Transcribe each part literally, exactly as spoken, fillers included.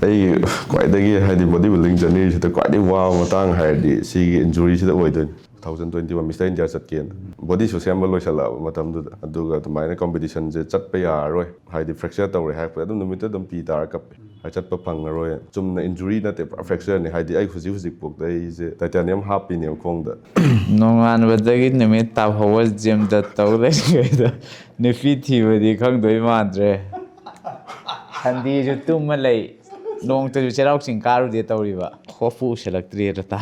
ꯑꯩ ꯈ꯭ꯋꯥꯏꯗꯒꯤ ꯍꯥꯏꯗꯤ body building journey ꯁꯤꯗ ꯈ꯭ꯋꯥꯏꯗꯒꯤ ꯋꯥꯕ ꯃꯇꯥꯡ ꯍꯥꯏꯔꯗꯤ ꯁꯤꯒꯤ injury ꯁꯤꯗ ꯑꯣꯏꯗꯣꯏꯅꯤ꯫ Two thousand twenty one Mister India ꯆꯠꯀꯦꯅ body ꯁꯨ ꯁꯦꯝꯕ ꯂꯣꯏꯁꯜꯂꯛꯑꯕ ꯃꯇꯝꯗꯨꯗ, ꯑꯗꯨꯒ ꯑꯗꯨꯃꯥꯏꯅ competition ꯁꯦ ꯆꯠꯄ ꯌꯥꯔꯔꯣꯏ, ꯍꯥꯏꯗꯤ fracture ꯇꯧꯔꯦ ꯍꯥꯏꯔꯛꯄꯗ ꯑꯗꯨꯝ ꯅꯨꯃꯤꯠꯇꯨ ꯑꯗꯨꯝ ꯄꯤ ꯇꯥꯔ ꯀꯞꯄꯦ꯫ ꯍꯥꯏ ꯆꯠꯄ ꯐꯪꯉꯔꯣꯏ꯫ ꯆꯨꯝꯅ injury ꯅꯠꯇꯦ, ꯄꯨꯔꯥ fracture ꯅꯤ꯫ ꯍꯥꯏꯗꯤ ꯑꯩ ꯍꯧꯖꯤꯛ ꯍꯧꯖꯤꯛ ꯐꯥꯎꯗ ꯑꯩꯁꯦ titanium ꯍꯥꯞꯄꯤꯅꯦꯕ ꯈꯣꯡꯗ꯫ ꯅꯣꯡꯉꯥꯟꯕꯗꯒꯤ ꯅꯨꯃꯤꯠ ꯇꯥꯐꯥꯎꯕ ꯖꯤꯝꯗ ꯇꯧ ꯂꯩꯔꯤꯉꯩꯗ ꯅꯨꯄꯤ ꯊꯤꯕꯗꯤ ꯈꯪꯗꯣꯏ ꯃꯥꯟꯗ꯭ꯔꯦ꯫ ꯁꯟꯗꯦꯁꯨ ꯇꯨꯝꯃ ꯂꯩ, ꯅꯣꯡꯃꯇꯁꯨ ꯆꯩꯔꯥꯎ ꯆꯤꯡ ꯀꯥꯔꯨꯗꯦ ꯇꯧꯔꯤꯕ꯫ ꯍꯣꯞꯄꯨ ꯎꯁꯜꯂꯛꯇ꯭ꯔꯦꯗ ꯇꯥ꯫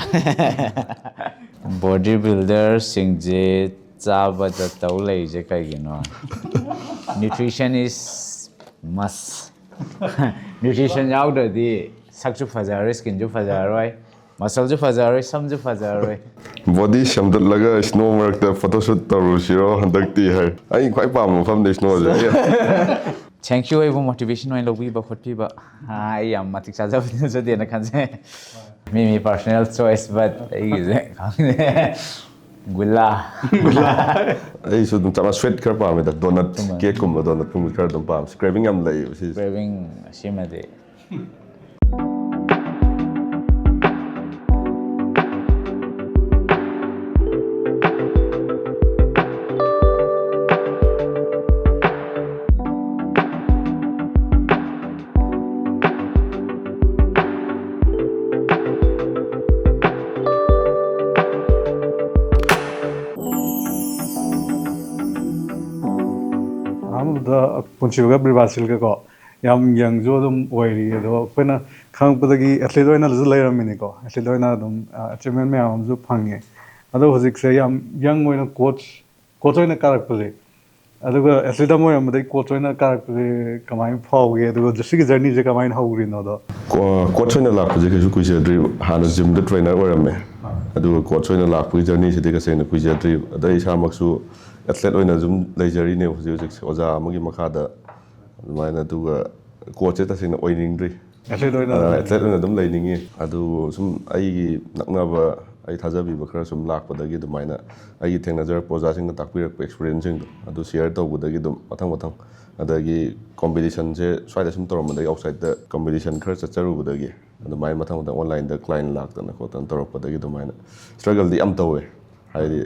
Body builder ꯁꯤꯡꯁꯦ ꯆꯥꯕꯗ ꯇꯧ ꯂꯩꯔꯤꯁꯦ ꯀꯩꯒꯤꯅꯣ? Nutrition is must. Nutrition ꯌꯥꯎꯗ꯭ꯔꯗꯤ ꯁꯛꯁꯨ ꯐꯖꯔꯔꯣꯏ, skin ꯁꯨ ꯐꯖꯔꯔꯣꯏ, muscle ꯁꯨ ꯐꯖꯔꯔꯣꯏ, ꯁꯝꯁꯨ ꯐꯖꯔꯔꯣꯏ꯫ Body ꯁꯦꯝꯗꯠꯂꯒ snow ꯃꯔꯛꯇ photoshoot ꯇꯧꯔꯨꯁꯤꯔꯣ ꯍꯟꯗꯛꯇꯤ ꯍꯥꯏ꯫ ꯑꯩ ꯈ꯭ꯋꯥꯏ ꯄꯥꯝꯕ ꯃꯐꯝꯗꯤ snow ꯁꯦ꯫ Thank you ꯑꯩꯕꯨ motivation ꯑꯣꯏꯅ ꯂꯧꯕꯤꯕ ꯈꯣꯠꯄꯤꯕ꯫ ꯑꯥ, ꯑꯩ ꯌꯥꯝ ꯃꯇꯤꯛ ꯆꯥꯖꯕꯗꯤ ꯅꯠꯆꯗꯦꯅ ꯈꯟꯖꯩ꯫ ꯃꯤ ꯃꯤ personal choice, but ꯑꯩꯒꯤꯁꯦ ꯈꯪꯗꯦ꯫ ꯒꯨꯂꯥ꯫ ꯑꯩꯁꯨ ꯑꯗꯨꯝ ꯆꯞ ꯃꯥꯟꯅ sweet ꯈꯔ ꯄꯥꯝꯃꯦꯗ, donut, cake ꯀꯨꯝꯕ, donut ꯀꯨꯝꯕ ꯈꯔ ꯑꯗꯨꯝ ꯄꯥꯝꯃꯦ꯫ Craving ꯌꯥꯝ ꯂꯩꯌꯦꯕ ꯁꯤꯁꯦ꯫ Craving ꯑꯁꯤꯃꯗꯤ꯫ ꯑꯍꯥꯟꯕꯗ ꯄꯨꯟꯁꯤꯕꯒ ꯕꯤꯔꯕꯥꯁꯤꯜꯒꯀꯣ ꯌꯥꯝ young ꯁꯨ ꯑꯗꯨꯝ ꯑꯣꯏꯔꯤ꯫ ꯑꯗꯣ ꯑꯩꯈꯣꯏꯅ ꯈꯪꯉꯛꯄꯗꯒꯤ athlete ꯑꯣꯏꯅꯁꯨ ꯂꯩꯔꯝꯃꯤꯅꯤꯀꯣ꯫ Athlete ꯑꯣꯏꯅ ꯑꯗꯨꯝ achievement ꯃꯌꯥꯝ ꯑꯃꯁꯨ ꯐꯪꯉꯦ꯫ ꯑꯗꯣ ꯍꯧꯖꯤꯛꯁꯦ ꯌꯥꯝ young ꯑꯣꯏꯅ coach coach ꯑꯣꯏꯅ ꯀꯥꯔꯛꯄꯁꯦ, ꯑꯗꯨꯒ athlete ꯑꯃ ꯑꯣꯏꯔꯝꯕꯗꯒꯤ coach ꯑꯣꯏꯅ ꯀꯥꯔꯛꯄꯁꯦ ꯀꯃꯥꯏꯅ ꯐꯥꯎꯒꯦ? ꯑꯗꯨꯒ ꯁꯤꯒꯤ journey ꯁꯦ ꯀꯃꯥꯏꯅ ꯍꯧꯈ꯭ꯔꯤꯅꯣꯗꯣ? ꯀꯣ- coach ꯑꯣꯏꯅ ꯂꯥꯛꯄꯁꯦ ꯀꯩꯁꯨ ꯀꯨꯏꯖꯗ꯭ꯔꯤꯕ꯫ ꯍꯥꯟꯅ gym ꯗ trainer ꯑꯣꯏꯔꯝꯃꯦ, ꯑꯗꯨꯒ coach ꯑꯣꯏꯅ ꯂꯥꯛꯄꯒꯤ journey ꯁꯤꯗꯤ ꯇꯁꯦꯡꯅ ꯀꯨꯏꯖꯗ꯭ꯔꯤꯕ꯫ ꯑꯗ ꯑꯩ ꯏꯁꯥꯃꯛꯁꯨ athlete ꯑꯣꯏꯅ ꯑꯗꯨꯝ ꯂꯩꯖꯔꯤꯅꯦꯕ ꯍꯧꯖꯤꯛ ꯍꯧꯖꯤꯛꯁꯦ, ꯑꯣꯖꯥ ꯑꯃꯒꯤ ꯃꯈꯥꯗ ꯑꯗꯨꯃꯥꯏꯅ꯫ ꯑꯗꯨꯒ coach ꯁꯦ ꯇꯁꯦꯡꯅ ꯑꯣꯏꯅꯤꯡꯗ꯭ꯔꯤ꯫ Athlete ꯑꯣꯏꯅ ꯑ, athlete ꯑꯣꯏꯅ ꯑꯗꯨꯝ ꯂꯩꯅꯤꯡꯉꯤ꯫ ꯑꯗꯨ ꯁꯨꯝ ꯑꯩꯒꯤ ꯅꯛꯅꯕ ꯑꯩ ꯊꯥꯖꯕꯤꯕ ꯈꯔ ꯁꯨꯝ ꯂꯥꯛꯄꯗꯒꯤ ꯑꯗꯨꯃꯥꯏꯅ ꯑꯩꯒꯤ ꯊꯦꯡꯅꯖꯔꯛꯄ ꯑꯣꯖꯥꯁꯤꯡꯅ ꯇꯥꯛꯄꯤꯔꯛꯄ experienceꯁꯤꯡꯗꯣ ꯑꯗꯨ share ꯇꯧꯕꯗꯒꯤ ꯑꯗꯨꯝ ꯃꯊꯪ ꯃꯊꯪ, ꯑꯗꯒꯤ competitionꯁꯦ ꯁ꯭ꯋꯥꯏꯗ ꯁꯨꯝ ꯇꯧꯔꯝꯕꯗꯒꯤ outsideꯇ competition ꯈꯔ ꯆꯠꯆꯔꯨꯕꯗꯒꯤ ꯑꯗꯨꯃꯥꯏꯅ ꯃꯊꯪ ꯃꯊꯪ onlineꯗ client ꯂꯥꯛꯇꯅ ꯈꯣꯠꯇꯅ ꯇꯧꯔꯛꯄꯗꯒꯤ ꯑꯗꯨꯃꯥꯏꯅ struggleꯗꯤ ꯌꯥꯝ ꯇꯧꯋꯦ꯫ ꯍꯥꯏꯗꯤ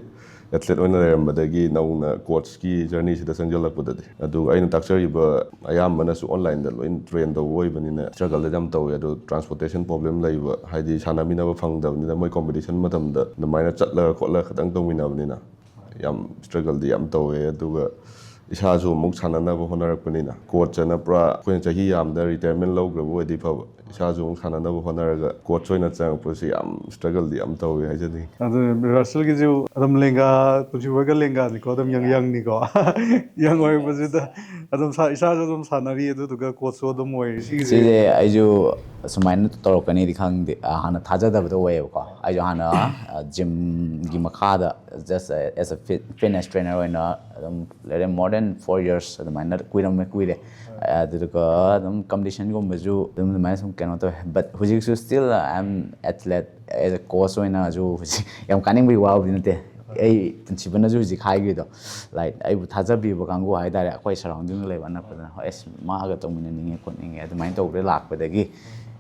athlete ꯑꯣꯏꯅ ꯂꯩꯔꯝꯕꯗꯒꯤ ꯅꯧꯅ coachꯀꯤ journeyꯁꯤꯗ ꯆꯪꯁꯤꯜꯂꯛꯄꯗꯗꯤ, ꯑꯗꯨꯒ ꯑꯩꯅ ꯇꯥꯛꯆꯔꯤꯕ ꯑꯌꯥꯝꯕꯅꯁꯨ onlineꯗ ꯂꯣꯏ train ꯇꯧꯕ ꯑꯣꯏꯕꯅꯤꯅ struggleꯗꯤ ꯌꯥꯝ ꯇꯧꯋꯦ꯫ ꯑꯗꯨ transportation problem ꯂꯩꯕ, ꯍꯥꯏꯗꯤ ꯁꯥꯟꯅꯃꯤꯟꯅꯕ ꯐꯪꯗꯕꯅꯤꯅ ꯃꯣꯏ competition ꯃꯇꯝꯗ ꯑꯗꯨꯃꯥꯏꯅ ꯆꯠꯂꯒ ꯈꯣꯠꯂꯒ ꯈꯛꯇꯪ ꯇꯧꯃꯤꯟꯅꯕꯅꯤꯅ ꯌꯥꯝ struggleꯗꯤ ꯌꯥꯝ ꯇꯧꯋꯦ꯫ ꯑꯗꯨꯒ ꯏꯁꯥꯁꯨ ꯑꯃꯨꯛ ꯁꯥꯟꯅꯅꯕ ꯍꯣꯠꯅꯔꯛꯄꯅꯤꯅ coachꯅ ꯄꯨꯔꯥ ꯑꯩꯈꯣꯏꯅ ꯆꯍꯤ ꯌꯥꯝꯗ retirement ꯂꯧꯈ꯭ꯔꯕ ꯑꯣꯏꯗꯤ ꯐꯕ, ꯏꯁꯥꯁꯨ ꯑꯃꯨꯛ ꯁꯥꯟꯅꯅꯕ ꯍꯣꯠꯅꯔꯒ coach ꯑꯣꯏꯅ ꯆꯪꯉꯛꯄꯁꯤ ꯌꯥꯝ struggleꯗꯤ ꯌꯥꯝ ꯇꯧꯋꯦ ꯍꯥꯏꯖꯅꯤꯡꯉꯤ꯫ ꯑꯗꯨ ꯔꯁꯦꯜꯒꯤꯁꯨ ꯑꯗꯨꯝ ꯂꯦꯡꯒꯥ, ꯄꯨꯟꯁꯤꯕꯣꯏꯒ ꯂꯦꯡꯒꯥꯅꯤꯀꯣ, ꯑꯗꯨꯝ young youngꯅꯤꯀꯣ꯫ Young ꯑꯣꯏꯕꯁꯤꯗ ꯑꯗꯨꯝ ꯁꯥ- ꯏꯁꯥꯁꯨ ꯑꯗꯨꯝ ꯁꯥꯟꯅꯔꯤ, ꯑꯗꯨꯗꯨꯒ coachꯁꯨ ꯑꯗꯨꯝ ꯑꯣꯏꯔꯤ꯫ ꯁꯤꯒꯤꯁꯦ ꯁꯤꯁꯦ ꯑꯩꯁꯨ ꯁꯨꯃꯥꯏꯅ ꯇꯧꯔꯛꯀꯅꯤꯗꯤ ꯈꯪꯗꯦ꯫ ꯑ, ꯍꯥꯟꯅ ꯊꯥꯖꯗꯕꯗꯣ ꯑꯣꯏꯌꯦꯕꯀꯣ꯫ ꯑꯩꯁꯨ ꯍꯥꯟꯅ gymꯒꯤ ꯃꯈꯥꯗ just as a fit- fitness trainer ꯑꯣꯏꯅ ꯑꯗꯨꯝ ꯂꯩꯔꯦ, more than four years ꯑꯗꯨꯃꯥꯏꯅ ꯀꯨꯏꯔꯝꯃꯦ ꯀꯨꯏꯔꯦ꯫ ꯑꯗꯨꯗꯨꯒ ꯑꯗꯨꯝ competitionꯒꯨꯝꯕꯁꯨ ꯑꯗꯨꯝ ꯑꯗꯨꯃꯥꯏꯅ ꯁꯨꯝ ꯀꯩꯅꯣ ꯇꯧꯋꯦ꯫ But ꯍꯧꯖꯤꯛꯁꯨ still I am athlete, as a coach ꯑꯣꯏꯅꯁꯨ ꯍꯧꯖꯤꯛ ꯌꯥꯝ ꯀꯥꯅꯤꯡꯕꯒꯤ ꯋꯥꯕꯨꯗꯤ ꯅꯠꯇꯦ꯫ ꯑꯩ ꯄꯨꯟꯁꯤꯕꯅꯁꯨ ꯍꯧꯖꯤꯛ ꯍꯥꯏꯈ꯭ꯔꯤꯗꯣ, like, ꯑꯩꯕꯨ ꯊꯥꯖꯕꯤꯕ ꯀꯥꯡꯕꯨ ꯍꯥꯏꯇꯥꯔꯦ, ꯑꯩꯈꯣꯏ surroundingꯗ ꯂꯩꯕ ꯑꯅꯛꯄꯗꯅ, "ꯍꯣꯏ, ꯑꯁ, ꯃꯥꯒ ꯇꯧꯃꯤꯟꯅꯅꯤꯡꯉꯦ ꯈꯣꯠꯅꯤꯡꯉꯦ" ꯑꯗꯨꯃꯥꯏꯅ ꯇꯧꯕꯗ ꯂꯥꯛꯄꯗꯒꯤ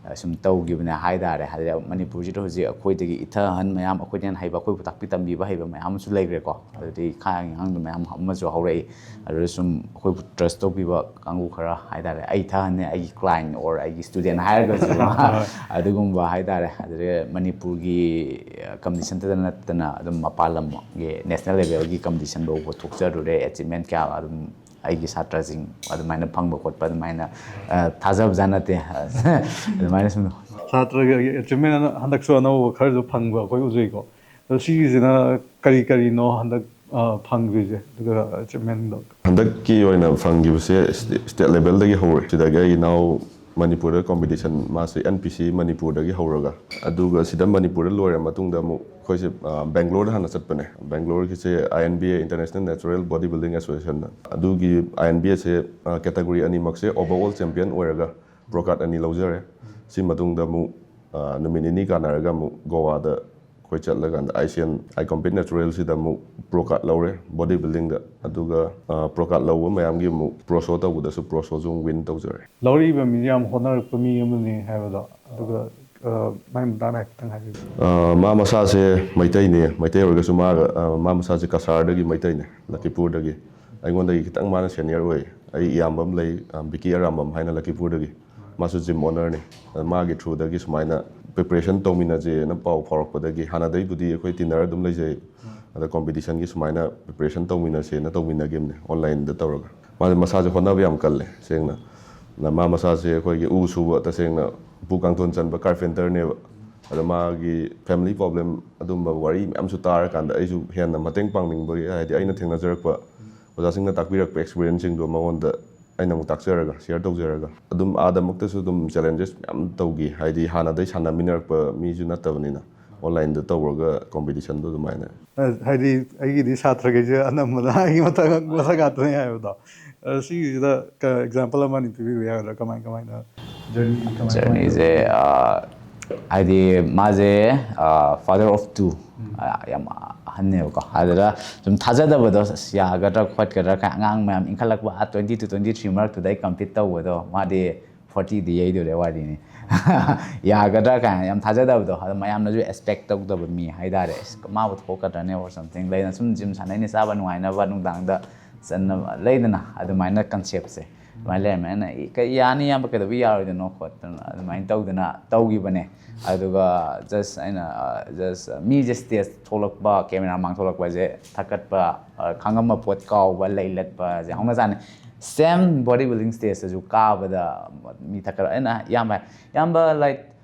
ꯑ, ꯁꯨꯝ ꯇꯧꯈꯤꯕꯅꯦ ꯍꯥꯏꯇꯥꯔꯦ꯫ ꯍꯥꯏꯗꯤ ꯃꯅꯤꯄꯨꯔꯁꯤꯗ ꯍꯧꯖꯤꯛ ꯑꯩꯈꯣꯏꯗꯒꯤ ꯏꯊꯛ ꯑꯍꯟ ꯃꯌꯥꯝ, ꯑꯩꯈꯣꯏꯗꯒꯤ ꯍꯦꯟꯅ ꯍꯩꯕ, ꯑꯩꯈꯣꯏꯕꯨ ꯇꯥꯛꯄꯤ ꯇꯝꯕꯤꯕ ꯍꯩꯕ ꯃꯌꯥꯝ ꯑꯃꯁꯨ ꯂꯩꯈ꯭ꯔꯦꯀꯣ꯫ ꯑꯗꯨꯗꯒꯤ ꯏꯈꯥ ꯑꯉꯥꯡꯗ ꯃꯌꯥꯝ ꯑꯃꯁꯨ ꯍꯧꯔꯛꯏ꯫ ꯑꯗꯨꯗ ꯁꯨꯝ ꯑꯩꯈꯣꯏꯕꯨ trust ꯇꯧꯕꯤꯕ ꯀꯥꯡꯕꯨ ꯈꯔ ꯍꯥꯏꯇꯥꯔꯦ, ꯑꯩ ꯏꯊꯛ ꯑꯍꯟꯅꯦ, ꯑꯩꯒꯤ client or ꯑꯩꯒꯤ student ꯍꯥꯏꯔꯒꯁꯨ ꯑꯗꯨꯒꯨꯝꯕ ꯍꯥꯏꯇꯥꯔꯦ꯫ ꯑꯗꯨꯗꯒꯤ ꯃꯅꯤꯄꯨꯔꯒꯤ competitionꯇꯗ ꯅꯠꯇꯅ ꯑꯗꯨꯝ ꯃꯄꯥꯟ ꯂꯝꯒꯤ national levelꯒꯤ competition ꯐꯥꯎꯕ ꯊꯣꯛꯆꯔꯨꯔꯦ, achievement ꯀꯌꯥ ꯑꯗꯨꯝ ꯑꯩꯒꯤ ꯁꯥꯇ꯭ꯔꯁꯤꯡ ꯑꯗꯨꯃꯥꯏꯅ ꯐꯪꯕ ꯈꯣꯠꯄ ꯑꯗꯨꯃꯥꯏꯅ, ꯑ, ꯊꯥꯖꯕꯖꯥꯠ ꯅꯠꯇꯦ꯫ ꯑꯗꯨꯃꯥꯏꯅ ꯁꯨꯝ ꯁꯥꯇ꯭ꯔꯒꯤ achievement ꯑꯅ- ꯍꯟꯗꯛꯁꯨ ꯑꯅꯧꯕ ꯈꯔꯁꯨ ꯐꯪꯕ ꯑꯩꯈꯣꯏ ꯎꯖꯩꯀꯣ꯫ ꯑꯗꯣ ꯁꯤꯒꯤꯁꯤꯅ ꯀꯔꯤ ꯀꯔꯤꯅꯣ ꯍꯟꯗꯛ, ꯑ, ꯐꯪꯈ꯭ꯔꯤꯁꯦ, ꯑꯗꯨꯒ achievementꯗꯣ? ꯍꯟꯗꯛꯀꯤ ꯑꯣꯏꯅ ꯐꯪꯈꯤꯕꯁꯦ state- state levelꯗꯒꯤ ꯍꯧꯔꯦ꯫ ꯁꯤꯗꯒꯤ ꯑꯩ ꯏꯅꯥꯎ ꯃꯅꯤꯄꯨꯔꯗ competition, ꯃꯥꯁꯦ NPC ꯃꯅꯤꯄꯨꯔꯗꯒꯤ ꯍꯧꯔꯒ, ꯑꯗꯨꯒ ꯁꯤꯗ ꯃꯅꯤꯄꯨꯔꯗ ꯂꯣꯏꯔ ꯃꯇꯨꯡꯗ ꯑꯃꯨꯛ ꯑꯩꯈꯣꯏꯁꯦ, ꯑ, ꯕꯦꯡꯒ꯭ꯂꯣꯔꯗ ꯍꯥꯟꯅ ꯆꯠꯄꯅꯦ꯫ ꯕꯦꯡꯒ꯭ꯂꯣꯔꯒꯤꯁꯦ INBA, International Natural Body Building Association, ꯑꯗꯨꯒꯤ INBAꯁꯦ, ꯑ, category ꯑꯅꯤꯃꯛꯁꯦ overall champion ꯑꯣꯏꯔꯒ pro card ꯑꯅꯤ ꯂꯧꯖꯔꯦ꯫ ꯁꯤ ꯃꯇꯨꯡꯗ ꯑꯃꯨꯛ, ꯑ, ꯅꯨꯃꯤꯠ ꯅꯤꯅꯤ ꯀꯥꯟꯅꯔꯒ ꯑꯃꯨꯛ ꯒꯣꯋꯥꯗ ꯑꯩꯈꯣꯏ ꯆꯠꯂꯀꯥꯟꯗ I C and I compete ꯅꯦꯆꯔꯦꯜꯁꯤꯗ ꯑꯃꯨꯛ ꯄ꯭ꯔꯣ ꯀꯥꯔꯠ ꯂꯧꯔꯦ ꯕꯣꯗꯤ ꯕꯤꯜꯗꯤꯡꯗ꯫ ꯑꯗꯨꯒ ꯄ꯭ꯔꯣ ꯀꯥꯔꯠ ꯂꯧꯕ ꯃꯌꯥꯝꯒꯤ ꯑꯃꯨꯛ ꯄ꯭ꯔꯣ ꯁꯣ ꯇꯧꯕꯗꯁꯨ ꯄ꯭ꯔꯣ ꯁꯣꯁꯨ ꯑꯃꯨꯛ ꯋꯤꯟ ꯇꯧꯖꯔꯦ꯫ ꯂꯧꯔꯛꯏꯕ ꯃꯤꯁꯦ ꯌꯥꯝ ꯍꯣꯠꯅꯔꯛꯄ ꯃꯤ ꯑꯃꯅꯤ ꯍꯥꯏꯕꯗꯣ, ꯑꯗꯨꯒ ꯃꯥꯏ ꯃꯇꯥꯡꯗ ꯍꯥꯏꯐꯦꯠꯇꯪ ꯍꯥꯏꯕꯤꯌꯨ꯫ ꯃꯥ ꯃꯁꯥꯁꯦ ꯃꯩꯇꯩꯅꯦ꯫ ꯃꯩꯇꯩ ꯑꯣꯏꯔꯒꯁꯨ ꯃꯥꯒ ꯃꯥ ꯃꯁꯥꯁꯦ ꯀꯁꯥꯔꯗꯒꯤ ꯃꯩꯇꯩꯅꯦ, ꯂꯛꯈꯤꯄꯨꯔꯗꯒꯤ꯫ ꯑꯩꯉꯣꯟꯗꯒꯤ ꯈꯤꯇꯪ ꯃꯥꯅ ꯁꯦꯅꯤꯌꯔ ꯑꯣꯏ꯫ ꯑꯩ ꯏꯌꯥꯝꯕ ꯑꯃ ꯂꯩ, ꯕꯤꯀꯤ ꯑꯔꯥꯝꯕꯝ ꯍꯥꯏꯅ, ꯂꯛꯈꯤꯄꯨꯔꯗꯒꯤ꯫ ꯃꯥꯁꯨ ꯖꯤꯝ ꯑꯣꯅꯔꯅꯤ꯫ ꯃꯥꯒꯤ ꯊ꯭ꯔꯨꯗꯒꯤ ꯁꯨꯃꯥꯏꯅ ꯄ꯭ꯔꯤꯄꯔꯦꯁꯟ ꯇꯧꯃꯤꯟꯅꯁꯦꯅ ꯄꯥꯎ ꯐꯥꯎꯔꯛꯄꯗꯒꯤ, ꯍꯥꯟꯅꯗꯩꯕꯨꯗꯤ ꯑꯩꯈꯣꯏ ꯇꯤꯟꯅꯔ ꯑꯗꯨꯝ ꯂꯩꯖꯩ꯫ ꯑꯗ ꯀꯣꯝꯄꯤꯇꯤꯁꯟꯒꯤ ꯁꯨꯃꯥꯏꯅ ꯄ꯭ꯔꯤꯄꯔꯦꯁꯟ ꯇꯧꯃꯤꯟꯅꯁꯦꯅ ꯇꯧꯃꯤꯟꯅꯈꯤꯕꯅꯦ ꯑꯣꯟꯂꯥꯏꯟꯗ ꯇꯧꯔꯒ꯫ ꯃꯥꯁꯦ ꯃꯁꯥꯁꯦ ꯍꯣꯠꯅꯕ ꯌꯥꯝ ꯀꯜꯂꯦ ꯁꯦꯡꯅ꯫ ꯃꯥ ꯃꯁꯥꯁꯦ ꯑꯩꯈꯣꯏꯒꯤ ꯎ ꯁꯨꯕ, ꯇꯁꯦꯡꯅ ꯎꯄꯨ ꯀꯥꯡꯊꯣꯟ ꯆꯟꯕ ꯀꯥꯔꯄꯦꯟꯇꯔꯅꯦꯕ꯫ ꯑꯗ ꯃꯥꯒꯤ ꯐꯦꯃꯤꯂꯤ ꯄ꯭ꯔꯣꯕ꯭ꯂꯦꯝ, ꯑꯗꯨꯝꯕ ꯋꯥꯔꯤ ꯃꯌꯥꯝꯁꯨ ꯇꯥꯔꯀꯥꯟꯗ ꯑꯩꯁꯨ ꯍꯦꯟꯅ ꯃꯇꯦꯡ ꯄꯥꯡꯅꯤꯡꯕꯒꯤ, ꯍꯥꯏꯗꯤ ꯑꯩꯅ ꯊꯦꯡꯅꯖꯔꯛꯄ ꯑꯣꯖꯥꯁꯤꯡꯅ ꯇꯥꯛꯄꯤꯔꯛꯄ ꯑꯦꯛꯁꯄꯤꯔꯤꯌꯦꯟꯁꯁꯤꯡꯗꯣ ꯃꯉꯣꯟꯗ ꯑꯩꯅ ꯑꯃꯨꯛ ꯇꯥꯛꯆꯔꯒ, ꯁꯤꯌꯔ ꯇꯧꯖꯔꯒ꯫ ꯑꯗꯨꯝ ꯑꯥꯗꯃꯛꯇꯁꯨ ꯑꯗꯨꯝ ꯆꯦꯂꯦꯟꯖꯦꯁ ꯃꯌꯥꯝ ꯇꯧꯈꯤ, ꯍꯥꯏꯗꯤ ꯍꯥꯟꯅꯗꯩ ꯁꯥꯟꯅꯃꯤꯟꯅꯔꯛꯄ ꯃꯤꯁꯨ ꯅꯠꯇꯕꯅꯤꯅ꯫ ꯑꯣꯟꯂꯥꯏꯟꯗ ꯇꯧꯔꯒ ꯀꯣꯝꯄꯤꯇꯤꯁꯟꯗꯣ ꯑꯗꯨꯃꯥꯏꯅ꯫ ꯍꯥꯏꯗꯤ ꯑꯩꯒꯤꯗꯤ ꯁꯥꯇ꯭ꯔꯈꯩꯁꯦ ꯑꯅꯝꯕꯅ ꯑꯩꯒꯤ ꯃꯊꯛ ꯃꯊꯛ ꯉꯥꯛꯇꯅꯦ ꯍꯥꯏꯕꯗꯣ꯫ ꯑ, ꯁꯤꯒꯤꯁꯤꯗ ꯑꯦꯛꯖꯥꯝꯄꯜ ꯑꯃ ꯑꯅꯤ ꯄꯤꯕꯤꯕ ꯌꯥꯒꯗ꯭ꯔꯥ? ꯀꯃꯥꯏ ꯀꯃꯥꯏꯅ ꯖꯔꯅꯤ ꯀꯃꯥꯏ ꯀꯃꯥꯏꯅ ꯖꯔꯅꯤꯁꯦ ꯍꯥꯏꯗꯤ ꯃꯥꯁꯦ father of two, ꯌꯥꯝ ꯑꯍꯟꯅꯦꯕꯀꯣ꯫ ꯑꯗꯨꯗ ꯁꯨꯝ ꯊꯥꯖꯗꯕꯗꯣ, ꯑꯁ, ꯌꯥꯒꯗ꯭ꯔꯥ ꯈꯣꯠꯀꯗ꯭ꯔꯥ ꯀꯥꯏ, ꯑꯉꯥꯡ ꯃꯌꯥꯝ ꯏꯟꯈꯠꯂꯛꯄ, ꯑꯥ twenty to twenty three ꯃꯔꯛꯇꯨꯗ ꯑꯩ ꯀꯝꯄꯤꯠ ꯇꯧꯕꯗꯣ, ꯃꯥꯗꯤ fortyꯗꯤ ꯌꯩꯗꯣꯔꯦ ꯋꯥꯔꯤꯅꯤ꯫ ꯌꯥꯒꯗ꯭ꯔꯥ ꯀꯥꯏꯅ ꯌꯥꯝ ꯊꯥꯖꯗꯕꯗꯣ, ꯑꯗꯣ ꯃꯌꯥꯝꯅꯁꯨ ꯑꯦꯛꯁꯄꯦꯛ ꯇꯧꯗꯕ ꯃꯤ ꯍꯥꯏꯇꯥꯔꯦ꯫ ꯑꯁ, ꯃꯥꯕꯨ ꯊꯣꯛꯀꯗ꯭ꯔꯅꯦ or something ꯂꯩꯗꯅ, ꯁꯨꯝ ꯖꯤꯝ ꯁꯥꯟꯅꯩꯅꯦ, ꯆꯥꯕ ꯅꯨꯡꯉꯥꯏꯅꯕ, ꯅꯨꯡꯗꯥꯡꯗ ꯆꯠꯅꯕ ꯂꯩꯗꯅ, ꯑꯗꯨꯃꯥꯏꯅ ꯀꯟꯁꯦꯞꯁꯦ ꯑꯗꯨꯃꯥꯏꯅ ꯂꯩꯔꯝꯃꯦ꯫ ꯑꯩꯅ, "ꯏ-, ꯀꯩ, ꯌꯥꯅꯤ ꯏꯌꯥꯝꯕ, ꯀꯩꯗꯧꯕ ꯌꯥꯔꯣꯏꯗꯣꯏꯅꯣ?" ꯈꯣꯠꯇꯅ ꯑꯗꯨꯃꯥꯏꯅ ꯇꯧꯗꯅ ꯇꯧꯈꯤꯕꯅꯦ꯫ ꯑꯗꯨꯒ ꯖꯁ ꯑꯩꯅ, ꯖꯁ ꯃꯤꯁꯦ ꯁ꯭ꯇꯦꯖ ꯊꯣꯛꯂꯛꯄ, ꯀꯦꯃꯦꯔꯥ ꯃꯥꯡ ꯊꯣꯛꯂꯛꯄꯁꯦ ꯊꯛꯀꯠꯄ, ꯑ, ꯈꯪꯉꯝꯕ ꯄꯣꯠ ꯀꯥꯎꯕ, ꯂꯩ ꯂꯠꯄꯁꯦ ꯍꯧꯅ ꯆꯥꯅꯤ꯫ ꯁꯦꯝ ꯕꯣꯗꯤ ꯕꯤꯜꯗꯤꯡ ꯁ꯭ꯇꯦꯖꯇꯁꯨ ꯀꯥꯕꯗ ꯃꯤ ꯊꯛꯀꯠ-, ꯑꯩꯅ, "ꯏꯌꯥꯝꯕ, ꯏꯌꯥꯝꯕ, ꯂꯥꯏꯛ,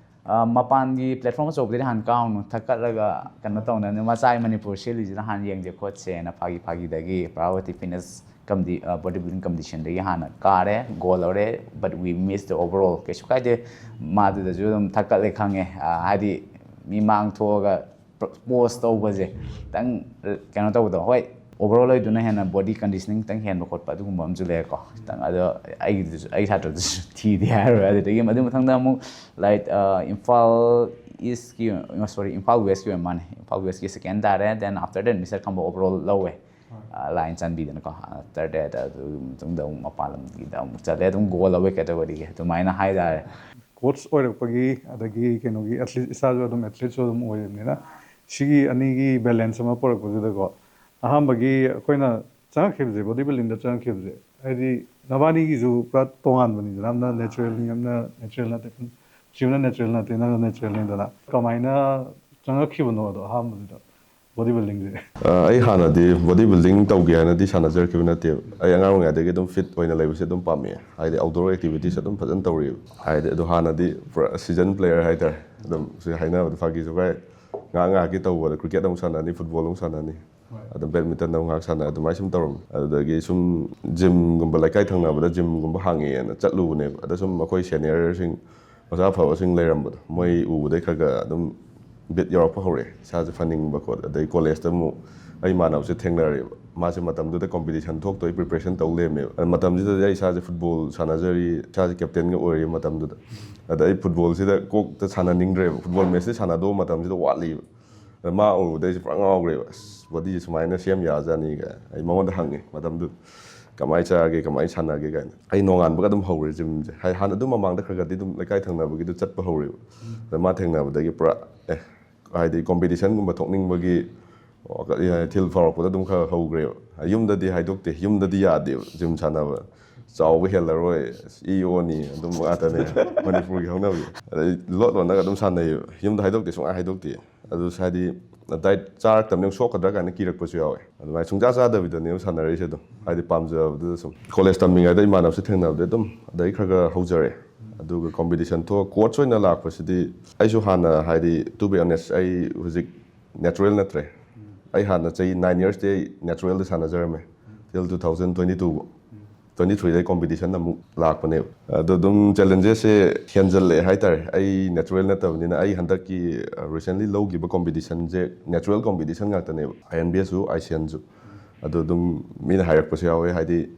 ꯑ, ꯃꯄꯥꯟꯒꯤ ꯄ꯭ꯂꯦꯠꯐꯣꯝ ꯑꯆꯧꯕꯗꯗꯤ ꯍꯥꯟꯅ ꯀꯥꯎꯅꯨ, ꯊꯛꯀꯠꯂꯒ ꯀꯩꯅꯣ ꯇꯧꯅꯅꯤ, ꯃꯆꯥꯒꯤ ꯃꯅꯤꯄꯨꯔ ꯁꯤꯜꯂꯤꯁꯤꯅ ꯍꯥꯟꯅ ꯌꯦꯡꯁꯦ ꯈꯣꯠꯁꯦꯅ" ꯐꯥꯒꯤ ꯐꯥꯒꯤꯗꯒꯤ ꯄ꯭ꯔꯥꯚꯥꯕꯇꯤ ꯐꯤꯠꯅꯦꯁ ꯀꯝꯗꯤ-, ꯑ, ꯕꯣꯗꯤ ꯕꯤꯜꯗꯤꯡ ꯀꯝꯄꯤꯇꯤꯁꯟꯗꯒꯤ ꯍꯥꯟꯅ ꯀꯥꯔꯦ, ꯒꯣꯜ ꯂꯧꯔꯦ, but we miss the overall꯫ ꯀꯩꯁꯨ ꯀꯥꯏꯗꯦ, ꯃꯥꯗꯨꯗꯁꯨ ꯑꯗꯨꯝ ꯊꯛꯀꯠꯂꯦ ꯈꯪꯉꯦ꯫ ꯑ, ꯍꯥꯏꯗꯤ ꯃꯤ ꯃꯥꯡ ꯊꯣꯛꯑꯒ ꯄꯣꯁ ꯇꯧꯕꯁꯦ ꯈꯤꯇꯪ ꯀꯩꯅꯣ ꯇꯧꯕꯗꯣ, ꯍꯣꯏ, ꯑꯣꯚꯔꯑꯣꯜ ꯑꯣꯏꯗꯨꯅ ꯍꯦꯟꯅ ꯕꯣꯗꯤ ꯀꯟꯗꯤꯁꯅꯤꯡ ꯈꯤꯇꯪ ꯍꯦꯟꯕ ꯈꯣꯠꯄ ꯑꯗꯨꯒꯨꯝꯕ ꯑꯃꯁꯨ ꯂꯩꯔꯦꯀꯣ꯫ ꯈꯤꯇꯪ ꯑꯗꯣ ꯑꯩꯒꯤꯗꯨꯁꯨ, ꯑꯩꯒꯤ ꯁꯥꯇ꯭ꯔꯗꯨꯁꯨ ꯊꯤꯗꯦ ꯍꯥꯏꯔꯣꯏ꯫ ꯑꯗꯨꯗꯒꯤ ꯑꯗꯨ ꯃꯊꯪꯗ ꯑꯃꯨꯛ, ꯂꯥꯏꯛ, ꯏꯝꯐꯥꯜ ꯏꯁꯀꯤ, ꯁꯣꯔꯤ, ꯏꯝꯐꯥꯜ ꯋꯦꯁꯀꯤ ꯑꯣꯏꯔ ꯃꯥꯜꯂꯦ꯫ ꯏꯝꯐꯥꯜ ꯋꯦꯁꯀꯤ ꯁꯦꯀꯦꯟ ꯇꯥꯔꯦ, then after that mister Khamba overall ꯂꯧꯋꯦ꯫ ꯂꯥꯏꯟ ꯆꯟꯕꯤꯗꯅꯀꯣ꯫ After that ꯑꯗꯨꯒꯤ ꯃꯇꯨꯡꯗ ꯑꯃꯨꯛ ꯃꯄꯥꯟ ꯂꯝꯒꯤꯗ ꯑꯃꯨꯛ ꯆꯠꯂꯦ, ꯑꯗꯨꯝ ꯒꯣꯜ ꯂꯧꯋꯦ ꯀꯦꯇꯦꯒꯣꯔꯤꯒꯤ, ꯑꯗꯨꯃꯥꯏꯅ ꯍꯥꯏꯇꯥꯔꯦ꯫ ꯀꯣꯆ ꯑꯣꯏꯔꯛꯄꯒꯤ, ꯑꯗꯒꯤ ꯀꯩꯅꯣꯒꯤ ꯑꯦꯊꯂꯤꯠ, ꯏꯁꯥꯁꯨ ꯑꯗꯨꯝ ꯑꯦꯊꯂꯤꯠꯁꯨ ꯑꯗꯨꯝ ꯑꯣꯏꯔꯤꯕꯅꯤꯅ, ꯁꯤꯒꯤ ꯑꯅꯤꯒꯤ ꯕꯦꯂꯦꯟꯁ ꯑꯃ ꯄꯨꯔꯛꯄꯗꯨꯗꯀꯣ, ꯑꯍꯥꯟꯕꯒꯤ ꯑꯩꯈꯣꯏꯅ ꯆꯪꯉꯛꯈꯤꯕꯁꯦ, ꯕꯣꯗꯤ ꯕꯤꯜꯗꯤꯡꯗ ꯆꯪꯉꯛꯈꯤꯕꯁꯦ, ꯍꯥꯏꯗꯤ ꯅꯕꯥꯅꯤꯒꯤꯁꯨ ꯄꯨꯔꯥ ꯇꯣꯉꯥꯟꯕꯅꯤꯗꯅ, ꯑꯃꯅ ꯅꯦꯆꯔꯦꯜꯅꯤ, ꯑꯃꯅ ꯅꯦꯆꯔꯦꯜ ꯅꯠꯇꯦ꯫ ꯁꯤꯕꯅ ꯅꯦꯆꯔꯦꯜ ꯅꯠꯇꯦ, ꯅꯪꯅ ꯅꯦꯆꯔꯦꯜꯅꯤꯗꯅ꯫ ꯀꯃꯥꯏꯅ ꯆꯪꯉꯛꯈꯤꯕꯅꯣ ꯑꯗꯣ ꯑꯍꯥꯟꯕꯗꯨꯗ ꯕꯣꯗꯤ ꯕꯤꯜꯗꯤꯡꯁꯦ? ꯑꯩ ꯍꯥꯟꯅꯗꯤ ꯕꯣꯗꯤ ꯕꯤꯜꯗꯤꯡ ꯇꯧꯒꯦ ꯍꯥꯏꯅꯗꯤ ꯁꯥꯟꯅꯖꯔꯛꯈꯤꯕ ꯅꯠꯇꯦꯕ꯫ ꯑꯩ ꯑꯉꯥꯡ ꯑꯣꯏꯔꯤꯉꯩꯗꯒꯤ ꯑꯗꯨꯝ ꯐꯤꯠ ꯑꯣꯏꯅ ꯂꯩꯕꯁꯦ ꯑꯗꯨꯝ ꯄꯥꯝꯃꯛꯑꯦ꯫ ꯍꯥꯏꯗꯤ ꯑꯥꯎꯠꯗꯣꯔ ꯑꯦꯛꯇꯤꯚꯤꯇꯤꯁ ꯑꯗꯨꯝ ꯐꯖꯅ ꯇꯧꯔꯛꯑꯦꯕ꯫ ꯍꯥꯏꯗꯤ ꯑꯗꯣ ꯍꯥꯟꯅꯗꯤ ꯄꯨꯔꯥ ꯁꯤꯖꯟ ꯄ꯭ꯂꯦꯌꯔ ꯍꯥꯏꯇꯥꯔꯦ꯫ ꯑꯗꯨꯝ ꯁꯤ ꯍꯥꯏꯅꯕꯗꯣ ꯐꯥꯒꯤꯁꯨ ꯀꯥꯏ, ꯉꯥꯏꯍꯥꯛ ꯉꯥꯏꯍꯥꯛꯀꯤ ꯇꯧꯕꯗ ꯀ꯭ꯔꯤꯀꯦꯠ ꯑꯃꯨꯛ ꯁꯥꯟꯅꯅꯤ, ꯐꯨꯠꯕꯣꯜ ꯑꯃꯨꯛ ꯁꯥꯟꯅꯅꯤ, ꯑꯗꯨꯝ ꯕꯦꯗꯃꯤꯟꯇꯟ ꯑꯃꯨꯛ ꯉꯥꯏꯍꯥꯛ ꯁꯥꯟꯅ, ꯑꯗꯨꯃꯥꯏꯅ ꯁꯨꯝ ꯇꯧꯔꯝꯃꯤ꯫ ꯑꯗꯨꯗꯒꯤ ꯁꯨꯝ ꯖꯤꯝꯒꯨꯝꯕ, ꯂꯩꯀꯥꯏ ꯊꯪꯅꯕꯗ ꯖꯤꯝꯒꯨꯝꯕ ꯍꯥꯡꯉꯦꯅ ꯆꯠꯂꯨꯕꯅꯦꯕ꯫ ꯑꯗ ꯁꯨꯝ ꯑꯩꯈꯣꯏ ꯁꯦꯅꯤꯌꯔꯁꯤꯡ, ꯃꯁꯥ ꯐꯕꯁꯤꯡ ꯂꯩꯔꯝꯕꯗꯣ, ꯃꯣꯏ ꯎꯕꯗꯩ ꯈꯔ ꯈꯔ ꯑꯗꯨꯝ ꯕꯤꯠ ꯌꯥꯎꯔꯛꯄ ꯍꯧꯔꯛꯑꯦ, ꯏꯁꯥꯁꯦ ꯐꯅꯤꯡꯕ ꯈꯣꯠ꯫ ꯑꯗꯩ ꯀꯣꯂꯦꯖꯇ ꯑꯃꯨꯛ ꯑꯩ ꯏꯃꯥꯟꯅꯕꯁꯦ ꯊꯦꯡꯅꯔꯦꯕ꯫ ꯃꯥꯁꯦ ꯃꯇꯝꯗꯨꯗ ꯀꯣꯝꯄꯤꯇꯤꯁꯟ ꯊꯣꯛꯇꯣꯏ ꯄ꯭ꯔꯤꯄꯦꯔꯦꯁꯟ ꯇꯧ ꯂꯩꯔꯝꯃꯦꯕ꯫ ꯑꯗ ꯃꯇꯝꯁꯤꯗꯗꯤ ꯑꯩ ꯏꯁꯥꯁꯦ ꯐꯨꯠꯕꯣꯜ ꯁꯥꯟꯅꯖꯔꯤ, ꯏꯁꯥꯁꯦ ꯀꯦꯞꯇꯦꯟꯒ ꯑꯣꯏꯔꯤ ꯃꯇꯝꯗꯨꯗ꯫ ꯑꯗ ꯑꯩ ꯐꯨꯠꯕꯣꯜꯁꯤꯗ ꯀꯣꯛꯇ ꯁꯥꯟꯅꯅꯤꯡꯗ꯭ꯔꯦꯕ, ꯐꯨꯠꯕꯣꯜ ꯃꯦꯠꯁꯇꯤ ꯁꯥꯟꯅꯗꯧꯕ ꯃꯇꯝꯁꯤꯗ ꯋꯥꯠꯂꯤꯕ꯫ ꯑꯗ ꯃꯥ ꯎꯕꯗꯩ ꯑꯩꯁꯦ ꯄꯨꯔꯥ ꯉꯥꯎꯈ꯭ꯔꯦꯕ꯫ "ꯑꯁ, ꯕꯣꯗꯤꯁꯦ ꯁꯨꯃꯥꯏꯅ ꯁꯦꯝ ꯌꯥꯖꯥꯠꯅꯤꯒ" ꯑꯩ ꯃꯉꯣꯟꯗ ꯍꯪꯉꯦ ꯃꯇꯝꯗꯨ꯫ "ꯀꯃꯥꯏꯅ ꯆꯥꯒꯦ, ꯀꯃꯥꯏꯅ ꯁꯥꯟꯅꯒꯦ?" ꯀꯥꯏꯅ꯫ ꯑꯩ ꯅꯣꯡꯉꯥꯟꯕꯒ ꯑꯗꯨꯝ ꯍꯧꯔꯦ ꯖꯤꯝꯁꯦ꯫ ꯍꯥꯏ-, ꯍꯥꯟꯅ ꯑꯗꯨꯝ ꯃꯃꯥꯡꯗ ꯈꯔ ꯈꯔꯗꯤ ꯑꯗꯨꯝ ꯂꯩꯀꯥꯏ ꯊꯪꯅꯕꯒꯤꯗꯨ ꯆꯠꯄ ꯍꯧꯔꯦꯕ꯫ ꯑꯗ ꯃꯥ ꯊꯦꯡꯅꯕꯗꯒꯤ ꯄꯨꯔꯥ, ꯑꯦ, ꯍꯥꯏꯗꯤ ꯀꯣꯝꯄꯤꯇꯤꯁꯟꯒꯨꯝꯕ ꯊꯣꯛꯅꯤꯡꯕꯒꯤ ꯋꯥꯈꯜ, ꯏꯊꯤꯜ ꯐꯥꯎꯔꯛꯄꯗ ꯑꯗꯨꯝ ꯈꯔ ꯍꯧꯈ꯭ꯔꯦꯕ꯫ ꯌꯨꯝꯗꯗꯤ ꯍꯥꯏꯗꯣꯛꯇꯦ, ꯌꯨꯝꯗꯗꯤ ꯌꯥꯗꯦꯕ ꯖꯤꯝ ꯁꯥꯟꯅꯕ꯫ "ꯆꯥꯎꯕ ꯍꯦꯜꯂꯔꯣꯏ, ꯑꯁ, ꯏ ꯑꯣꯅꯤ", ꯑꯗꯨꯝ ꯉꯥꯛꯇꯅꯦ ꯃꯅꯤꯄꯨꯔꯒꯤ ꯍꯧꯅꯕꯤ꯫ ꯑꯗꯩ ꯂꯣꯠ ꯂꯣꯠꯅꯒ ꯑꯗꯨꯝ ꯁꯥꯟꯅꯩꯌꯦꯕ꯫ ꯌꯨꯝꯗ ꯍꯥꯏꯗꯣꯛꯇꯦ, ꯁꯨꯡꯍꯥꯏ ꯍꯥꯏꯗꯣꯛꯇꯦ꯫ ꯑꯗꯨ ꯍꯥꯏꯗꯤ ꯗꯥꯏꯠ ꯆꯥꯔꯛꯇꯕꯅꯤꯅ ꯁꯣꯛꯀꯗ꯭ꯔꯥ ꯀꯥꯏꯅ ꯀꯤꯔꯛꯄꯁꯨ ꯌꯥꯎꯋꯦ꯫ ꯑꯗꯨꯃꯥꯏꯅ ꯁꯨꯡꯆꯥ ꯆꯥꯗꯕꯤꯗꯅꯦꯕ ꯁꯥꯟꯅꯔꯛꯏꯁꯦ ꯑꯗꯨꯝ, ꯍꯥꯏꯗꯤ ꯄꯥꯝꯖꯕꯗꯨꯗ ꯁꯨꯝ꯫ ꯀꯣꯂꯦꯖ ꯇꯝꯃꯤꯉꯩꯗ ꯏꯃꯥꯟꯅꯕꯁꯦ ꯊꯦꯡꯅꯕꯗꯩ ꯑꯗꯨꯝ ꯑꯗꯩ ꯈꯔ ꯈꯔ ꯍꯧꯖꯔꯦ꯫ ꯑꯗꯨꯒ ꯀꯣꯝꯄꯤꯇꯤꯁꯟ ꯊꯣꯛꯑ ꯀꯣꯆ ꯑꯣꯏꯅ ꯂꯥꯛꯄꯁꯤꯗꯤ ꯑꯩꯁꯨ ꯍꯥꯟꯅ, ꯍꯥꯏꯗꯤ, to be honest, ꯑꯩ ꯍꯧꯖꯤꯛ ꯅꯦꯆꯔꯦꯜ ꯅꯠꯇ꯭ꯔꯦ꯫ ꯑꯩ ꯍꯥꯟꯅ ꯆꯍꯤ ꯅꯥꯏꯟ ꯌꯔꯁꯇꯤ ꯑꯩ ꯅꯦꯆꯔꯦꯜꯗ ꯁꯥꯟꯅꯖꯔꯝꯃꯦ, till two thousand twenty two ꯐꯥꯎ꯫ Twenty three ꯗꯩ ꯀꯣꯝꯄꯤꯇꯤꯁꯟ ꯑꯃꯨꯛ ꯂꯥꯛꯄꯅꯦꯕ꯫ ꯑꯗꯣ ꯑꯗꯨꯝ ꯆꯦꯂꯦꯟꯖꯦꯁꯁꯦ ꯍꯦꯟꯖꯜꯂꯛꯑꯦ ꯍꯥꯏꯇꯥꯔꯦ꯫ ꯑꯩ ꯅꯦꯆꯔꯦꯜ ꯅꯠꯇꯕꯅꯤꯅ, ꯑꯩ ꯍꯟꯗꯛꯀꯤ ꯔꯤꯁꯦꯟꯂꯤ ꯂꯧꯈꯤꯕ ꯀꯣꯝꯄꯤꯇꯤꯁꯟꯁꯦ ꯅꯦꯆꯔꯦꯜ ꯀꯣꯝꯄꯤꯇꯤꯁꯟ ꯉꯥꯛꯇꯅꯦꯕ, ꯑꯥꯏ ꯑꯦꯟ ꯕꯤ ꯑꯦꯁꯁꯨ ꯑꯥꯏ ꯁꯤ ꯑꯦꯟꯁꯨ꯫ ꯑꯗꯣ ꯑꯗꯨꯝ ꯃꯤꯅ ꯍꯥꯏꯔꯛꯄꯁꯨ ꯌꯥꯎꯋꯦ, ꯍꯥꯏꯗꯤ,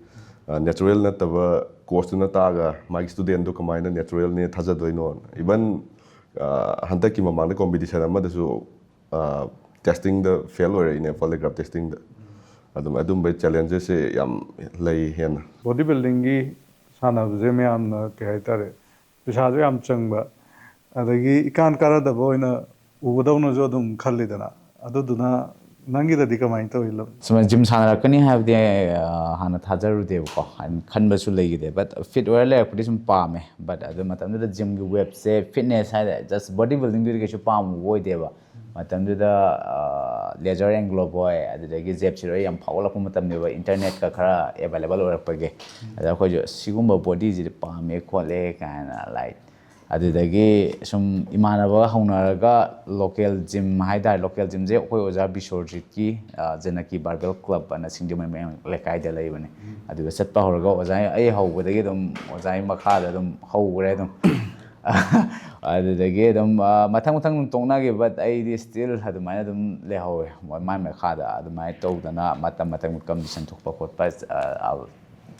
ꯅꯦꯆꯔꯦꯜ ꯅꯠꯇꯕ ꯀꯣꯆꯇꯨꯅ ꯇꯥꯛꯑꯒ ꯃꯥꯒꯤ ꯁ꯭ꯇꯨꯗꯦꯟꯗꯣ ꯀꯃꯥꯏꯅ ꯅꯦꯆꯔꯦꯜꯅꯦ ꯊꯥꯖꯗꯣꯏꯅꯣ? ꯏꯚꯟ ꯑ, ꯍꯟꯗꯛꯀꯤ ꯃꯃꯥꯡꯗ ꯀꯣꯝꯄꯤꯇꯤꯁꯟ ꯑꯃꯗꯁꯨ ꯇꯦꯁꯇꯤꯡꯗ ꯐꯦꯜ ꯑꯣꯏꯔꯛꯏꯅꯦ, ꯄꯣꯂꯤꯒ꯭ꯔꯥꯐ ꯇꯦꯁꯇꯤꯡꯗ꯫ ꯑꯗꯨꯝ ꯑꯗꯨꯝꯕꯩ ꯆꯦꯂꯦꯟꯖꯦꯁꯁꯦ ꯌꯥꯝ ꯂꯩ ꯍꯦꯟꯅ꯫ ꯕꯣꯗꯤ ꯕꯤꯜꯗꯤꯡꯒꯤ ꯁꯥꯟꯅꯕꯁꯦ ꯃꯌꯥꯝꯅ ꯀꯩ ꯍꯥꯏꯇꯥꯔꯦ, ꯄꯩꯁꯥꯁꯨ ꯌꯥꯝ ꯆꯪꯕ, ꯑꯗꯒꯤ ꯏꯀꯥꯟ ꯀꯥꯟꯅꯗꯕ ꯑꯣꯏꯅ ꯎꯒꯗꯧꯅꯁꯨ ꯑꯗꯨꯝ ꯈꯜꯂꯤꯗꯅ꯫ ꯑꯗꯨꯗꯨꯅ ꯅꯪꯒꯤꯗꯗꯤ ꯀꯃꯥꯏꯅ ꯇꯧꯏ? ꯁꯨꯃꯥꯏꯅ ꯖꯤꯝ ꯁꯥꯟꯅꯔꯛꯀꯅꯤ ꯍꯥꯏꯕꯗꯤ ꯑ, ꯍꯥꯟꯅ ꯊꯥꯖꯔꯨꯗꯦꯕꯀꯣ, ꯍꯥꯏꯗꯤ ꯈꯟꯕꯁꯨ ꯂꯩꯈꯤꯗꯦ꯫ ꯕꯠ ꯐꯤꯠ ꯑꯣꯏꯔ ꯂꯩꯔꯛꯄꯗꯤ ꯁꯨꯝ ꯄꯥꯝꯃꯦ꯫ ꯕꯠ ꯑꯗꯨ ꯃꯇꯝꯗꯨꯗ ꯖꯤꯝꯒꯤ ꯋꯦꯕꯁꯦ, ꯐꯤꯠꯅꯦꯁ ꯍꯥꯏꯗꯤ ꯖꯁ ꯕꯣꯗꯤ ꯕꯤꯜꯗꯤꯡꯗꯨꯗꯤ ꯀꯩꯁꯨ ꯄꯥꯝꯃꯨꯕ ꯑꯣꯏꯗꯦꯕ꯫ ꯃꯇꯝꯗꯨꯗ ꯂꯦꯖꯔ ꯑꯦꯡꯒ꯭ꯂꯣꯕꯣꯏ, ꯑꯗꯨꯗꯒꯤ ꯖꯦꯞ ꯁꯤꯔꯣꯏ ꯌꯥꯝ ꯐꯥꯎꯒꯠꯂꯛꯄ ꯃꯇꯝꯅꯦꯕ, ꯏꯟꯇꯔꯅꯦꯠꯀ ꯈꯔ ꯑꯦꯕꯥꯏꯂꯦꯕꯜ ꯑꯣꯏꯔꯛꯄꯒꯤ꯫ ꯑꯗ ꯑꯩꯈꯣꯏꯁꯨ ꯁꯤꯒꯨꯝꯕ ꯕꯣꯗꯤꯁꯤꯗꯤ ꯄꯥꯝꯃꯦ ꯈꯣꯠꯂꯦ ꯀꯥꯏꯅ, ꯂꯥꯏꯛ, ꯑꯗꯨꯗꯒꯤ ꯁꯨꯝ ꯏꯃꯥꯟꯅꯕꯒ ꯍꯧꯅꯔꯒ ꯂꯣꯀꯦꯜ ꯖꯤꯝ ꯍꯥꯏꯇꯥꯔꯦ, ꯂꯣꯀꯦꯜ ꯖꯤꯝꯁꯦ ꯑꯩꯈꯣꯏ ꯑꯣꯖꯥ ꯕꯤꯁꯣꯔꯖꯤꯠꯀꯤ, ꯑ, ꯖꯅꯀꯤ ꯕꯥꯔꯕꯦꯜ ꯀ꯭ꯂꯕ ꯑꯅ ꯁꯤꯡꯖꯃꯩ ꯃꯌꯥꯡ ꯂꯩꯀꯥꯏꯗ ꯂꯩꯕꯅꯦ꯫ ꯑꯗꯨꯗ ꯆꯠꯄ ꯍꯧꯔꯒ ꯑꯣꯖꯥ, ꯑꯩ ꯍꯧꯕꯗꯒꯤ ꯑꯗꯨꯝ ꯑꯣꯖꯥꯒꯤ ꯃꯈꯥꯗ ꯑꯗꯨꯝ ꯍꯧꯈ꯭ꯔꯦ ꯑꯗꯨꯝ꯫ ꯑꯗꯨꯗꯒꯤ ꯑꯗꯨꯝ, ꯑ, ꯃꯊꯪ ꯃꯊꯪ ꯑꯗꯨꯝ ꯇꯣꯛꯅꯈꯤꯕ, but ꯑꯩꯗꯤ still ꯑꯗꯨꯃꯥꯏꯅ ꯑꯗꯨꯝ ꯂꯩꯍꯧꯋꯦ꯫ ꯃꯥꯏ ꯃꯈꯥꯗ ꯑꯗꯨꯃꯥꯏꯅ ꯇꯧꯗꯅ ꯃꯇꯝ ꯃꯇꯝꯒꯤ ꯀꯝꯄꯤꯇꯤꯁꯟ ꯊꯣꯛꯄ ꯈꯣꯠꯄ, ꯑ,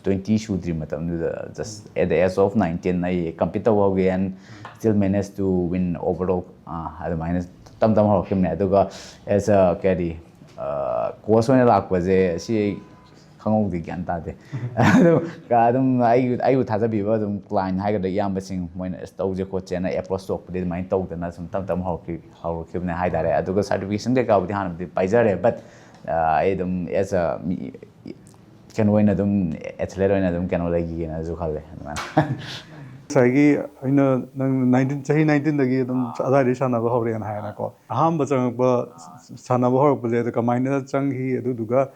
ꯇ꯭ꯋꯦꯟꯇꯤ ꯁꯨꯗ꯭ꯔꯤ ꯃꯇꯝꯗꯨꯗ, just at the age of nineteen ꯑꯩ ꯀꯝꯄꯤꯠ ꯇꯧꯕ ꯍꯧꯈꯤ, and still manage to win overall, ꯑ, ꯑꯗꯨꯃꯥꯏꯅ ꯇꯞ ꯇꯞꯅ ꯍꯧꯔꯛꯈꯤꯕꯅꯦ꯫ ꯑꯗꯨꯒ as a, ꯀꯔꯤ, ꯑ, ꯀꯣꯆ ꯑꯣꯏꯅ ꯂꯥꯛꯄꯁꯦ ꯁꯤ ꯑꯩ ꯈꯪꯍꯧꯗꯦ, ꯒ꯭ꯌꯥꯟ ꯇꯥꯗꯦ꯫ ꯑꯗꯨꯝ, ꯑꯗꯨꯝ ꯑꯩ, ꯑꯩꯕꯨ ꯊꯥꯖꯕꯤꯕ ꯑꯗꯨꯝ ꯀ꯭ꯂꯥꯏꯟ ꯍꯥꯏꯒꯗ꯭ꯔꯥ, ꯏꯌꯥꯝꯕꯁꯤꯡ ꯃꯣꯏꯅ ꯑꯁ ꯇꯧꯁꯦ ꯈꯣꯠꯁꯦꯅ ꯑꯦꯄ꯭ꯔꯣꯆ ꯇꯧꯔꯛꯄꯗꯤ ꯑꯗꯨꯃꯥꯏꯅ ꯇꯧꯗꯅ ꯁꯨꯝ ꯇꯞ ꯇꯞꯅ ꯍꯧꯔꯛꯈꯤ-, ꯍꯧꯔꯛꯈꯤꯕꯅꯦ ꯍꯥꯏꯇꯥꯔꯦ꯫ ꯑꯗꯨꯒ ꯁꯥꯔꯇꯤꯐꯤꯀꯦꯁꯟ ꯀꯩꯀꯥꯕꯨꯗꯤ ꯍꯥꯟꯅꯕꯨꯗꯤ ꯄꯥꯏꯖꯔꯦ, but, ꯑ, ꯑꯩ ꯑꯗꯨꯝ as a ꯃꯤ, ꯀꯩꯅꯣ ꯑꯣꯏꯅ ꯑꯗꯨꯝ, ꯑꯦꯊꯂꯦꯠ ꯑꯣꯏꯅ ꯑꯗꯨꯝ ꯀꯩꯅꯣ ꯂꯩꯈꯤꯒꯦꯅꯁꯨ ꯈꯜꯂꯦ ꯑꯗꯨꯃꯥꯏꯅ꯫ ꯉꯁꯥꯏꯒꯤ ꯑꯩꯅ ꯅꯪ ꯅꯥꯏꯟꯇꯤꯟ, ꯆꯍꯤ ꯅꯥꯏꯟꯇꯤꯟꯗꯒꯤ ꯑꯗꯨꯝ ꯑꯗꯥꯏꯗꯒꯤ ꯁꯥꯟꯅꯕ ꯍꯧꯔꯛꯑꯦꯅ ꯍꯥꯏꯔꯦꯀꯣ꯫ ꯑꯍꯥꯟꯕ ꯆꯪꯉꯛꯄ ꯁꯥꯟꯅꯕ ꯍꯧꯔꯛꯄꯁꯦ ꯑꯗꯣ ꯀꯃꯥꯏꯅ ꯆꯪꯈꯤ? ꯑꯗꯨꯗꯨꯒ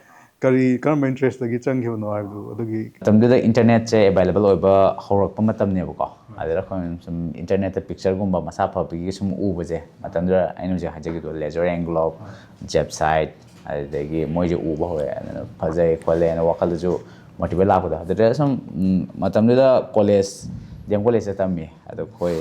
ꯀꯔꯤ, ꯀꯔꯝꯕ ꯏꯟꯇꯔꯦꯁꯇꯒꯤ ꯆꯪꯈꯤꯕꯅꯣ ꯍꯥꯏꯕꯗꯨ ꯑꯗꯨꯒꯤ꯫ ꯃꯇꯝꯗꯨꯗ ꯏꯟꯇꯔꯅꯦꯠꯁꯦ ꯑꯦꯕꯥꯏꯂꯦꯕꯜ ꯑꯣꯏꯕ ꯍꯧꯔꯛꯄ ꯃꯇꯝꯅꯦꯕꯀꯣ꯫ ꯑꯗꯨꯗ ꯑꯩꯈꯣꯏꯅ ꯁꯨꯝ ꯏꯟꯇꯔꯅꯦꯠꯇ ꯄꯤꯛꯆꯔꯒꯨꯝꯕ ꯃꯁꯥ ꯐꯕꯒꯤ ꯁꯨꯝ ꯎꯕꯁꯦ, ꯃꯇꯝꯗꯨꯗ ꯑꯩꯅ ꯍꯧꯖꯤꯛ ꯍꯥꯏꯖꯈꯤꯕꯗꯣ, ꯂꯦꯖꯔ ꯑꯦꯡꯒ꯭ꯂꯣꯕ, ꯖꯦꯞꯁꯥꯏꯠ, ꯑꯗꯨꯗꯒꯤ ꯃꯣꯏꯁꯦ ꯎꯕ ꯍꯧꯔꯦ, ꯑꯗꯨꯅ ꯐꯖꯩ ꯈꯣꯠꯂꯦꯅ ꯋꯥꯈꯜꯗꯁꯨ ꯃꯣꯇꯤꯚꯦꯠ ꯂꯥꯛꯄꯗꯣ꯫ ꯑꯗꯨꯗ ꯁꯨꯝ, ꯎꯝ, ꯃꯇꯝꯗꯨꯗ ꯀꯣꯂꯦꯖ, ꯗꯤ ꯑꯦꯝ ꯀꯣꯂꯦꯖꯇ ꯇꯝꯃꯤ꯫ ꯑꯗꯣ ꯑꯩꯈꯣꯏ,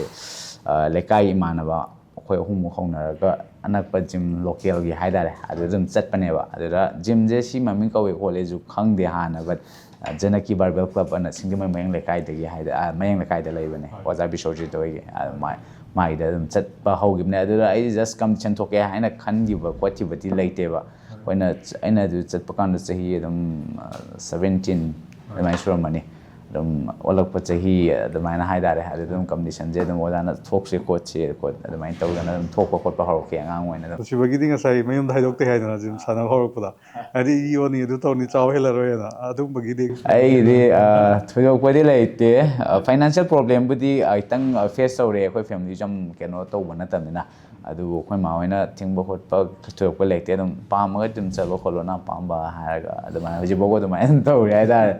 ꯑ, ꯂꯩꯀꯥꯏꯒꯤ ꯏꯃꯥꯟꯅꯕ ꯑꯩꯈꯣꯏ ꯑꯍꯨꯝꯃꯨꯛ ꯍꯧꯅꯔꯒ ꯑꯅꯛꯄ ꯖꯤꯝ ꯂꯣꯀꯦꯜꯒꯤ ꯍꯥꯏꯇꯥꯔꯦ, ꯑꯗꯨꯗ ꯑꯗꯨꯝ ꯆꯠꯄꯅꯦꯕ꯫ ꯑꯗꯨꯗ ꯖꯤꯝꯁꯦ ꯁꯤ ꯃꯃꯤꯡ ꯀꯧꯏ ꯈꯣꯠꯂꯦꯁꯨ ꯈꯪꯗꯦ ꯍꯥꯟꯅ, ꯕꯠ ꯖꯅꯀꯤ ꯕꯥꯔꯕꯦꯜ ꯀ꯭ꯂꯕ ꯑꯅ ꯁꯤꯡꯖꯃꯩ ꯃꯌꯥꯡ ꯂꯩꯀꯥꯏꯗꯒꯤ ꯍꯥꯏꯗꯤ, ꯑꯥ, ꯃꯌꯥꯡ ꯂꯩꯀꯥꯏꯗ ꯂꯩꯕꯅꯦ, ꯑꯣꯖꯥ ꯕꯤꯁꯣꯖꯤꯠ ꯍꯣꯏꯒꯤ꯫ ꯑꯗꯨ ꯃꯥꯏ-, ꯃꯥꯒꯤꯗ ꯑꯗꯨꯝ ꯆꯠꯄ ꯍꯧꯈꯤꯕꯅꯦ꯫ ꯑꯗꯨꯗ ꯑꯩ ꯖꯁ ꯀꯝꯄꯤꯇꯤꯁꯟ ꯊꯣꯛꯀꯦ ꯍꯥꯏꯅ ꯈꯟꯈꯤꯕ ꯈꯣꯠꯈꯤꯕꯗꯤ ꯂꯩꯇꯦꯕ꯫ ꯑꯩꯈꯣꯏꯅ ꯆ-, ꯑꯩꯅ ꯑꯗꯨ ꯆꯠꯄ ꯀꯥꯟꯗ ꯆꯍꯤ ꯑꯗꯨꯝ, ꯑꯥ, ꯁꯕꯦꯟꯇꯤꯟ ꯑꯗꯨꯃꯥꯏꯅ ꯁꯨꯔꯝꯃꯅꯤ꯫ ꯑꯗꯨꯝ ꯑꯣꯜꯂꯛꯄ ꯆꯍꯤ ꯑꯗꯨꯃꯥꯏꯅ ꯍꯥꯏꯇꯥꯔꯦ꯫ ꯑꯗꯨꯗ ꯑꯗꯨꯝ ꯀꯝꯄꯤꯇꯤꯁꯟꯁꯦ ꯑꯗꯨꯝ ꯑꯣꯖꯥꯅ ꯊꯣꯛꯁꯦ ꯈꯣꯠꯁꯦ ꯈꯣꯠ ꯑꯗꯨꯃꯥꯏꯅ ꯇꯧꯗꯅ ꯑꯗꯨꯝ ꯊꯣꯛꯄ ꯈꯣꯠꯄ ꯍꯧꯔꯛꯈꯤ ꯑꯉꯥꯡ ꯑꯣꯏꯅ ꯑꯗꯨꯝ꯫ ꯁꯤꯕꯒꯤꯗꯤ ꯉꯁꯥꯏ ꯃꯌꯨꯝꯗ ꯍꯥꯏꯗꯣꯛꯇꯦ ꯍꯥꯏꯗꯅ, ꯖꯤꯝ ꯁꯥꯟꯅꯕ ꯍꯧꯔꯛꯄꯗ꯫ ꯍꯥꯏꯗꯤ ꯌꯣꯟꯅꯤ ꯑꯗꯨ ꯇꯧꯅꯤ ꯆꯥꯎ ꯍꯦꯜꯂꯔꯣꯏꯅ ꯑꯗꯨꯝꯕꯒꯤꯗꯤ? ꯑꯩꯒꯤꯗꯤ, ꯑ, ꯊꯣꯏꯗꯣꯛꯄꯗꯤ ꯂꯩꯇꯦ꯫ ꯑ, ꯐꯥꯏꯅꯥꯟꯁꯤꯌꯦꯜ ꯄ꯭ꯔꯣꯕ꯭ꯂꯦꯝꯕꯨꯗꯤ ꯈꯤꯇꯪ, ꯑ, ꯐꯦꯁ ꯇꯧꯔꯦ꯫ ꯑꯩꯈꯣꯏ ꯐꯦꯃꯤꯂꯤꯁꯨ ꯌꯥꯝ ꯀꯩꯅꯣ ꯇꯧꯕ ꯅꯠꯇꯕꯅꯤꯅ꯫ ꯑꯗꯨꯕꯨ ꯑꯩꯈꯣꯏ ꯃꯥ ꯍꯣꯏꯅ ꯊꯤꯡꯕ ꯈꯣꯠꯄ ꯊꯣꯏꯗꯣꯛꯄ ꯂꯩꯇꯦ꯫ ꯑꯗꯨꯝ ꯄꯥꯝꯃꯒ ꯑꯗꯨꯝ ꯆꯠꯂꯣ ꯈꯣꯠꯂꯣ ꯅꯪ ꯑꯄꯥꯝꯕ ꯍꯥꯏꯔꯒ ꯑꯗꯨꯃꯥꯏꯅ ꯍꯧꯖꯤꯛꯐꯥꯎꯕ ꯑꯗꯨꯃꯥꯏꯅ ꯑꯗꯨꯝ ꯇꯧꯔꯤ ꯍꯥꯏꯇꯥꯔꯦ꯫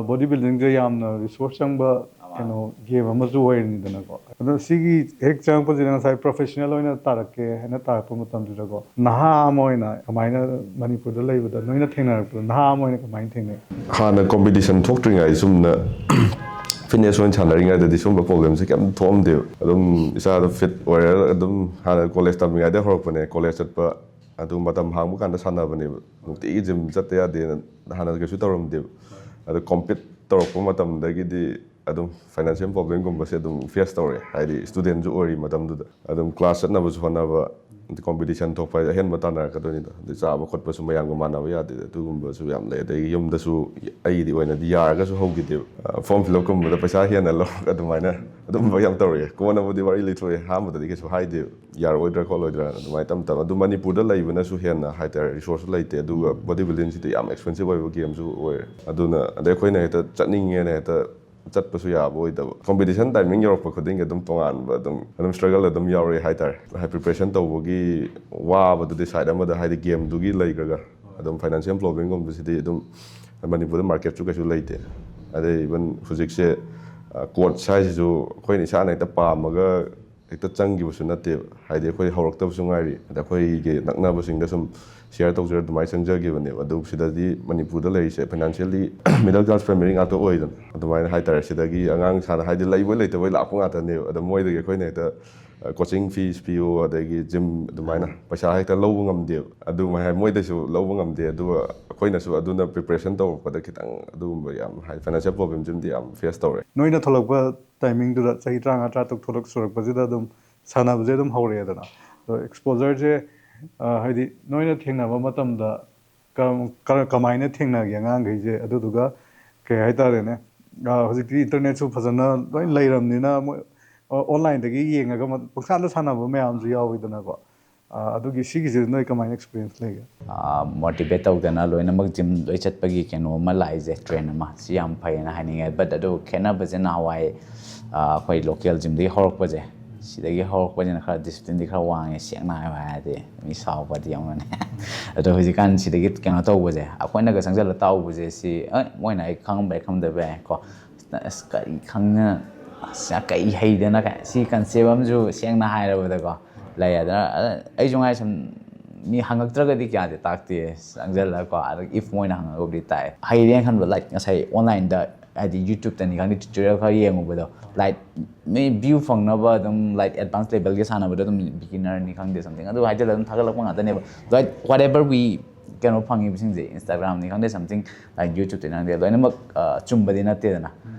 ꯕꯣꯗꯤ ꯕꯤꯜꯗꯤꯡꯁꯦ ꯌꯥꯝꯅ ꯔꯤꯁꯣꯔꯁ ꯆꯪꯕ ꯀꯩꯅꯣ ꯒꯦꯝ ꯑꯃꯁꯨ ꯑꯣꯏꯔꯤꯅꯤꯗꯅꯀꯣ꯫ ꯑꯗꯣ ꯁꯤꯒꯤ ꯍꯦꯛ ꯆꯪꯉꯛꯄꯁꯤꯗ ꯉꯁꯥꯏ ꯄ꯭ꯔꯣꯐꯦꯁꯅꯦꯜ ꯑꯣꯏꯅ ꯇꯥꯔꯛꯀꯦ ꯍꯥꯏꯅ ꯇꯥꯔꯛꯄ ꯃꯇꯝꯗꯨꯗꯀꯣ, ꯅꯍꯥ ꯑꯃ ꯑꯣꯏꯅ ꯀꯃꯥꯏꯅ ꯃꯅꯤꯄꯨꯔꯗ ꯂꯩꯕꯗ ꯅꯣꯏꯅ ꯊꯦꯡꯅꯔꯛꯄꯗ ꯅꯍꯥ ꯑꯃ ꯑꯣꯏꯅ ꯀꯃꯥꯏꯅ ꯊꯦꯡꯅꯩ? ꯍꯥꯟꯅ ꯀꯣꯝꯄꯤꯇꯤꯁꯟ ꯊꯣꯛꯇ꯭ꯔꯤꯉꯩ ꯆꯨꯝꯅ ꯐꯤꯠꯅꯦꯁ ꯑꯣꯏꯅ ꯁꯥꯟꯅꯔꯤꯉꯩꯗꯗꯤ ꯁꯨꯝꯕ ꯄ꯭ꯔꯣꯕ꯭ꯂꯦꯝꯁꯦ ꯀꯩꯝ ꯊꯣꯛꯑꯝꯗꯦꯕ꯫ ꯑꯗꯨꯝ ꯏꯁꯥꯗꯣ ꯐꯤꯠ ꯑꯣꯏꯔꯒ ꯑꯗꯨꯝ ꯍꯥꯟꯅ ꯀꯣꯂꯦꯖ ꯇꯝꯃꯤꯉꯩꯗ ꯍꯧꯔꯛꯄꯅꯦ꯫ ꯀꯣꯂꯦꯖ ꯆꯠꯄ ꯑꯗꯨ ꯃꯇꯝ ꯍꯥꯡꯕ ꯀꯥꯟꯗ ꯁꯥꯟꯅꯕꯅꯦꯕ꯫ ꯅꯨꯡꯇꯤꯒꯤ ꯖꯤꯝ ꯆꯠꯇ ꯌꯥꯗꯦꯅ ꯍꯥꯟꯅ ꯀꯩꯁꯨ ꯇꯧꯔꯝꯗꯦꯕ꯫ ꯑꯗꯣ ꯀꯣꯝꯄꯤꯠ ꯇꯧꯔꯛꯄ ꯃꯇꯝꯗꯒꯤꯗꯤ ꯑꯗꯨꯝ ꯐꯥꯏꯅꯥꯟꯁꯤꯌꯦꯜ ꯄ꯭ꯔꯣꯕ꯭ꯂꯦꯝꯒꯨꯝꯕꯁꯦ ꯑꯗꯨꯝ ꯐꯦꯁ ꯇꯧꯔꯛꯑꯦ꯫ ꯍꯥꯏꯗꯤ ꯁ꯭ꯇꯨꯗꯦꯟꯁꯨ ꯑꯣꯏꯔꯤ ꯃꯇꯝꯗꯨꯗ꯫ ꯑꯗꯨꯝ ꯀ꯭ꯂꯥꯁ ꯆꯠꯅꯕꯁꯨ ꯍꯣꯠꯅꯕ, ꯀꯣꯝꯄꯤꯇꯤꯁꯟ ꯊꯣꯛꯄ ꯍꯥꯏꯗꯤ ꯑꯍꯦꯟꯕ ꯇꯥꯟꯅꯔꯛꯀꯗꯣꯏꯅꯤꯗꯣ꯫ ꯑꯗꯩ ꯆꯥꯕ ꯈꯣꯠꯄꯁꯨ ꯃꯌꯥꯝꯒ ꯃꯥꯟꯅꯕ ꯌꯥꯗꯦ꯫ ꯑꯗꯨꯒꯨꯝꯕꯁꯨ ꯌꯥꯝ ꯂꯩ꯫ ꯑꯗꯒꯤ ꯌꯨꯝꯗꯁꯨ ꯑꯩꯒꯤꯗꯤ ꯑꯣꯏꯅꯗꯤ ꯌꯥꯔꯒꯁꯨ ꯍꯧꯈꯤꯗꯦꯕ꯫ ꯑ, ꯐꯣꯔꯝ ꯐꯤꯜ ꯑꯞꯀꯨꯝꯕꯗ ꯄꯩꯁꯥ ꯍꯦꯟꯅ ꯂꯧꯔꯒ ꯑꯗꯨꯃꯥꯏꯅ ꯑꯗꯨꯝꯕ ꯌꯥꯝ ꯇꯧꯔꯛꯑꯦ꯫ ꯀꯣꯟꯅꯕꯨꯗꯤ ꯋꯥꯔꯤ ꯂꯩꯊꯣꯛꯑꯦ꯫ ꯑꯍꯥꯟꯕꯗꯗꯤ ꯀꯩꯁꯨ ꯍꯥꯏꯗꯦꯕ꯫ ꯌꯥꯔꯣꯏꯗ꯭ꯔꯥ ꯈꯣꯠꯂꯣꯏꯗ꯭ꯔꯥ ꯑꯗꯨꯃꯥꯏꯅ ꯇꯞ ꯇꯞꯅ꯫ ꯑꯗꯨ ꯃꯅꯤꯄꯨꯔꯗ ꯂꯩꯕꯅꯁꯨ ꯍꯦꯟꯅ ꯍꯥꯏꯇꯥꯔꯦ ꯔꯤꯁꯣꯔꯁꯁꯨ ꯂꯩꯇꯦ꯫ ꯑꯗꯨꯒ ꯕꯣꯗꯤ ꯕꯤꯜꯗꯤꯡꯁꯤꯗꯤ ꯌꯥꯝ ꯑꯦꯛꯁꯄꯦꯟꯁꯤꯞ ꯑꯣꯏꯕ ꯒꯦꯝꯁꯨ ꯑꯣꯏꯔꯦ꯫ ꯑꯗꯨꯅ ꯑꯗꯩ ꯑꯩꯈꯣꯏꯅ ꯍꯦꯛꯇ ꯆꯠꯅꯤꯡꯉꯦꯅ ꯍꯦꯛꯇ ꯆꯠꯄꯁꯨ ꯌꯥꯕ ꯑꯣꯏꯗꯕ꯫ ꯀꯣꯝꯄꯤꯇꯤꯁꯟ ꯇꯥꯏꯃꯤꯡ ꯌꯧꯔꯛꯄ ꯈꯨꯗꯤꯡꯒꯤ ꯑꯗꯨꯝ ꯇꯣꯉꯥꯟꯕ ꯑꯗꯨꯝ, ꯑꯗꯨꯝ ꯁ꯭ꯇ꯭ꯔꯒꯜ ꯑꯗꯨꯝ ꯌꯥꯎꯔꯛꯑꯦ ꯍꯥꯏꯇꯥꯔꯦ꯫ ꯍꯥꯏ, ꯄ꯭ꯔꯤꯄꯦꯔꯦꯁꯟ ꯇꯧꯕꯒꯤ ꯋꯥꯕꯗꯨꯗꯤ ꯁꯥꯏꯠ ꯑꯃꯗ, ꯍꯥꯏꯗꯤ ꯒꯦꯝꯗꯨꯒꯤ ꯂꯩꯈ꯭ꯔꯒ ꯑꯗꯨꯝ ꯐꯥꯏꯅꯥꯟꯁꯤꯌꯦꯜ ꯄ꯭ꯔꯣꯕ꯭ꯂꯦꯝꯒꯨꯝꯕꯁꯤꯗꯤ ꯑꯗꯨꯝ ꯃꯅꯤꯄꯨꯔꯗ ꯃꯥꯔꯀꯦꯠꯁꯨ ꯀꯩꯁꯨ ꯂꯩꯇꯦ꯫ ꯑꯗꯩ ꯏꯚꯟ ꯍꯧꯖꯤꯛꯁꯦ, ꯑ, ꯀꯣꯆ ꯍꯥꯏꯁꯤꯁꯨ ꯑꯩꯈꯣꯏꯅ ꯏꯁꯥꯅ ꯍꯦꯛꯇ ꯄꯥꯝꯃꯒ ꯍꯦꯛꯇ ꯆꯪꯈꯤꯕꯁꯨ ꯅꯠꯇꯦꯕ꯫ ꯍꯥꯏꯗꯤ ꯑꯩꯈꯣꯏ ꯍꯧꯔꯛꯇꯕꯁꯨ ꯉꯥꯏꯔꯤ, ꯑꯗ ꯑꯩꯈꯣꯏꯒꯤ ꯅꯛꯅꯕꯁꯤꯡꯗ ꯁꯨꯝ ꯁꯤꯌꯔ ꯇꯧꯖꯔ ꯑꯗꯨꯃꯥꯏꯅ ꯆꯪꯖꯈꯤꯕꯅꯦꯕ꯫ ꯑꯗꯨ ꯁꯤꯗꯗꯤ ꯃꯅꯤꯄꯨꯔꯗ ꯂꯩꯔꯤꯁꯦ ꯐꯥꯏꯅꯥꯟꯁꯤꯌꯦꯜꯂꯤ ꯃꯤꯗꯜ ꯀ꯭ꯂꯥꯁ ꯐꯦꯃꯤꯂꯤ ꯉꯥꯛꯇ ꯑꯣꯏꯗꯅ, ꯑꯗꯨꯃꯥꯏꯅ ꯍꯥꯏꯇꯥꯔꯦ꯫ ꯁꯤꯗꯒꯤ ꯑꯉꯥꯡ ꯁꯥꯟꯅ ꯍꯥꯏꯗꯤ ꯂꯩꯕꯣꯏ ꯂꯩꯇꯕꯣꯏ ꯂꯥꯛꯄ ꯉꯥꯛꯇꯅꯦꯕ꯫ ꯑꯗ ꯃꯣꯏꯗꯒꯤ ꯑꯩꯈꯣꯏꯅ ꯍꯦꯛꯇ ꯀꯣꯆꯤꯡ ꯐꯤꯁ ꯄꯤꯌꯨ, ꯑꯗꯒꯤ ꯖꯤꯝ ꯑꯗꯨꯃꯥꯏꯅ ꯄꯩꯁꯥ ꯍꯦꯛꯇ ꯂꯧꯕ ꯉꯝꯗꯦꯕ꯫ ꯑꯗꯨꯃꯥꯏꯅ ꯃꯣꯏꯗꯁꯨ ꯂꯧꯕ ꯉꯝꯗꯦ꯫ ꯑꯗꯨꯒ ꯑꯩꯈꯣꯏꯅꯁꯨ ꯑꯗꯨꯅ ꯄ꯭ꯔꯤꯄꯦꯔꯦꯁꯟ ꯇꯧꯔꯛꯄꯗ ꯈꯤꯇꯪ ꯑꯗꯨꯒꯨꯝꯕ ꯌꯥꯝ ꯍꯥꯏꯗꯤ ꯐꯥꯏꯅꯥꯟꯁꯤꯌꯦꯜ ꯄ꯭ꯔꯣꯕ꯭ꯂꯦꯝꯁꯤꯃꯗꯤ ꯌꯥꯝ ꯐꯦꯁ ꯇꯧꯔꯦ꯫ ꯅꯣꯏꯅ ꯊꯣꯛꯂꯛꯄ ꯇꯥꯏꯃꯤꯡꯗꯨꯗ, ꯆꯍꯤ ꯇꯔꯥꯃꯉꯥ, ꯇꯔꯥꯇꯔꯨꯛ ꯊꯣꯛꯂꯛ ꯁꯨꯔꯛꯄꯁꯤꯗ ꯑꯗꯨꯝ ꯁꯥꯟꯅꯕꯁꯦ ꯑꯗꯨꯝ ꯍꯧꯔꯛꯑꯦꯗꯅ꯫ ꯑꯗꯣ ꯑꯦꯛꯁꯄꯣꯖꯔꯁꯦ, ꯍꯥꯏꯗꯤ ꯅꯣꯏꯅ ꯊꯦꯡꯅꯕ ꯃꯇꯝꯗ ꯀꯔꯝ- ꯀꯔ- ꯀꯃꯥꯏꯅ ꯊꯦꯡꯅꯒꯦ ꯑꯉꯥꯡꯈꯩꯁꯦ? ꯑꯗꯨꯗꯨꯒ ꯀꯩ ꯍꯥꯏꯇꯥꯔꯦꯅꯦ, ꯑ, ꯍꯧꯖꯤꯛꯇꯤ ꯏꯟꯇꯔꯅꯦꯠꯁꯨ ꯐꯖꯅ ꯂꯣꯏ ꯂꯩꯔꯕꯅꯤꯅ, ꯃꯣꯏ ꯑꯣꯟꯂꯥꯏꯟꯗꯒꯤ ꯌꯦꯡꯉꯒ ꯃ- ꯄꯪꯁꯥꯟꯗ ꯁꯥꯟꯅꯕ ꯃꯌꯥꯝꯁꯨ ꯌꯥꯎꯋꯤꯗꯅꯀꯣ꯫ ꯑ, ꯑꯗꯨꯒꯤ, ꯁꯤꯒꯤꯁꯦ ꯅꯣꯏ ꯀꯃꯥꯏꯅ ꯑꯦꯛꯁꯄꯤꯔꯤꯌꯦꯟꯁ ꯂꯩꯒꯦ? ꯃꯣꯇꯤꯚꯦꯠ ꯇꯧꯗꯅ ꯂꯣꯏꯅꯃꯛ ꯖꯤꯝ ꯂꯣꯏ ꯆꯠꯄꯒꯤ ꯀꯩꯅꯣ ꯑꯃ ꯂꯥꯛꯏꯁꯦ, ꯇ꯭ꯔꯦꯟ ꯑꯃ, ꯁꯤ ꯌꯥꯝ ꯐꯩꯌꯦꯅ ꯍꯥꯏꯅꯤꯡꯉꯦ꯫ ꯕꯠ ꯑꯗꯨ ꯈꯦꯠꯅꯕꯁꯦ, ꯅꯍꯥꯟꯋꯥꯏ ꯑ, ꯑꯩꯈꯣꯏ ꯂꯣꯀꯦꯜ ꯖꯤꯝꯗꯒꯤ ꯍꯧꯔꯛꯄꯁꯦ, ꯁꯤꯗꯒꯤ ꯍꯧꯔꯛꯄꯁꯤꯅ ꯈꯔ ꯗꯤꯁꯤꯄ꯭ꯂꯤꯟꯗꯤ ꯈꯔ ꯋꯥꯡꯉꯦ, ꯁꯦꯡꯅ ꯍꯥꯏꯌꯨ ꯍꯥꯏꯔꯗꯤ꯫ ꯃꯤ ꯁꯥꯎꯕꯗꯤ ꯌꯥꯎꯅꯅꯦ꯫ ꯑꯗꯣ ꯍꯧꯖꯤꯛꯀꯥꯟ ꯁꯤꯗꯒꯤ ꯀꯩꯅꯣ ꯇꯧꯕꯁꯦ, ꯑꯩꯈꯣꯏꯅꯒ ꯆꯪꯁꯤꯜꯂ ꯇꯥꯎꯕꯁꯦ, ꯁꯤ ꯑ, ꯃꯣꯏꯅ ꯑꯩ ꯈꯪꯉꯝꯕ ꯌꯥꯏ, ꯈꯪꯗꯕ ꯌꯥꯏ ꯀꯣ꯫ ꯑꯁ, ꯀꯔꯤ ꯈꯪꯗꯅ, ꯑꯁ, ꯀꯔꯤ ꯍꯩꯗꯅ ꯀꯥꯏ, ꯁꯤ ꯀꯟꯁꯦꯞ ꯑꯃꯁꯨ ꯁꯦꯡꯅ ꯍꯥꯏꯔꯕꯗꯀꯣ ꯂꯩ꯫ ꯑꯗꯨꯅ, ꯑ, ꯑꯩꯁꯨ ꯉꯥꯏ ꯁꯨꯝ ꯃꯤ ꯍꯪꯉꯛꯇ꯭ꯔꯒꯗꯤ ꯀꯌꯥꯗꯤ ꯇꯥꯛꯇꯦ꯫ ꯆꯪꯁꯤꯜꯂꯒꯀꯣ, ꯑꯗ ꯏꯐ ꯃꯣꯏꯅ ꯍꯪꯉꯒꯕꯨꯗꯤ ꯇꯥꯛꯑꯦ꯫ ꯍꯩꯔꯦꯅ ꯈꯟꯕ, ꯂꯥꯏꯛ, ꯉꯁꯥꯏ ꯑꯣꯟꯂꯥꯏꯟꯗ, ꯍꯥꯏꯗꯤ ꯌꯨꯇ꯭ꯌꯨꯕꯇꯅꯤ ꯈꯪꯗꯦ, ꯇ꯭ꯌꯨꯇꯣꯔꯤꯌꯦꯜ ꯈꯔ ꯌꯦꯡꯉꯨꯕꯗꯣ, ꯂꯥꯏꯛ, ꯃꯤ ꯚ꯭ꯌꯨ ꯐꯪꯅꯕ ꯑꯗꯨꯝ, ꯂꯥꯏꯛ, ꯑꯦꯗꯚꯥꯟꯁ ꯂꯦꯚꯦꯜꯒꯤ ꯁꯥꯟꯅꯕꯗ ꯑꯗꯨꯝ ꯕꯤꯒꯤꯅꯔꯅꯤ ꯈꯪꯗꯦ, ꯁꯝꯊꯤꯡ ꯑꯗꯨ ꯍꯥꯏꯖꯤꯜꯂꯒ ꯑꯗꯨꯝ ꯊꯥꯒꯠꯂꯛꯄ ꯉꯥꯛꯇꯅꯦꯕ꯫ ꯂꯥꯏꯛ, ꯋꯥꯠ ꯑꯦꯚꯔ ꯋꯤ ꯀꯩꯅꯣ ꯐꯪꯉꯤꯕꯁꯤꯡꯁꯦ, ꯏꯟꯁꯇꯥꯒ꯭ꯔꯥꯝꯅꯤ ꯈꯪꯗꯦ, ꯁꯝꯊꯤꯡ, ꯂꯥꯏꯛ, ꯌꯨꯇ꯭ꯌꯨꯕꯇꯅꯤ ꯈꯪꯗꯦ, ꯂꯣꯏꯅꯃꯛ, ꯑ, ꯆꯨꯝꯕꯗꯤ ꯅꯠꯇꯦꯗꯅ꯫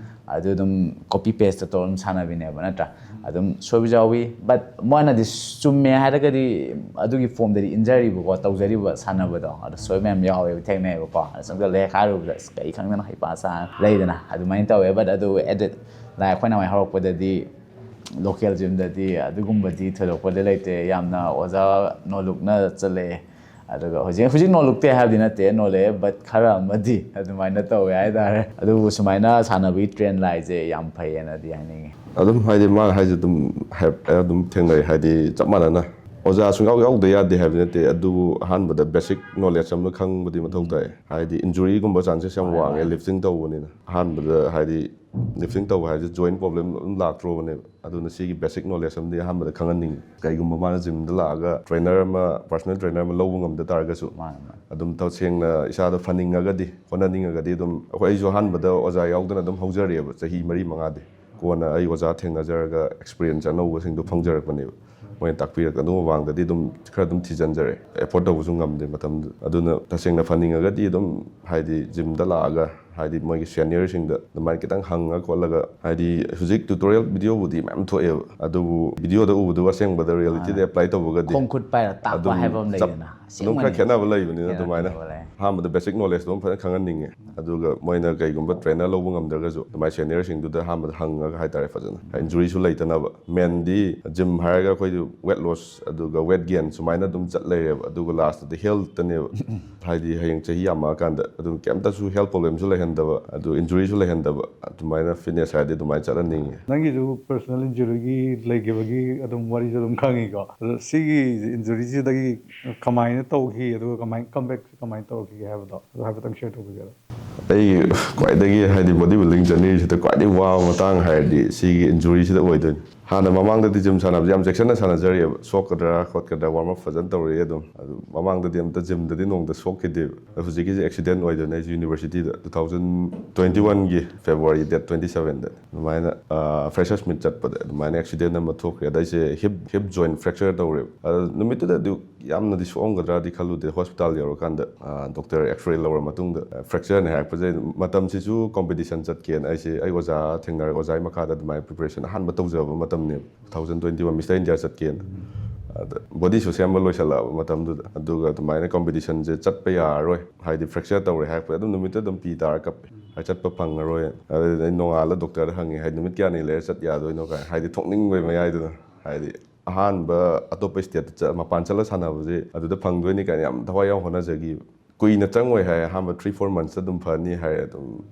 ꯑꯗꯨ ꯑꯗꯨꯝ ꯀꯣꯄꯤ ꯄꯦꯁꯇ ꯇꯧꯔ ꯑꯗꯨꯝ ꯁꯥꯟꯅꯕꯤꯅꯦꯕ, ꯅꯠꯇ꯭ꯔꯥ? ꯑꯗꯨꯝ ꯁꯣꯏꯕꯁꯨ ꯌꯥꯎꯏ꯫ ꯕꯠ ꯃꯣꯏꯅꯗꯤ ꯆꯨꯝꯃꯦ ꯍꯥꯏꯔꯒꯗꯤ ꯑꯗꯨꯒꯤ ꯐꯣꯝꯗꯗꯤ ꯏꯟꯖꯔꯤꯕꯀꯣ, ꯇꯧꯖꯔꯤꯕ ꯁꯥꯟꯅꯕꯗꯣ꯫ ꯑꯗꯣ ꯁꯣꯏꯕ ꯌꯥꯝ ꯌꯥꯎꯋꯦꯕ, ꯊꯦꯡꯅꯩꯌꯦꯕꯀꯣ꯫ ꯑꯗ ꯆꯪꯁꯤꯜꯂꯦ ꯍꯦꯛ ꯍꯥꯏꯔꯨꯕꯗ, "ꯑꯁ, ꯀꯩ ꯈꯪꯗꯅ ꯍꯩꯄꯥ ꯁꯥ ꯂꯩꯗꯅ?" ꯑꯗꯨꯃꯥꯏꯅ ꯇꯧꯋꯦ꯫ ꯕꯠ ꯑꯗꯨ ꯑꯦꯗꯤꯠ, ꯂꯥꯏꯛ, ꯑꯩꯈꯣꯏꯅ ꯍꯧꯔꯛꯄꯗꯗꯤ ꯂꯣꯀꯦꯜ ꯖꯤꯝꯗꯗꯤ ꯑꯗꯨꯒꯨꯝꯕꯗꯤ ꯊꯣꯏꯗꯣꯛꯄꯗꯤ ꯂꯩꯇꯦ꯫ ꯌꯥꯝꯅ ꯑꯣꯖꯥ ꯅꯣꯂꯨꯛꯅ ꯆꯠꯂꯛꯑꯦ꯫ ꯑꯗꯨꯒ ꯍꯧꯖꯤꯛ, ꯍꯧꯖꯤꯛ ꯅꯣꯂꯨꯛꯇꯦ ꯍꯥꯏꯕꯗꯤ ꯅꯠꯇꯦ, ꯅꯣꯂꯛꯑꯦ, ꯕꯠ ꯈꯔ ꯑꯃꯗꯤ ꯑꯗꯨꯃꯥꯏꯅ ꯇꯧꯋꯦ ꯍꯥꯏꯇꯥꯔꯦ꯫ ꯑꯗꯨꯕꯨ ꯁꯨꯃꯥꯏꯅ ꯁꯥꯟꯅꯕꯒꯤ ꯇ꯭ꯔꯦꯟ ꯂꯥꯛꯏꯁꯦ ꯌꯥꯝ ꯐꯩꯌꯦꯅꯗꯤ ꯍꯥꯏꯅꯤꯡꯉꯤ꯫ ꯑꯗꯨꯝ ꯍꯥꯏꯗꯤ ꯃꯥꯅ ꯍꯥꯏꯁꯦ ꯑꯗꯨꯝ ꯍꯥꯏ-, ꯑꯗꯨꯝ ꯊꯦꯡꯅꯩ꯫ ꯍꯥꯏꯗꯤ ꯆꯞ ꯃꯥꯟꯅꯅ ꯑꯣꯖꯥ ꯁꯨꯡꯌꯥꯎ ꯌꯥꯎꯗ ꯌꯥꯗꯦ ꯍꯥꯏꯕꯗꯤ ꯅꯠꯇꯦ, ꯑꯗꯨꯕꯨ ꯑꯍꯥꯟꯕꯗ ꯕꯦꯁꯤꯛ ꯅꯣꯂꯦꯖ ꯑꯃ ꯈꯪꯕꯗꯤ ꯃꯊꯧ ꯇꯥꯏ꯫ ꯍꯥꯏꯗꯤ ꯏꯟꯖꯨꯔꯤꯒꯨꯝꯕ ꯆꯥꯟꯁꯦꯁ ꯌꯥꯝ ꯋꯥꯡꯉꯦ, ꯂꯤꯐꯇꯤꯡ ꯇꯧꯕꯅꯤꯅ꯫ ꯑꯍꯥꯟꯕꯗ ꯍꯥꯏꯗꯤ Lifting ꯇꯧꯕ ꯍꯥꯏꯁꯦ joint problem ꯑꯗꯨꯝ ꯂꯥꯛꯇ꯭ꯔꯣꯕꯅꯦꯕ꯫ ꯑꯗꯨꯅ ꯁꯤꯒꯤ basic knowledge ꯑꯃꯗꯤ ꯑꯍꯥꯟꯕꯗ ꯈꯪꯍꯟꯅꯤꯡꯉꯤ꯫ ꯀꯩꯒꯨꯝꯕ ꯃꯥꯅ gymꯗ ꯂꯥꯛꯑꯒ trainer ꯑꯃ, personal trainer ꯑꯃ ꯂꯧꯕ ꯉꯝꯗ ꯇꯥꯔꯒꯁꯨ, ꯃꯥꯅꯦ ꯃꯥꯅꯦ ꯑꯗꯨꯝ ꯇꯁꯦꯡꯅ ꯏꯁꯥꯗꯣ ꯐꯅꯤꯡꯉꯒꯗꯤ, ꯍꯣꯠꯅꯅꯤꯡꯉꯒꯗꯤ ꯑꯗꯨꯝ ꯑꯩꯈꯣꯏ, ꯑꯩꯁꯨ ꯑꯍꯥꯟꯕꯗ ꯑꯣꯖꯥ ꯌꯥꯎꯗꯅ ꯑꯗꯨꯝ ꯍꯧꯖꯔꯛꯑꯦꯕ, ꯆꯍꯤ ꯃꯔꯤ ꯃꯉꯥꯗꯤ꯫ ꯀꯣꯟꯅ ꯑꯩ ꯑꯣꯖꯥ ꯊꯦꯡꯅꯖꯔꯒ experience ꯑꯅꯧꯕꯁꯤꯡꯗꯣ ꯐꯪꯖꯔꯛꯄꯅꯦꯕ꯫ ꯃꯣꯏꯅ ꯇꯥꯛꯄꯤꯔꯛ ꯑꯗꯨ ꯃꯃꯥꯡꯗꯗꯤ ꯑꯗꯨꯝ ꯈꯔ ꯑꯗꯨꯝ ꯊꯤꯖꯤꯟꯖꯔꯛꯑꯦ, afford ꯇꯧꯕꯁꯨ ꯉꯝꯗꯦ ꯃꯇꯝꯗꯨꯗ꯫ ꯑꯗꯨꯅ ꯇꯁꯦꯡꯅ ꯐꯅꯤꯡꯉꯒꯗꯤ ꯑꯗꯨꯝ ꯍꯥꯏꯗꯤ gymꯗ ꯂꯥꯛꯑꯒ ꯍꯥꯏꯗꯤ ꯃꯣꯏꯒꯤ seniorꯁꯤꯡꯗ ꯑꯗꯨꯃꯥꯏꯅ ꯈꯤꯇꯪ ꯍꯪꯉ ꯈꯣꯠꯂꯒ, ꯍꯥꯏꯗꯤ ꯍꯧꯖꯤꯛ tutorial videoꯕꯨꯗꯤ ꯃꯌꯥꯝ ꯊꯣꯛꯑꯦꯕ, ꯑꯗꯨꯕꯨ videoꯗ ꯎꯕꯗꯨꯒ ꯑꯁꯦꯡꯕꯗ realityꯗ apply ꯇꯧꯕꯒꯗꯤ ꯈꯣꯡ ꯈꯨꯠ ꯄꯥꯏꯔ ꯇꯥꯛꯄ ꯑꯗꯨꯝ ꯍꯥꯏꯕ ꯑꯃ ꯆꯞ- ꯂꯩꯗꯅ꯫ ꯑꯗꯨꯝ ꯈꯔ ꯈꯦꯠꯅꯕ ꯂꯩꯕꯅꯤꯅ ꯈꯦꯠꯅꯕ ꯑꯗꯨꯃꯥꯏꯅ ꯈꯦꯠꯅꯕ ꯂꯩ꯫ ꯑꯍꯥꯟꯕꯗ basic knowledgeꯇꯣ ꯑꯗꯨꯝ ꯐꯖꯅ ꯈꯪꯍꯟꯅꯤꯡꯉꯦ꯫ ꯑꯗꯨꯒ ꯃꯣꯏꯅ ꯀꯩꯒꯨꯝꯕ trainer ꯂꯧꯕ ꯉꯝꯗ꯭ꯔꯒꯁꯨ ꯑꯗꯨꯃꯥꯏꯅ seniorꯁꯤꯡꯗꯨꯗ ꯑꯍꯥꯟꯕꯗ ꯍꯪꯉꯒ ꯍꯥꯏꯇꯥꯔꯦ, ꯐꯖꯅ injuryꯁꯨ ꯂꯩꯇꯅꯕ꯫ Mainꯗꯤ gym ꯍꯥꯏꯔꯒ ꯑꯩꯈꯣꯏꯗꯤ weight loss ꯑꯗꯨꯒ weight gain ꯁꯨꯃꯥꯏꯅ ꯑꯗꯨꯝ ꯆꯠ ꯂꯩꯔꯦꯕ, ꯑꯗꯨꯒ lastꯇꯗꯤ healthꯇꯅꯦꯕ꯫ ꯍꯥꯏꯗꯤ ꯍꯌꯦꯡ ꯆꯍꯤ ꯌꯥꯝꯃꯛꯑꯀꯥꯟꯗ ꯑꯗꯨꯝ ꯀꯩꯝꯇꯁꯨ health problemꯁꯨ ꯂꯩꯍꯟꯗꯕ, ꯑꯗꯨ injuryꯁꯨ ꯂꯩꯍꯟꯗꯕ, ꯑꯗꯨꯃꯥꯏꯅ fitness ꯍꯥꯏꯔꯗꯤ ꯑꯗꯨꯃꯥꯏꯅ ꯆꯠꯍꯟꯅꯤꯡꯉꯦ꯫ ꯅꯪꯒꯤꯁꯨ personal injuryꯒꯤ ꯂꯩꯈꯤꯕꯒꯤ ꯑꯗꯨꯝ ꯋꯥꯔꯤꯁꯨ ꯑꯗꯨꯝ ꯈꯪꯉꯤꯀꯣ꯫ ꯑꯗꯣ ꯁꯤꯒꯤ injuryꯁꯤꯗꯒꯤ ꯀꯃꯥꯏꯅ ꯇꯧꯈꯤ, ꯑꯗꯨꯒ ꯀꯃꯥꯏꯅ comeback ꯀꯃꯥꯏꯅ ꯇꯧꯔꯛꯈꯤꯒꯦ ꯍꯥꯏꯕꯗꯣ ꯑꯗꯨ ꯍꯥꯏꯐꯦꯠꯇꯪ share ꯇꯧꯕꯤꯒꯦꯔꯥ? ꯑꯩ ꯈ꯭ꯋꯥꯏꯗꯒꯤ ꯍꯥꯏꯗꯤ body building journeyꯁꯤꯗ ꯈ꯭ꯋꯥꯏꯗꯒꯤ ꯋꯥꯕ ꯃꯇꯥꯡ ꯍꯥꯏꯔꯗꯤ ꯁꯤꯒꯤ injuryꯁꯤꯗ ꯑꯣꯏꯗꯣꯏꯅꯤ꯫ ꯍꯥꯟꯅ ꯃꯃꯥꯡꯗꯗꯤ gym ꯁꯥꯟꯅꯕꯁꯦ ꯌꯥꯝ ꯆꯦꯛꯁꯤꯟꯅ ꯁꯥꯟꯅꯖꯔꯛꯑꯦꯕ, ꯁꯣꯛꯀꯗ꯭ꯔꯥ ꯈꯣꯠꯀꯗ꯭ꯔꯥ warm up ꯐꯖꯅ ꯇꯧꯔꯛꯑꯦ ꯑꯗꯨꯝ꯫ ꯑꯗꯨ ꯃꯃꯥꯡꯗꯗꯤ ꯑꯝꯇ gymꯗꯗꯤ ꯅꯣꯡꯃꯇ ꯁꯣꯛꯈꯤꯗꯦꯕ꯫ ꯑꯗꯣ ꯍꯧꯖꯤꯛꯀꯤꯁꯦ accident ꯑꯣꯏꯗꯣꯏꯅꯦ꯫ ꯑꯩꯁꯦ universityꯗ two thousand twenty oneꯒꯤ February date twenty sevenꯗ ꯑꯗꯨꯃꯥꯏꯅ freshers meet ꯆꯠꯄꯗ ꯑꯗꯨꯃꯥꯏꯅ accident ꯑꯃ ꯊꯣꯛꯈ꯭ꯔꯦ꯫ ꯑꯗ ꯑꯩꯁꯦ hip hip joint fracture ꯇꯧꯔꯦꯕ꯫ ꯑꯗꯣ ꯅꯨꯃꯤꯠꯇꯨꯗꯗꯤ ꯌꯥꯝꯅꯗꯤ ꯁꯣꯛꯑꯝꯒꯗ꯭ꯔꯥꯗꯤ ꯈꯜꯂꯨꯗꯦ꯫ Hospital ꯌꯧꯔꯀꯥꯟꯗ doctor X-ray ꯂꯧꯔ ꯃꯇꯨꯡꯗ fractureꯅꯦ ꯍꯥꯏꯔꯛꯄꯁꯦ, ꯃꯇꯝꯁꯤꯁꯨ competition ꯆꯠꯀꯦꯅ ꯑꯩꯁꯦ ꯑꯩ ꯑꯣꯖꯥ ꯊꯦꯡꯅꯔꯒ ꯑꯣꯖꯥꯒꯤ ꯃꯈꯥꯗ ꯑꯗꯨꯃꯥꯏꯅ preparation ꯑꯍꯥꯟꯕ ꯇꯧꯖꯕ ꯃꯇꯝꯅꯦꯕ, two thousand twenty one Mister India ꯆꯠꯀꯦꯅ꯫ ꯑꯗ bodyꯁꯨ ꯁꯦꯝꯕ ꯂꯣꯏꯁꯜꯂꯛꯑꯕ ꯃꯇꯝꯗꯨꯗ, ꯑꯗꯨꯒ ꯑꯗꯨꯃꯥꯏꯅ competitionꯁꯦ ꯆꯠꯄ ꯌꯥꯔꯔꯣꯏ, ꯍꯥꯏꯗꯤ fracture ꯇꯧꯔꯦ ꯍꯥꯏꯔꯛꯄꯗ ꯑꯗꯨꯝ ꯅꯨꯃꯤꯠꯇꯨ ꯑꯗꯨꯝ ꯄꯤ ꯇꯥꯔ ꯀꯞꯄꯦ꯫ ꯍꯥꯏ ꯆꯠꯄ ꯐꯪꯉꯔꯣꯏ꯫ ꯑꯗꯨꯗꯩ ꯑꯩ ꯅꯣꯡꯉꯥꯜꯂ doctorꯗ ꯍꯪꯉꯦ, ꯍꯥꯏꯗꯤ ꯅꯨꯃꯤꯠ ꯀꯌꯥꯅꯤ ꯂꯩꯔ ꯆꯠ ꯌꯥꯗꯣꯏꯅꯣ ꯀꯥꯏꯅ, ꯍꯥꯏꯗꯤ ꯊꯣꯛꯅꯤꯡꯕꯩ ꯃꯌꯥꯏꯗꯨꯗ꯫ ꯍꯥꯏꯗꯤ ꯑꯍꯥꯟꯕ ꯑꯇꯣꯞꯄ stateꯇ ꯆꯠ-, ꯃꯄꯥꯟ ꯆꯠꯂ ꯁꯥꯟꯅꯕꯁꯦ ꯑꯗꯨꯗ ꯐꯪꯗꯣꯏꯅꯤ ꯀꯥꯏꯅ ꯌꯥꯝ ꯊꯋꯥꯏ ꯌꯥꯎ ꯍꯣꯠꯅꯖꯈꯤꯕ꯫ ꯀꯨꯏꯅ ꯆꯪꯉꯣꯏ ꯍꯥꯏ, ꯑꯍꯥꯟꯕ three four monthsꯇ ꯑꯗꯨꯝ ꯐꯅꯤ ꯍꯥꯏ꯫ ꯑꯗꯨꯝ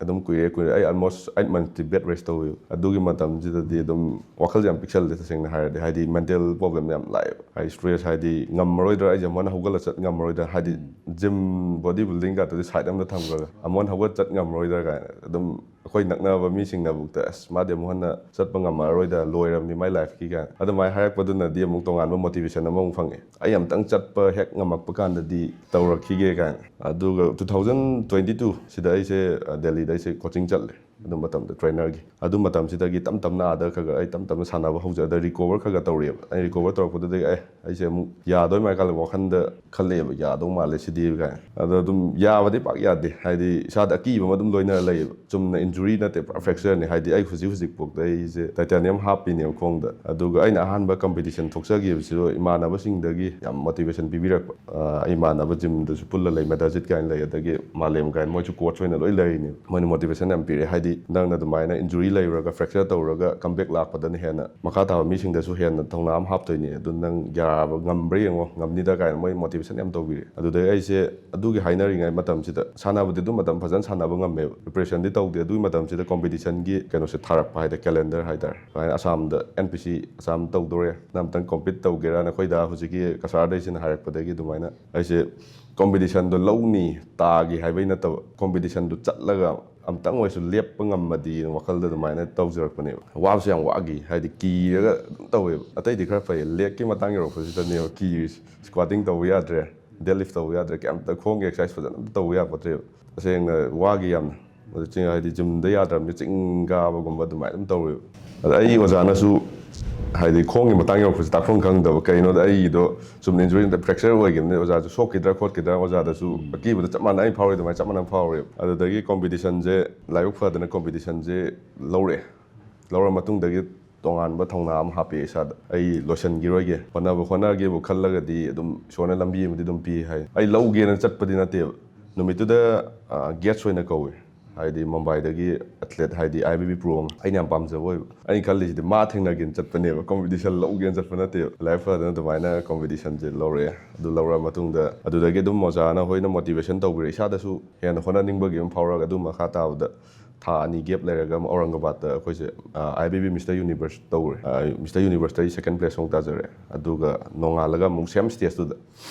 ꯑꯗꯨꯝ ꯀꯨꯏꯔꯦ ꯀꯨꯏꯔꯦ꯫ ꯑꯩ almost eight monthsꯇꯤ bed rest ꯇꯧꯋꯦꯕ꯫ ꯑꯗꯨꯒꯤ ꯃꯇꯝꯁꯤꯗꯗꯤ ꯑꯗꯨꯝ ꯋꯥꯈꯜꯁꯦ ꯌꯥꯝ ꯄꯤꯛꯁꯜꯂꯦ ꯇꯁꯦꯡꯅ ꯍꯥꯏꯔꯗꯤ, ꯍꯥꯏꯗꯤ mental problem ꯌꯥꯝ ꯂꯥꯛꯑꯦꯕ꯫ ꯍꯥꯏꯗꯤ stress, ꯍꯥꯏꯗꯤ ꯉꯝꯃꯔꯣꯏꯗ꯭ꯔꯥ, ꯑꯩꯁꯦ ꯑꯃꯨꯛ ꯍꯟꯅ ꯍꯧꯒꯠꯂ ꯆꯠ ꯉꯝꯃꯔꯣꯏꯗ꯭ꯔꯥ, ꯍꯥꯏꯗꯤ gym, body building ꯀꯥꯇꯨꯗꯤ side ꯑꯃꯗ ꯊꯝꯈ꯭ꯔꯒ ꯑꯃꯨꯛ ꯍꯟꯅ ꯍꯧꯒꯠ ꯆꯠ ꯉꯝꯃꯔꯣꯏꯗ꯭ꯔꯥ ꯀꯥꯏꯅ ꯑꯗꯨꯝ ꯑꯩꯈꯣꯏ ꯅꯛꯅꯕ ꯃꯤꯁꯤꯡꯅꯕꯨꯛꯇ, "ꯑꯁ, ꯃꯥꯗꯤ ꯑꯃꯨꯛ ꯍꯟꯅ ꯆꯠꯄ ꯉꯝꯃꯔꯣꯏꯗ, ꯂꯣꯏꯔꯝꯅꯤ ꯃꯥꯏ ꯂꯥꯏꯐꯀꯤ" ꯀꯥꯏꯅ ꯑꯗꯨꯃꯥꯏꯅ ꯍꯥꯏꯔꯛꯄꯗꯨꯅꯗꯤ ꯑꯃꯨꯛ ꯇꯣꯉꯥꯟꯕ ꯃꯣꯇꯤꯚꯦꯁꯟ ꯑꯃꯃꯨꯛ ꯐꯪꯉꯦ꯫ ꯑꯩ ꯑꯝꯇꯪ ꯆꯠꯄ ꯍꯦꯛ ꯉꯝꯃꯛꯄ ꯀꯥꯟꯗꯗꯤ ꯇꯧꯔꯛꯈꯤꯒꯦ ꯀꯥꯏꯅ꯫ ꯑꯗꯨꯒ two thousand twenty two ꯁꯤꯗ ꯑꯩꯁꯦ, ꯑ, ꯗꯦꯜꯂꯤꯗ ꯑꯩꯁꯦ ꯀꯣꯆꯤꯡ ꯆꯠꯂꯦ꯫ ꯑꯗꯨ ꯃꯇꯝꯗ ꯇ꯭ꯔꯦꯅꯔꯒꯤ, ꯑꯗꯨ ꯃꯇꯝꯁꯤꯗꯒꯤ ꯇꯞ ꯇꯞꯅ ꯑꯥꯗ ꯈꯔ ꯈꯔ ꯑꯩ ꯇꯞ ꯇꯞꯅ ꯁꯥꯟꯅꯕ ꯍꯧꯖꯩ꯫ ꯑꯗ ꯔꯤꯀꯣꯚꯔ ꯈꯔ ꯈꯔ ꯇꯧꯔꯛꯑꯦꯕ꯫ ꯑꯩ ꯔꯤꯀꯣꯚꯔ ꯇꯧꯔꯛꯄꯗꯨꯗꯒꯤ ꯑꯦ, ꯑꯩꯁꯦ ꯑꯃꯨꯛ ꯌꯥꯗꯣꯏ ꯃꯥꯜꯂꯦ ꯈꯜꯂꯦ, ꯋꯥꯈꯟꯗ ꯈꯜꯂꯛꯑꯦꯕ, "ꯌꯥꯗꯧ ꯃꯥꯜꯂꯦ ꯁꯤꯗꯤ" ꯀꯥꯏꯅ꯫ ꯑꯗꯣ ꯑꯗꯨꯝ ꯌꯥꯕꯗꯤ ꯄꯥꯛ ꯌꯥꯗꯦ, ꯍꯥꯏꯗꯤ ꯏꯁꯥꯗ ꯑꯀꯤꯕ ꯑꯃ ꯑꯗꯨꯝ ꯂꯣꯏꯅꯔ ꯂꯩꯌꯦꯕ꯫ ꯆꯨꯝꯅ ꯏꯟꯖꯨꯔꯤ ꯅꯠꯇꯦ, ꯄꯨꯔꯥ ꯐ꯭ꯔꯦꯛꯆꯔꯅꯤ꯫ ꯍꯥꯏꯗꯤ ꯑꯩ ꯍꯧꯖꯤꯛ ꯍꯧꯖꯤꯛꯐꯥꯎꯗ ꯑꯩꯁꯦ ꯇꯥꯏꯇꯥꯅꯤꯌꯝ ꯍꯥꯞꯄꯤꯅꯦꯕ ꯈꯣꯡꯗ꯫ ꯑꯗꯨꯒ ꯑꯩꯅ ꯑꯍꯥꯟꯕ ꯀꯝꯄꯤꯇꯤꯁꯟ ꯊꯣꯛꯆꯈꯤꯕꯁꯤꯁꯨ ꯏꯃꯥꯟꯅꯕꯁꯤꯡꯗꯒꯤ ꯌꯥꯝ ꯃꯣꯇꯤꯚꯦꯁꯟ ꯄꯤꯕꯤꯔꯛꯄ꯫ ꯑ, ꯑꯩ ꯏꯃꯥꯟꯅꯕ ꯖꯤꯝꯗꯁꯨ ꯄꯨꯜꯂ ꯂꯩ, ꯃꯦꯗꯥꯖꯤꯠ ꯀꯥꯏꯅ ꯂꯩ, ꯑꯗꯒꯤ ꯃꯥꯂꯦꯝ ꯀꯥꯏꯅ, ꯃꯣꯏꯁꯨ ꯀꯣꯆ ꯑꯣꯏꯅ ꯂꯣꯏ ꯂꯩꯔꯤꯅꯦꯕ꯫ ꯃꯣꯏꯅ ꯃꯣꯇꯤꯚꯦꯁꯟ ꯌꯥꯝ ꯄꯤꯔꯛꯑꯦ꯫ ꯍꯥꯏꯗꯤ ꯅꯪꯅ ꯑꯗꯨꯃꯥꯏꯅ ꯏꯟꯖꯨꯔꯤ ꯂꯩꯔꯨꯔꯒ, ꯐ꯭ꯔꯦꯛꯆꯔ ꯇꯧꯔꯒ ꯀꯝꯕꯦꯛ ꯂꯥꯛꯄꯗꯅ ꯍꯦꯟꯅ ꯃꯈꯥ ꯇꯥꯕ ꯃꯤꯁꯤꯡꯗꯁꯨ ꯍꯦꯟꯅ ꯊꯧꯅꯥ ꯑꯃ ꯍꯥꯞꯇꯣꯏꯅꯦ꯫ ꯑꯗꯨ ꯅꯪ ꯌꯥꯕ ꯉꯝꯕ꯭ꯔꯥ ꯌꯦꯡꯉꯣ, ꯉꯝꯅꯤꯗ ꯀꯥꯏꯅ ꯃꯣꯏ ꯃꯣꯇꯤꯚꯦꯁꯟ ꯌꯥꯝ ꯇꯧꯕꯤꯔꯦ꯫ ꯑꯗꯨꯗꯩ ꯑꯩꯁꯦ ꯑꯗꯨꯒꯤ ꯍꯥꯏꯅꯔꯤꯉꯩ ꯃꯇꯝꯁꯤꯗ, ꯁꯥꯟꯅꯕꯗꯤ ꯑꯗꯨ ꯃꯇꯝ ꯐꯖꯅ ꯁꯥꯟꯅꯕ ꯉꯝꯃꯦꯕ, ꯄ꯭ꯔꯤꯄꯦꯔꯦꯁꯟꯗꯤ ꯇꯧꯗꯦ꯫ ꯑꯗꯨꯒꯤ ꯃꯇꯝꯁꯤꯗ ꯀꯣꯝꯄꯤꯇꯤꯁꯟꯒꯤ ꯀꯩꯅꯣꯁꯦ ꯊꯥꯔꯛꯄ ꯍꯥꯏꯗꯤ, ꯀꯦꯂꯦꯟꯗꯔ ꯍꯥꯏꯇꯥꯔꯦ꯫ ꯁꯨꯃꯥꯏꯅ ꯑꯁꯥꯝꯗ, ꯑꯦꯟ ꯄꯤ ꯁꯤ ꯑꯁꯥꯝ ꯇꯧꯗꯣꯔꯦ, ꯅꯪ ꯑꯝꯇꯪ ꯀꯣꯝꯄꯤꯠ ꯇꯧꯒꯦꯔꯥꯅ ꯑꯩꯈꯣꯏ ꯗꯥ ꯍꯧꯖꯤꯛꯀꯤ ꯀꯁꯥꯔꯗꯩꯁꯤꯅ ꯍꯥꯏꯔꯛꯄꯗꯒꯤ ꯑꯗꯨꯃꯥꯏꯅ ꯑꯩꯁꯦ ꯀꯣꯝꯄꯤꯇꯤꯁꯟꯗꯣ ꯂꯧꯅꯤ, ꯇꯥꯒꯤ ꯍꯥꯏꯕꯩ ꯅꯠꯇꯕ, ꯀꯣꯝꯄꯤꯇꯤꯁꯟꯗꯣ ꯆꯠꯂꯒ ꯑꯝꯇꯪ ꯑꯣꯏꯔꯁꯨ ꯂꯦꯞꯄ ꯉꯝꯃꯗꯤ ꯋꯥꯈꯜꯗ ꯑꯗꯨꯃꯥꯏꯅ ꯇꯧꯖꯔꯛꯄꯅꯦꯕ꯫ ꯋꯥꯕꯁꯨ ꯌꯥꯝ ꯋꯥꯈꯤ, ꯍꯥꯏꯗꯤ ꯀꯤꯔꯒ ꯑꯗꯨꯝ ꯇꯧꯋꯦꯕ꯫ ꯑꯇꯩꯗꯤ ꯈꯔ ꯐꯩ, ꯂꯦꯛꯀꯤ ꯃꯇꯥꯡ ꯌꯧꯔꯛꯄꯁꯤꯗꯅꯦꯕ ꯀꯤꯔꯤꯁꯦ꯫ ꯁ꯭ꯀ꯭ꯋꯥꯇꯤꯡ ꯇꯧꯕ ꯌꯥꯗ꯭ꯔꯦ, ꯗꯦꯗ ꯂꯤꯐ ꯇꯧꯕ ꯌꯥꯗ꯭ꯔꯦ, ꯀꯩꯝꯇ ꯈꯣꯡꯒꯤ ꯑꯦꯛꯁꯔꯁꯥꯏꯁ ꯐꯖꯅ ꯑꯝꯇ ꯇꯧꯕ ꯌꯥꯄꯣꯠꯇ꯭ꯔꯦꯕ꯫ ꯇꯁꯦꯡꯅ ꯋꯥꯈꯤ ꯌꯥꯝꯅ꯫ ꯑꯗꯨ ꯆꯤꯡ-, ꯍꯥꯏꯗꯤ ꯖꯤꯝꯗ ꯌꯥꯗ꯭ꯔꯕꯅꯤꯅ ꯆꯤꯡ ꯀꯥꯕꯒꯨꯝꯕ ꯑꯗꯨꯃꯥꯏꯅ ꯑꯗꯨꯝ ꯇꯧꯋꯦꯕ꯫ ꯑꯗ ꯑꯩ ꯑꯣꯖꯥꯅꯁꯨ, ꯍꯥꯏꯗꯤ ꯈꯣꯡꯒꯤ ꯃꯇꯥꯡ ꯌꯧꯔꯛꯄꯁꯦ ꯇꯥꯛꯐꯝ ꯈꯪꯗꯕ, ꯀꯩꯅꯣꯗ ꯑꯩꯒꯤꯗꯣ ꯆꯨꯝꯅ ꯏꯟꯖꯨꯔꯤ ꯅꯠꯇ ꯐ꯭ꯔꯦꯛꯆꯔ ꯑꯣꯏꯈꯤꯕꯅꯤ, ꯑꯣꯖꯥꯁꯨ ꯁꯣꯛꯈꯤꯗ꯭ꯔꯥ ꯈꯣꯠꯈꯤꯗ꯭ꯔꯥ ꯑꯣꯖꯥꯗꯁꯨ ꯑꯀꯤꯕꯗꯣ ꯆꯞ ꯃꯥꯟꯅ ꯑꯩ ꯐꯥꯎꯔꯤ ꯑꯗꯨꯃꯥꯏꯅ ꯆꯞ ꯃꯥꯟꯅ ꯐꯥꯎꯔꯦꯕ꯫ ꯑꯗꯨꯗꯒꯤ ꯀꯣꯝꯄꯤꯇꯤꯁꯟꯁꯦ ꯂꯥꯏꯕꯛ ꯐꯗꯅ ꯀꯣꯝꯄꯤꯇꯤꯁꯟꯁꯦ ꯂꯧꯔꯛꯑꯦ꯫ ꯂꯧꯔ ꯃꯇꯨꯡꯗꯒꯤ ꯇꯣꯉꯥꯟꯕ ꯊꯧꯅꯥ ꯑꯃ ꯍꯥꯞꯄꯛꯑꯦ ꯏꯁꯥꯗ꯫ ꯑꯩ ꯂꯣꯏꯁꯤꯟꯈꯤꯔꯣꯏꯒꯦ, ꯍꯣꯠꯅꯕ ꯍꯣꯠꯅꯒꯦꯕꯨ ꯈꯜꯂꯒꯗꯤ ꯑꯗꯨꯝ ꯏꯁꯣꯔꯅ ꯂꯝꯕꯤ ꯑꯃꯗꯤ ꯑꯗꯨꯝ ꯄꯤ ꯍꯥꯏ꯫ ꯑꯩ ꯂꯧꯒꯦꯅ ꯆꯠꯄꯗꯤ ꯅꯠꯇꯦꯕ꯫ ꯅꯨꯃꯤꯠꯇꯨꯗ, ꯑ, ꯒꯦꯠꯁ ꯑꯣꯏꯅ ꯀꯧꯏ꯫ ꯍꯥꯏꯗꯤ ꯃꯨꯝꯕꯥꯏꯗꯒꯤ ꯑꯦꯊ꯭ꯂꯦꯠ, ꯍꯥꯏꯗꯤ ꯑꯥꯏ ꯑꯦꯐ ꯕꯤ ꯕꯤ ꯄ꯭ꯔꯣ ꯑꯃ ꯑꯩꯅ ꯌꯥꯝ ꯄꯥꯝꯖꯕ ꯑꯣꯏꯕ꯫ ꯑꯩꯅ ꯈꯜꯂꯤꯁꯤꯗꯤ ꯃꯥ ꯊꯦꯡꯅꯒꯦꯅ ꯆꯠꯄꯅꯦꯕ, ꯀꯣꯝꯄꯤꯇꯤꯁꯟ ꯂꯧꯒꯦꯅ ꯆꯠꯄ ꯅꯠꯇꯦꯕ꯫ ꯂꯥꯏꯕꯛ ꯐꯗꯅ ꯑꯗꯨꯃꯥꯏꯅ ꯀꯣꯝꯄꯤꯇꯤꯁꯟꯁꯦ ꯂꯧꯔꯛꯑꯦ꯫ ꯑꯗꯨ ꯂꯧꯔ ꯃꯇꯨꯡꯗ ꯑꯗꯨꯗꯒꯤ ꯑꯗꯨꯝ ꯑꯣꯖꯥꯅ ꯍꯣꯏꯅ ꯃꯣꯇꯤꯚꯦꯁꯟ ꯇꯧꯕꯤꯔꯦ, ꯏꯁꯥꯗꯁꯨ ꯍꯦꯟꯅ ꯍꯣꯠꯅꯅꯤꯡꯕꯒꯤ ꯑꯃ ꯐꯥꯎꯔꯒ ꯑꯗꯨꯝ ꯃꯈꯥ ꯇꯥꯕꯗ ꯊꯥ ꯑꯅꯤ ꯒꯦꯞ ꯂꯩꯔꯒ ꯑꯃꯨꯛ ꯑꯧꯔꯪꯒꯕꯥꯗꯇ ꯑꯩꯈꯣꯏꯁꯦ, ꯑ, I F B B mister universe ꯇꯧꯔꯦ꯫ ꯑ, ꯃꯤꯁꯇꯔ ꯌꯨꯅꯤꯚꯔꯁꯇ ꯑꯩ ꯁꯦꯀꯦꯟ ꯄ꯭ꯂꯦꯁ ꯑꯃꯨꯛ ꯇꯥꯖꯔꯦ꯫ ꯑꯗꯨꯒ ꯅꯣꯡꯉꯥꯜꯂꯒ ꯑꯃꯨꯛ ꯁꯦꯝ ꯁ꯭ꯇꯦꯖꯇꯨꯗ,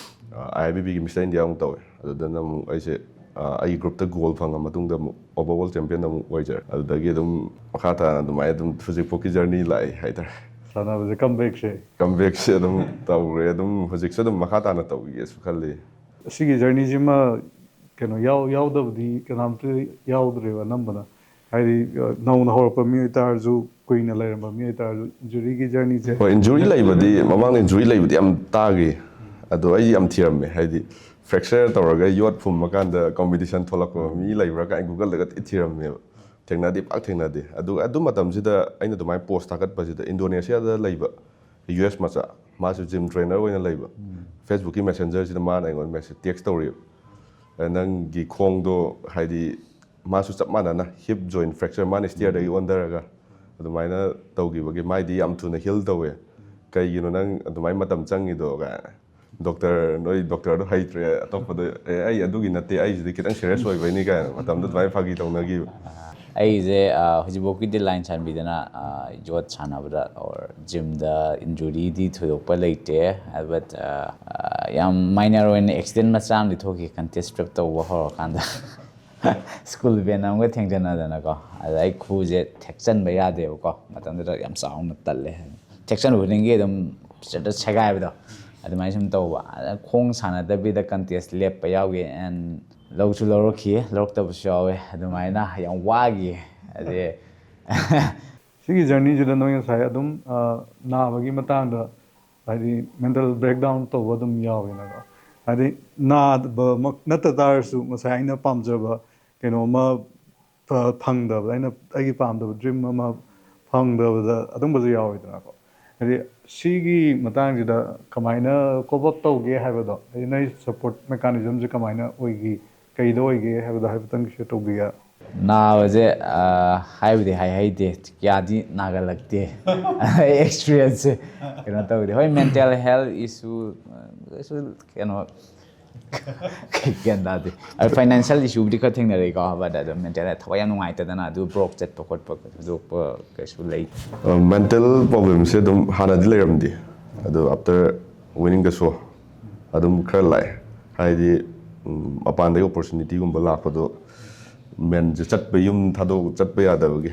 ꯑ, I F B ꯕꯤꯒꯤ mister India ꯑꯃꯨꯛ ꯇꯧꯋꯦ꯫ ꯑꯗꯨꯗꯅ ꯑꯃꯨꯛ ꯑꯩꯁꯦ ꯑꯩꯒꯤ ꯒ꯭ꯔꯨꯞꯇ ꯒꯣꯜ ꯐꯪꯉ ꯃꯇꯨꯡꯗ ꯑꯃꯨꯛ ꯑꯣꯚꯔ ꯋꯥꯔꯜ ꯆꯦꯝꯄꯤꯌꯟ ꯑꯃꯨꯛ ꯑꯣꯏꯖꯔꯦ꯫ ꯑꯗꯨꯗꯒꯤ ꯑꯗꯨꯝ ꯃꯈꯥ ꯇꯥꯅ ꯑꯗꯨꯃꯥꯏꯅ ꯑꯗꯨꯝ ꯍꯧꯖꯤꯛꯐꯥꯎꯀꯤ ꯖꯔꯅꯤ ꯂꯥꯛꯑꯦ ꯍꯥꯏꯇꯥꯔꯦ꯫ ꯁꯥꯟꯅꯕꯁꯦ ꯀꯝꯕꯦꯛꯁꯦ ꯀꯝꯕꯦꯛꯁꯦ ꯑꯗꯨꯝ ꯇꯧꯔꯦ꯫ ꯑꯗꯨꯝ ꯍꯧꯖꯤꯛꯁꯨ ꯑꯗꯨꯝ ꯃꯈꯥ ꯇꯥꯅ ꯇꯧꯒꯦꯁꯨ ꯈꯜꯂꯤ꯫ ꯁꯤꯒꯤ ꯖꯔꯅꯤꯁꯤꯃ ꯀꯩꯅꯣ ꯌꯥꯎ ꯌꯥꯎꯗꯕꯗꯤ ꯀꯅꯥꯝꯇ ꯌꯥꯎꯗ꯭ꯔꯦꯕ ꯑꯅꯝꯕꯅ꯫ ꯍꯥꯏꯗꯤ ꯅꯧꯅ ꯍꯧꯔꯛꯄ ꯃꯤ ꯑꯣꯏꯇꯥꯔꯁꯨ, ꯀꯨꯏꯅ ꯂꯩꯔꯝꯕ ꯃꯤ ꯑꯣꯏꯇꯥꯔꯁꯨ, ꯏꯟꯖꯨꯔꯤꯒꯤ ꯖꯔꯅꯤꯁꯦ꯫ ꯍꯣꯏ, ꯏꯟꯖꯨꯔꯤ ꯂꯩꯕꯗꯤ, ꯃꯃꯥꯡꯗ ꯏꯟꯖꯨꯔꯤ ꯂꯩꯕꯗꯤ ꯌꯥꯝ ꯇꯥꯈꯤ꯫ ꯑꯗꯣ ꯑꯩ ꯌꯥꯝ ꯊꯤꯔꯝꯃꯦ, ꯍꯥꯏꯗꯤ ꯐ꯭ꯔꯦꯛꯆꯔ ꯇꯧꯔꯒ ꯌꯣꯠ ꯐꯨꯝꯕ ꯀꯥꯟꯗ ꯀꯣꯝꯄꯤꯇꯤꯁꯟ ꯊꯣꯛꯂꯛꯄ ꯃꯤ ꯂꯩꯕ꯭ꯔꯥ ꯀꯥꯏꯅ ꯒꯨꯒꯜꯗꯒ ꯊꯤ ꯊꯤꯔꯝꯃꯦꯕ꯫ ꯊꯦꯡꯅꯗꯦ, ꯄꯥꯛ ꯊꯦꯡꯅꯗꯦ꯫ ꯑꯗꯨꯒ ꯑꯗꯨ ꯃꯇꯝꯁꯤꯗ ꯑꯩꯅ ꯑꯗꯨꯃꯥꯏꯅ ꯄꯣꯁ ꯊꯥꯒꯠꯄꯁꯤꯗ ꯏꯟꯗꯣꯅꯦꯁꯤꯌꯥꯗ ꯂꯩꯕ ꯌꯨ ꯑꯦꯁ ꯃꯆꯥ, ꯃꯥꯁꯨ ꯖꯤꯝ ꯇ꯭ꯔꯦꯅꯔ ꯑꯣꯏꯅ ꯂꯩꯕ, ꯐꯦꯁꯕꯨꯛꯀꯤ ꯃꯦꯁꯦꯟꯖꯔꯁꯤꯗ ꯃꯥꯅ ꯑꯩꯉꯣꯟꯗ ꯃꯦꯁꯦꯖ ꯇꯦꯛꯁ ꯇꯧꯔꯛꯑꯦꯕ꯫ "ꯅꯪꯒꯤ ꯈꯣꯡꯗꯣ", ꯍꯥꯏꯗꯤ ꯃꯥꯁꯨ ꯆꯞ ꯃꯥꯟꯅꯅ ꯍꯤꯞ ꯖꯣꯏꯟ ꯐ꯭ꯔꯦꯛꯆꯔ, ꯃꯥꯅ ꯁ꯭ꯇꯤꯌꯔꯗꯒꯤ ꯑꯣꯟꯊꯔꯒ ꯑꯗꯨꯃꯥꯏꯅ ꯇꯧꯈꯤꯕꯒꯤ, "ꯃꯥꯏꯗꯤ ꯌꯥꯝ ꯊꯨꯅ ꯍꯤꯜ ꯇꯧꯋꯦ, ꯀꯩꯒꯤꯅꯣ ꯅꯪ ꯑꯗꯨꯃꯥꯏꯅ ꯃꯇꯝ ꯆꯪꯉꯤꯗꯣ?" ꯀꯥꯏꯅ꯫ "ꯗꯣꯛꯇꯔ, ꯅꯣꯏ ꯗꯣꯛꯇꯔꯗꯣ ꯍꯩꯇ꯭ꯔꯦ, ꯑꯇꯣꯞꯄꯗ", "ꯑꯦ, ꯑꯩ ꯑꯗꯨꯒꯤ ꯅꯠꯇꯦ, ꯑꯩꯁꯤꯗꯤ ꯈꯤꯇꯪ ꯁꯦꯔꯤꯌꯁ ꯑꯣꯏꯕꯩꯅꯤ" ꯀꯥꯏꯅ ꯃꯇꯝꯗꯨ ꯑꯗꯨꯃꯥꯏꯅ ꯐꯥꯒꯤ ꯇꯧꯅꯈꯤꯕ꯫ ꯑꯩꯁꯦ ꯍꯧꯖꯤꯛꯐꯥꯎꯒꯤꯗꯤ ꯂꯥꯏꯟ ꯁꯥꯟꯕꯤꯗꯅ, ꯌꯣꯠ ꯁꯥꯟꯅꯕꯗ ꯑꯣꯔ ꯖꯤꯝꯗ ꯏꯟꯖꯨꯔꯤꯗꯤ ꯊꯣꯏꯗꯣꯛꯄ ꯂꯩꯇꯦ꯫ ꯕꯠ ꯌꯥꯝ ꯃꯥꯏꯅꯔ ꯑꯣꯏꯅ ꯑꯦꯛꯁꯤꯗꯦꯟ ꯃꯆꯥ ꯑꯃꯗꯤ ꯊꯣꯛꯈꯤ, ꯀꯟꯇꯦꯁ ꯄ꯭ꯔꯦꯞ ꯇꯧꯕ ꯍꯧꯔꯀꯥꯟꯗ꯫ ꯁ꯭ꯀꯨꯜ ꯕꯦꯟ ꯑꯃꯒ ꯊꯦꯡꯖꯅꯗꯅꯀꯣ, ꯑꯗ ꯑꯩ ꯈꯨꯁꯦ ꯊꯦꯛꯆꯟꯕ ꯌꯥꯗꯦꯕꯀꯣ, ꯃꯇꯝꯗꯨꯗ ꯌꯥꯝ ꯆꯥꯎꯅ ꯇꯜꯂꯦ꯫ ꯊꯦꯛꯆꯟꯕ ꯈꯨꯗꯤꯡꯒꯤ ꯑꯗꯨꯝ ꯁꯦꯒꯥꯏꯕꯗꯣ, ꯑꯗꯨꯃꯥꯏꯅ ꯁꯨꯝ ꯇꯧꯕ꯫ ꯑꯗ ꯈꯣꯡ ꯁꯥꯟꯅꯗꯕꯤꯗ ꯀꯟꯇꯦꯁ ꯂꯦꯞꯄ ꯌꯥꯎꯈꯤ꯫ ꯑꯦꯟ ꯂꯧꯁꯨ ꯂꯧꯔꯛꯈꯤ, ꯂꯧꯔꯛꯇꯕꯁꯨ ꯌꯥꯎꯋꯦ꯫ ꯑꯗꯨꯃꯥꯏꯅ ꯌꯥꯝ ꯋꯥꯈꯤ꯫ ꯑꯗꯩ ꯁꯤꯒꯤ ꯖꯔꯅꯤꯁꯤꯗ ꯅꯣꯏ ꯉꯁꯥꯏ ꯑꯗꯨꯝ ꯅꯥꯕꯒꯤ ꯃꯇꯥꯡꯗ, ꯍꯥꯏꯗꯤ ꯃꯦꯟꯇꯦꯜ ꯕ꯭ꯔꯦꯛꯗꯥꯎꯟ ꯇꯧꯕ ꯑꯗꯨꯝ ꯌꯥꯎꯋꯦꯅꯀꯣ꯫ ꯍꯥꯏꯗꯤ ꯅꯥꯕꯃꯛ ꯅꯠꯇ ꯇꯥꯔꯁꯨ, ꯉꯁꯥꯏ ꯑꯩꯅ ꯄꯥꯝꯖꯕ ꯀꯩꯅꯣꯝꯃ ꯐꯪꯗꯕꯗ, ꯑꯩꯅ ꯑꯩꯒꯤ ꯄꯥꯝꯗꯕ ꯗ꯭ꯔꯤꯝ ꯑꯃ ꯐꯪꯗꯕꯗ ꯑꯗꯨꯝꯕꯁꯨ ꯌꯥꯎꯋꯤꯗꯅꯀꯣ꯫ ꯍꯥꯏꯗꯤ ꯁꯤꯒꯤ ꯃꯇꯥꯡꯁꯤꯗ ꯀꯃꯥꯏꯅ ꯀꯣꯞ ꯑꯞ ꯇꯧꯒꯦ ꯍꯥꯏꯕꯗꯣ, ꯍꯥꯏꯗꯤ ꯅꯣꯏ ꯁꯞꯄꯣꯔꯠ ꯃꯦꯀꯥꯅꯤꯖꯝꯁꯦ ꯀꯃꯥꯏꯅ ꯑꯣꯏꯈꯤ, ꯀꯩꯗ ꯑꯣꯏꯒꯦ ꯍꯥꯏꯕꯗꯣ ꯍꯥꯏꯐꯦꯠꯇꯪ ꯁꯤꯌꯔ ꯇꯧꯕꯤꯒꯦ꯫ ꯅꯥꯕꯁꯦ ꯍꯥꯏꯕꯗꯤ ꯍꯥꯏꯍꯩꯇꯦ, ꯀꯌꯥꯗꯤ ꯅꯥꯒꯜꯂꯛꯇꯦ꯫ ꯑꯩ ꯑꯦꯛꯁꯄꯤꯔꯤꯌꯦꯟꯁꯁꯦ ꯀꯩꯅꯣ ꯇꯧꯗꯦ꯫ ꯍꯣꯏ, ꯃꯦꯟꯇꯦꯜ ꯍꯦꯜ ꯏꯁꯨ ꯀꯩꯁꯨ ꯀꯩꯅꯣ ꯒ꯭ꯌꯥꯟ ꯇꯥꯗꯦ꯫ ꯑꯗꯣ ꯐꯥꯏꯅꯥꯟꯁꯤꯌꯦꯜ ꯏꯁꯨꯕꯨꯗꯤ ꯈꯔ ꯊꯦꯡꯅꯔꯛꯏꯀꯣ, ꯕꯠ ꯑꯗꯣ ꯃꯦꯟꯇꯦꯜ ꯊꯋꯥꯏ ꯌꯥꯝ ꯅꯨꯡꯉꯥꯏꯇꯗꯅ ꯑꯗꯨ ꯕ꯭ꯔꯣꯛ ꯆꯠꯄ ꯈꯣꯠꯄ ꯊꯣꯏꯗꯣꯛꯄ ꯀꯩꯁꯨ ꯂꯩꯇꯦ꯫ ꯃꯦꯟꯇꯦꯜ ꯄ꯭ꯔꯣꯕ꯭ꯂꯦꯝꯁꯦ ꯑꯗꯨꯝ ꯍꯥꯟꯅꯗꯤ ꯂꯩꯔꯝꯗꯦ, ꯑꯗꯣ ꯑꯥꯐꯇꯔ ꯋꯤꯅꯤꯡ ꯗ ꯁꯣ ꯑꯗꯨꯝ ꯈꯔ ꯂꯥꯛꯑꯦ꯫ ꯍꯥꯏꯗꯤ ꯎꯝ, ꯃꯄꯥꯟꯗꯒꯤ ꯑꯣꯄꯣꯔꯆꯨꯅꯤꯇꯤꯒꯨꯝꯕ ꯂꯥꯛꯄꯗꯣ, ꯃꯦꯟꯁꯦ ꯆꯠꯄ, ꯌꯨꯝ ꯊꯥꯗꯣꯛ ꯆꯠꯄ ꯌꯥꯗꯕꯒꯤ,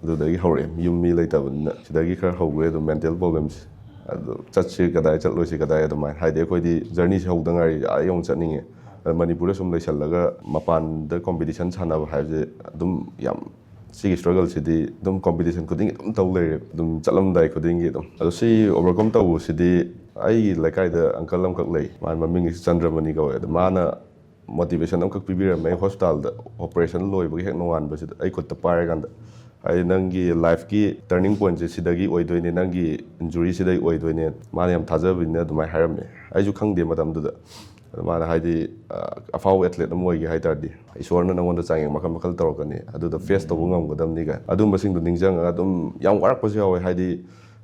ꯑꯗꯨꯗꯒꯤ ꯍꯧꯔꯛꯑꯦ꯫ ꯌꯨꯝ ꯃꯤ ꯂꯩꯇꯕꯅꯤꯅ ꯁꯤꯗꯒꯤ ꯈꯔ ꯍꯧꯈ꯭ꯔꯦ ꯑꯗꯨꯝ, ꯃꯦꯟꯇꯦꯜ ꯄ꯭ꯔꯣꯕ꯭ꯂꯦꯝꯁꯦ꯫ ꯑꯗꯨ ꯆꯠꯁꯤ ꯀꯗꯥꯏ, ꯆꯠꯂꯣꯏꯁꯤ ꯀꯗꯥꯏ, ꯑꯗꯨꯃꯥꯏꯅ꯫ ꯍꯥꯏꯗꯤ ꯑꯩꯈꯣꯏꯗꯤ ꯖꯔꯅꯤꯁꯦ ꯍꯧꯗ ꯉꯥꯏꯔꯤ, ꯑꯥ ꯌꯧꯅ ꯆꯠꯅꯤꯡꯉꯦ꯫ ꯑꯗ ꯃꯅꯤꯄꯨꯔꯗ ꯁꯨꯝ ꯂꯩꯁꯜꯂꯒ ꯃꯄꯥꯟꯗ ꯀꯣꯝꯄꯤꯇꯤꯁꯟ ꯁꯥꯟꯅꯕ ꯍꯥꯏꯕꯁꯦ ꯑꯗꯨꯝ ꯌꯥꯝ, ꯁꯤꯒꯤ ꯁ꯭ꯇ꯭ꯔꯒꯜꯁꯤꯗꯤ ꯑꯗꯨꯝ ꯀꯣꯝꯄꯤꯇꯤꯁꯟ ꯈꯨꯗꯤꯡꯒꯤ ꯑꯗꯨꯝ ꯇꯧ ꯂꯩꯔꯦ, ꯑꯗꯨꯝ ꯆꯠꯂꯝꯗꯥꯏ ꯈꯨꯗꯤꯡꯒꯤ ꯑꯗꯨꯝ꯫ ꯑꯗꯣ ꯁꯤ ꯑꯣꯚꯔꯀꯝ ꯇꯧꯕꯁꯤꯗꯤ, ꯑꯩꯒꯤ ꯂꯩꯀꯥꯏꯗ ꯑꯪꯀꯜ ꯑꯃꯈꯛ ꯂꯩ, ꯃꯥ ꯃꯃꯤꯡꯁꯤ ꯆꯟꯗ꯭ꯔꯃꯅꯤ ꯀꯧꯋꯦ꯫ ꯑꯗꯣ ꯃꯥꯅ ꯃꯣꯇꯤꯚꯦꯁꯟ ꯑꯃꯈꯛ ꯄꯤꯕꯤꯔꯝꯃꯦ꯫ ꯍꯣꯁꯄꯤꯇꯥꯜꯗ ꯑꯣꯄꯔꯦꯁꯟ ꯂꯣꯏꯕꯒꯤ ꯍꯦꯛ ꯅꯣꯡꯉꯥꯟꯕꯁꯤꯗ ꯑꯩ ꯈꯨꯠꯇ ꯄꯥꯏꯔꯀꯥꯟꯗ, ꯍꯥꯏꯗꯤ, "ꯅꯪꯒꯤ ꯂꯥꯏꯐꯀꯤ ꯇꯔꯅꯤꯡ ꯄꯣꯏꯟꯠꯁꯦ ꯁꯤꯗꯒꯤ ꯑꯣꯏꯗꯣꯏꯅꯦ, ꯅꯪꯒꯤ ꯏꯟꯖꯨꯔꯤꯁꯤꯗꯒꯤ ꯑꯣꯏꯗꯣꯏꯅꯦ"꯫ ꯃꯥꯅ ꯌꯥꯝ ꯊꯥꯖꯕꯅꯤꯅ ꯑꯗꯨꯃꯥꯏꯅ ꯍꯥꯏꯔꯝꯃꯦ꯫ ꯑꯩꯁꯨ ꯈꯪꯗꯦ ꯃꯇꯝꯗꯨꯗ꯫ ꯑꯗꯣ ꯃꯥꯅ ꯍꯥꯏꯗꯤ, ꯑ, "ꯑꯐꯥꯎꯕ ꯑꯦꯊꯂꯦꯠ ꯑꯃ ꯑꯣꯏꯒꯦ ꯍꯥꯏ ꯇꯥꯔꯗꯤ, ꯏꯁꯣꯔꯅ ꯅꯪꯉꯣꯟꯗ ꯆꯥꯡꯌꯦꯡ ꯃꯈꯜ ꯃꯈꯜ ꯇꯧꯔꯛꯀꯅꯤ, ꯑꯗꯨꯗ ꯐꯦꯁ ꯇꯧꯕ ꯉꯝꯒꯗꯕꯅꯤ" ꯀꯥꯏꯅ꯫ ꯑꯗꯨꯝꯕꯁꯤꯡꯗꯣ ꯅꯤꯡꯁꯤꯡꯉꯒ ꯑꯗꯨꯝ ꯌꯥꯝ ꯋꯥꯔꯛꯄꯁꯨ ꯌꯥꯎꯋꯦ꯫ ꯍꯥꯏꯗꯤ,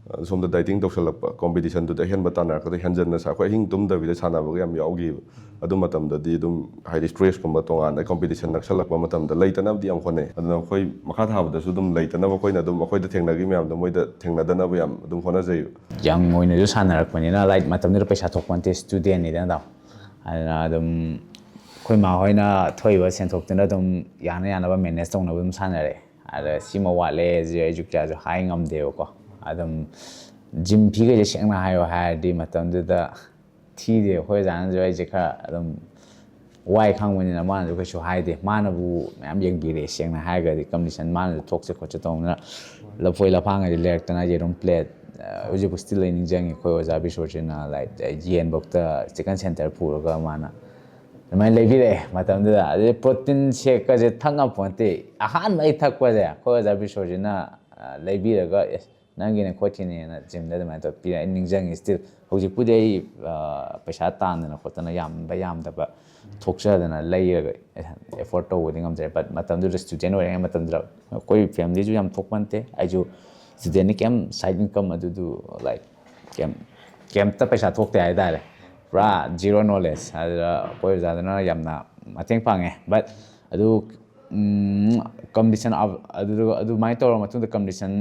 ꯑ, ꯁꯣꯝꯗ ꯗꯥꯏꯇꯤꯡ ꯇꯧꯁꯜꯂꯛꯄ, ꯀꯣꯝꯄꯤꯇꯤꯁꯟꯗꯨꯗ ꯑꯍꯦꯟꯕ ꯇꯥꯟꯅꯔꯛꯄꯗ ꯍꯦꯟꯖꯟꯅ ꯁꯥ-, ꯑꯩꯈꯣꯏ ꯑꯍꯤꯡ ꯇꯨꯝꯗꯕꯤꯗ ꯁꯥꯟꯅꯕꯒ ꯌꯥꯝ ꯌꯥꯎꯈꯤꯕ꯫ ꯑꯗꯨ ꯃꯇꯝꯗꯗꯤ ꯑꯗꯨꯝ, ꯍꯥꯏꯗꯤ, ꯁ꯭ꯇ꯭ꯔꯦꯁꯀꯨꯝꯕ ꯇꯣꯉꯥꯟꯅ ꯀꯣꯝꯄꯤꯇꯤꯁꯟ ꯅꯛꯁꯜꯂꯛꯄ ꯃꯇꯝꯗ ꯂꯩꯇꯅꯕꯗꯤ ꯌꯥꯝ ꯍꯣꯠꯅꯩ꯫ ꯑꯗꯨꯅ ꯑꯩꯈꯣꯏ ꯃꯈꯥ ꯊꯥꯕꯗꯁꯨ ꯑꯗꯨꯝ ꯂꯩꯇꯅꯕ, ꯑꯩꯈꯣꯏꯅ ꯑꯗꯨꯝ, ꯑꯩꯈꯣꯏꯗ ꯊꯦꯡꯅꯈꯤ ꯃꯌꯥꯝꯗꯣ ꯃꯣꯏꯗ ꯊꯦꯡꯅꯗꯅꯕ ꯌꯥꯝ ꯑꯗꯨꯝ ꯍꯣꯠꯅꯖꯩ꯫ ꯌꯪ ꯑꯣꯏꯅꯁꯨ ꯁꯥꯟꯅꯔꯛꯄꯅꯤꯅ, ꯂꯥꯏꯛ, ꯃꯇꯝꯗꯨꯗ ꯄꯩꯁꯥ ꯊꯣꯛꯄ ꯅꯠꯇꯦ, ꯁ꯭ꯇꯨꯗꯦꯟꯅꯤꯗꯅ ꯇꯥꯃꯣ꯫ ꯑꯗꯨꯅ ꯑꯗꯨꯝ ꯑꯩꯈꯣꯏ ꯃꯥ ꯍꯣꯏꯅ ꯊꯣꯛꯏꯕ ꯁꯦꯟꯊꯣꯛꯇꯨꯅ ꯑꯗꯨꯝ ꯌꯥꯅ ꯌꯥꯅꯕ ꯃꯦꯅꯦꯖ ꯇꯧꯅꯕ ꯑꯗꯨꯝ ꯁꯥꯟꯅꯔꯛꯑꯦ꯫ ꯑꯗ ꯁꯤꯃ ꯋꯥꯠꯂꯦ, ꯁꯤ ꯑꯩꯁꯨ ꯀꯌꯥꯁꯨ ꯍꯥꯏ ꯉꯝꯗꯦꯕꯀꯣ꯫ ꯑꯗꯨꯝ ꯖꯤꯝ ꯐꯤꯈꯩꯁꯦ ꯁꯦꯡꯅ ꯍꯥꯏꯌꯣ ꯍꯥꯏꯔꯗꯤ ꯃꯇꯝꯗꯨꯗ ꯊꯤꯗꯦ꯫ ꯑꯩꯈꯣꯏ ꯑꯣꯖꯥꯅꯁꯨ ꯑꯩꯁꯦ ꯈꯔ ꯑꯗꯨꯝ ꯋꯥꯏ ꯈꯪꯕꯅꯤꯅ ꯃꯥꯅꯁꯨ ꯀꯩꯁꯨ ꯍꯥꯏꯗꯦ꯫ ꯃꯥꯅꯕꯨ ꯃꯌꯥꯝ ꯌꯦꯡꯕꯤꯔꯦ, ꯁꯦꯡꯅ ꯍꯥꯏꯔꯒꯗꯤ꯫ ꯀꯝꯄꯤꯇꯤꯁꯟ ꯃꯥꯅꯁꯨ ꯊꯣꯛꯁꯦ ꯈꯣꯠꯁꯦ ꯇꯧꯗꯅ ꯂꯐꯣꯏ ꯂꯐꯥꯡꯒꯁꯦ ꯂꯩꯔꯛꯇꯅ, ꯌꯦꯔꯨꯝ ꯄ꯭ꯂꯦꯠ, ꯑ, ꯍꯧꯖꯤꯛꯐꯥꯎ ꯁ꯭ꯇꯤꯜ ꯑꯩ ꯅꯤꯡꯁꯤꯡꯉꯤ꯫ ꯑꯩꯈꯣꯏ ꯑꯣꯖꯥ ꯕꯤꯁꯣꯔꯖꯤꯠꯅ, ꯂꯥꯏꯛ, ꯌꯦꯟꯐꯧꯇ ꯆꯤꯛꯀꯟ ꯁꯦꯟꯇꯔ ꯄꯨꯔꯒ ꯃꯥꯅ ꯑꯗꯨꯃꯥꯏꯅ ꯂꯩꯕꯤꯔꯛꯑꯦ ꯃꯇꯝꯗꯨꯗ꯫ ꯑꯗꯩ ꯄ꯭ꯔꯣꯇꯤꯟ ꯁꯦꯛꯀꯁꯦ ꯊꯛ ꯉꯝꯄꯣꯟꯇꯦ꯫ ꯑꯍꯥꯟꯕ ꯑꯩ ꯊꯛꯄꯁꯦ ꯑꯩꯈꯣꯏ ꯑꯣꯖꯥ ꯕꯤꯁꯣꯔꯖꯤꯠꯅ, ꯑ, ꯂꯩꯕꯤꯔꯒ, "ꯑꯦ, ꯅꯪꯒꯤꯅꯦ ꯈꯣꯠꯈꯤꯅꯦꯅ" ꯖꯤꯝꯗ ꯑꯗꯨꯃꯥꯏꯅ ꯇꯧꯔ ꯄꯤꯔꯛꯑꯦ꯫ ꯑꯩ ꯅꯤꯡꯁꯤꯡꯉꯤ ꯁ꯭ꯇꯤꯜ꯫ ꯍꯧꯖꯤꯛꯄꯨꯗꯤ ꯑꯩ, ꯑ, ꯄꯩꯁꯥ ꯇꯥꯟꯗꯅ ꯈꯣꯠꯇꯅ ꯌꯥꯝꯕ ꯌꯥꯝꯗꯕ ꯊꯣꯛꯆꯗꯅ ꯂꯩꯔꯒ ꯑꯦꯐꯣꯔꯠ ꯇꯧꯕꯗꯤ ꯉꯝꯖꯔꯦ꯫ ꯕꯠ ꯃꯇꯝꯗꯨꯗ ꯁ꯭ꯇꯨꯗꯦꯟ ꯑꯣꯏꯔꯤꯉꯩ ꯃꯇꯝꯗꯨꯗ ꯑꯩꯈꯣꯏ ꯐꯦꯃꯤꯂꯤꯁꯨ ꯌꯥꯝ ꯊꯣꯛꯄ ꯅꯠꯇꯦ꯫ ꯑꯩꯁꯨ ꯁ꯭ꯇꯨꯗꯦꯟꯅꯤ, ꯀꯩꯝ ꯁꯥꯏꯠ ꯏꯟꯀꯝ ꯑꯗꯨꯗꯨ, ꯂꯥꯏꯛ, ꯀꯩꯝ, ꯀꯩꯝꯇ ꯄꯩꯁꯥ ꯊꯣꯛꯇꯦ ꯍꯥꯏꯇꯥꯔꯦ꯫ ꯄꯨꯔꯥ ꯖꯤꯔꯣ ꯅꯣꯂꯦꯖ꯫ ꯑꯗꯨꯗ ꯑꯩꯈꯣꯏ ꯑꯣꯖꯥꯗꯨꯅ ꯌꯥꯝꯅ ꯃꯇꯦꯡ ꯄꯥꯡꯉꯦ꯫ ꯕꯠ ꯑꯗꯨ, ꯎꯝ, ꯀꯝꯄꯤꯇꯤꯁꯟ ꯑꯞ-, ꯑꯗꯨ, ꯑꯗꯨꯃꯥꯏꯅ ꯇꯧꯔ ꯃꯇꯨꯡꯗ ꯀꯝꯄꯤꯇꯤꯁꯟ,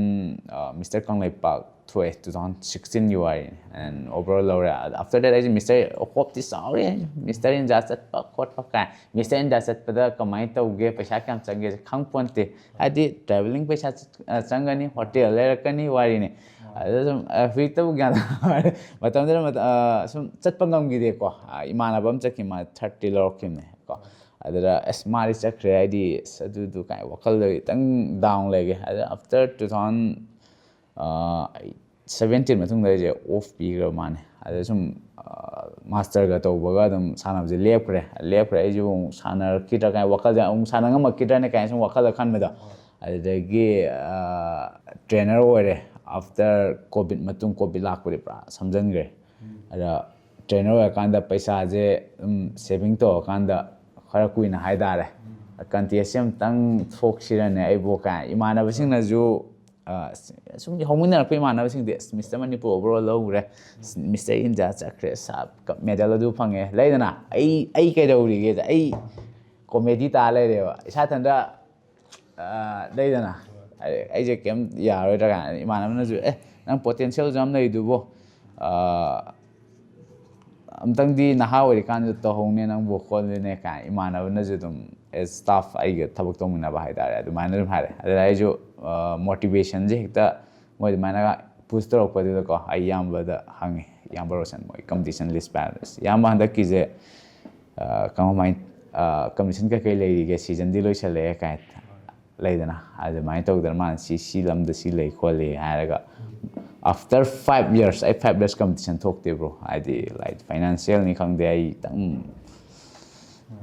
ꯑ, ꯃꯤꯁꯇꯔ ꯀꯪꯂꯩꯄꯥꯛ ꯊꯣꯛꯑꯦ, ꯇꯨ ꯊꯥꯎꯖꯟ ꯁꯤꯛꯁꯇꯤꯟꯒꯤ ꯋꯥꯔꯤꯅꯤ꯫ And overall ꯂꯧꯔꯦ꯫ After that ꯑꯩꯁꯦ ꯃꯤꯁꯇꯔ ꯍꯣꯞꯇꯤ ꯆꯥꯎꯔꯦ꯫ ꯃꯤꯁꯇꯔ ꯏꯟꯗꯤꯌꯥ ꯆꯠꯄ ꯈꯣꯠꯄ ꯀꯥꯏ, ꯃꯤꯁꯇꯔ ꯏꯟꯗꯤꯌꯥ ꯆꯠꯄꯗ ꯀꯃꯥꯏꯅ ꯇꯧꯒꯦ, ꯄꯩꯁꯥ ꯀꯌꯥꯝ ꯆꯪꯒꯦ ꯈꯪ ꯄꯣꯟꯇꯦ꯫ ꯍꯥꯏꯗꯤ travelling ꯄꯩꯁꯥ ꯆꯪꯒꯅꯤ, ꯍꯣꯇꯦꯜ ꯂꯩꯔꯛꯀꯅꯤ ꯋꯥꯔꯤꯅꯤ꯫ ꯑꯗꯨꯗ ꯁꯨꯝ ꯍꯧꯖꯤꯛꯇꯕꯨ ꯒ꯭ꯌꯥꯟ ꯇꯥꯔꯦ꯫ ꯃꯇꯝꯗꯨꯗ ꯁꯨꯝ ꯆꯠꯄ ꯉꯝꯈꯤꯗꯦꯀꯣ꯫ ꯏꯃꯥꯟꯅꯕ ꯑꯃ ꯆꯠꯈꯤ, ꯃꯥ ꯊꯥꯔꯇꯤ ꯂꯧꯔꯛꯈꯤꯕꯅꯦ ꯀꯣ꯫ ꯑꯗꯨꯗ ꯑꯁ ꯃꯥꯗꯤ ꯆꯠꯈ꯭ꯔꯦ, ꯍꯥꯏꯗꯤ ꯑꯁ ꯑꯗꯨꯗꯨ ꯀꯥꯏ ꯋꯥꯈꯜꯗ ꯈꯤꯇꯪ ꯗꯥꯎꯟ ꯂꯩꯒꯦ꯫ ꯑꯗ after two thousand seventeen ꯃꯇꯨꯡꯗ ꯑꯩꯁꯦ ꯑꯣꯐ ꯄꯤꯈ꯭ꯔꯕ ꯃꯥꯅꯦ꯫ ꯑꯗ ꯁꯨꯝ ꯃꯥꯁꯇꯔꯒ ꯇꯧꯕꯒ ꯑꯗꯨꯝ ꯁꯥꯟꯅꯕꯁꯦ ꯂꯦꯞꯈ꯭ꯔꯦ꯫ ꯂꯦꯞꯈ꯭ꯔꯦ ꯑꯩꯁꯨ ꯑꯃꯨꯛ ꯁꯥꯟꯅꯔꯛꯈꯤꯗ꯭ꯔꯥ ꯀꯥꯏꯅ ꯋꯥꯈꯜꯁꯦ ꯑꯃꯨꯛ ꯁꯥꯟꯅ ꯉꯝꯃꯛꯈꯤꯗ꯭ꯔꯥꯅꯦ ꯀꯥꯏꯅ ꯁꯨꯝ ꯋꯥꯈꯜꯗ ꯈꯟꯕꯗꯣ꯫ ꯑꯗꯨꯗꯒꯤ ꯇ꯭ꯔꯦꯅꯔ ꯑꯣꯏꯔꯦ꯫ After ꯀꯣꯚꯤꯗ ꯃꯇꯨꯡ, ꯀꯣꯚꯤꯗ ꯂꯥꯛꯄꯗꯤ ꯄꯨꯔꯥ ꯁꯝꯖꯟꯈ꯭ꯔꯦ꯫ ꯑꯗ ꯇ꯭ꯔꯦꯅꯔ ꯑꯣꯏꯔꯀꯥꯟꯗ ꯄꯩꯁꯥꯁꯦ ꯑꯗꯨꯝ ꯁꯦꯚꯤꯡ ꯇꯧꯔꯀꯥꯟꯗ ꯈꯔ ꯀꯨꯏꯅ ꯍꯥꯏꯇꯥꯔꯦ, ꯀꯟꯇꯦꯁꯁꯦ ꯑꯝꯇꯪ ꯊꯣꯛꯁꯤꯔꯅꯦ ꯑꯩꯕꯨ ꯀꯥꯏ ꯏꯃꯥꯟꯅꯕꯁꯤꯡꯅꯁꯨ, ꯑ, ꯁꯨꯝ ꯍꯧꯃꯤꯟꯅꯔꯛꯄ ꯏꯃꯥꯟꯅꯕꯁꯤꯡꯗꯤ ꯑꯁ ꯃꯤꯁꯇꯔ ꯃꯅꯤꯄꯨꯔ overall ꯂꯧꯈ꯭ꯔꯦ, ꯃꯤꯁꯇꯔ ꯏꯟꯗꯤꯌꯥ ꯆꯠꯈ꯭ꯔꯦ, ꯁꯥꯞ ꯃꯦꯗꯜ ꯑꯗꯨ ꯐꯪꯉꯦ, ꯂꯩꯗꯅ꯫ ꯑꯩ ꯑꯩ ꯀꯩꯗꯧꯔꯤꯒꯦꯗ ꯑꯩ ꯀꯣꯃꯦꯗꯤ ꯇꯥ ꯂꯩꯔꯦꯕ ꯏꯁꯥ ꯏꯊꯟꯇ꯫ ꯑ, ꯂꯩꯗꯅ, ꯑꯩ- ꯑꯩꯁꯦ ꯀꯩꯝ ꯌꯥꯔꯣꯏꯗ꯭ꯔꯥ ꯀꯥꯏꯅ ꯏꯃꯥꯟꯅꯕꯅꯁꯨ, "ꯑꯦ, ꯅꯪ ꯄꯣꯇꯦꯟꯁꯤꯌꯦꯜꯁꯨ ꯌꯥꯝ ꯂꯩꯗꯨꯕꯨ, ꯑ, ꯑꯝꯇꯪꯗꯤ ꯅꯍꯥ ꯑꯣꯏꯔꯤꯀꯥꯟꯗ ꯇꯧꯍꯧꯅꯦ ꯅꯪꯕꯨ ꯈꯣꯠꯂꯤꯅꯦ" ꯀꯥꯏꯅ ꯏꯃꯥꯟꯅꯕꯅꯁꯨ ꯑꯗꯨꯝ, ꯑꯦꯁ ꯁ꯭ꯇꯥꯐ ꯑꯩꯒ ꯊꯕꯛ ꯇꯧꯃꯤꯟꯅꯕ ꯍꯥꯏꯇꯥꯔꯦ, ꯑꯗꯨꯃꯥꯏꯅ ꯑꯗꯨꯝ ꯍꯥꯏꯔꯦ꯫ ꯑꯗꯨꯅ ꯑꯩꯁꯨ ꯃꯣꯇꯤꯚꯦꯁꯟꯁꯦ ꯍꯦꯛꯇ ꯃꯣꯏ ꯑꯗꯨꯃꯥꯏꯅ ꯄꯨꯁ ꯇꯧꯔꯛꯄꯗꯨꯗꯀꯣ, ꯑꯩ ꯏꯌꯥꯝꯕꯗ ꯍꯪꯉꯦ, ꯏꯌꯥꯝꯕ ꯔꯣꯁꯟ, ꯃꯣꯏ ꯀꯝꯄꯤꯇꯤꯁꯟ ꯂꯤꯁ ꯄꯥꯏꯕꯗ, "ꯏꯌꯥꯝꯕ, ꯍꯟꯗꯛꯀꯤꯁꯦ, ꯑ, ꯀꯃꯥꯏ-, ꯑ, ꯀꯝꯄꯤꯇꯤꯁꯟ ꯀꯩꯀꯩ ꯂꯩꯔꯤꯒꯦ? ꯁꯤꯖꯟꯗꯤ ꯂꯣꯏꯁꯜꯂꯛꯑꯦ" ꯀꯥꯏꯅ ꯂꯩꯗꯅ, ꯑꯗꯨꯃꯥꯏꯅ ꯇꯧꯗꯅ ꯃꯥꯅ ꯁꯤ, ꯁꯤ ꯂꯝꯗ ꯁꯤ ꯂꯩ ꯈꯣꯠꯂꯤ ꯍꯥꯏꯔꯒ, after five years, ꯑꯩ five years ꯀꯝꯄꯤꯇꯤꯁꯟ ꯊꯣꯛꯇꯦ, ꯕ꯭ꯔꯣ꯫ ꯍꯥꯏꯗꯤ, ꯂꯥꯏꯛ, ꯐꯥꯏꯅꯥꯟꯁꯤꯌꯦꯜꯅꯤ ꯈꯪꯗꯦ, ꯑꯩ ꯈꯤꯇꯪ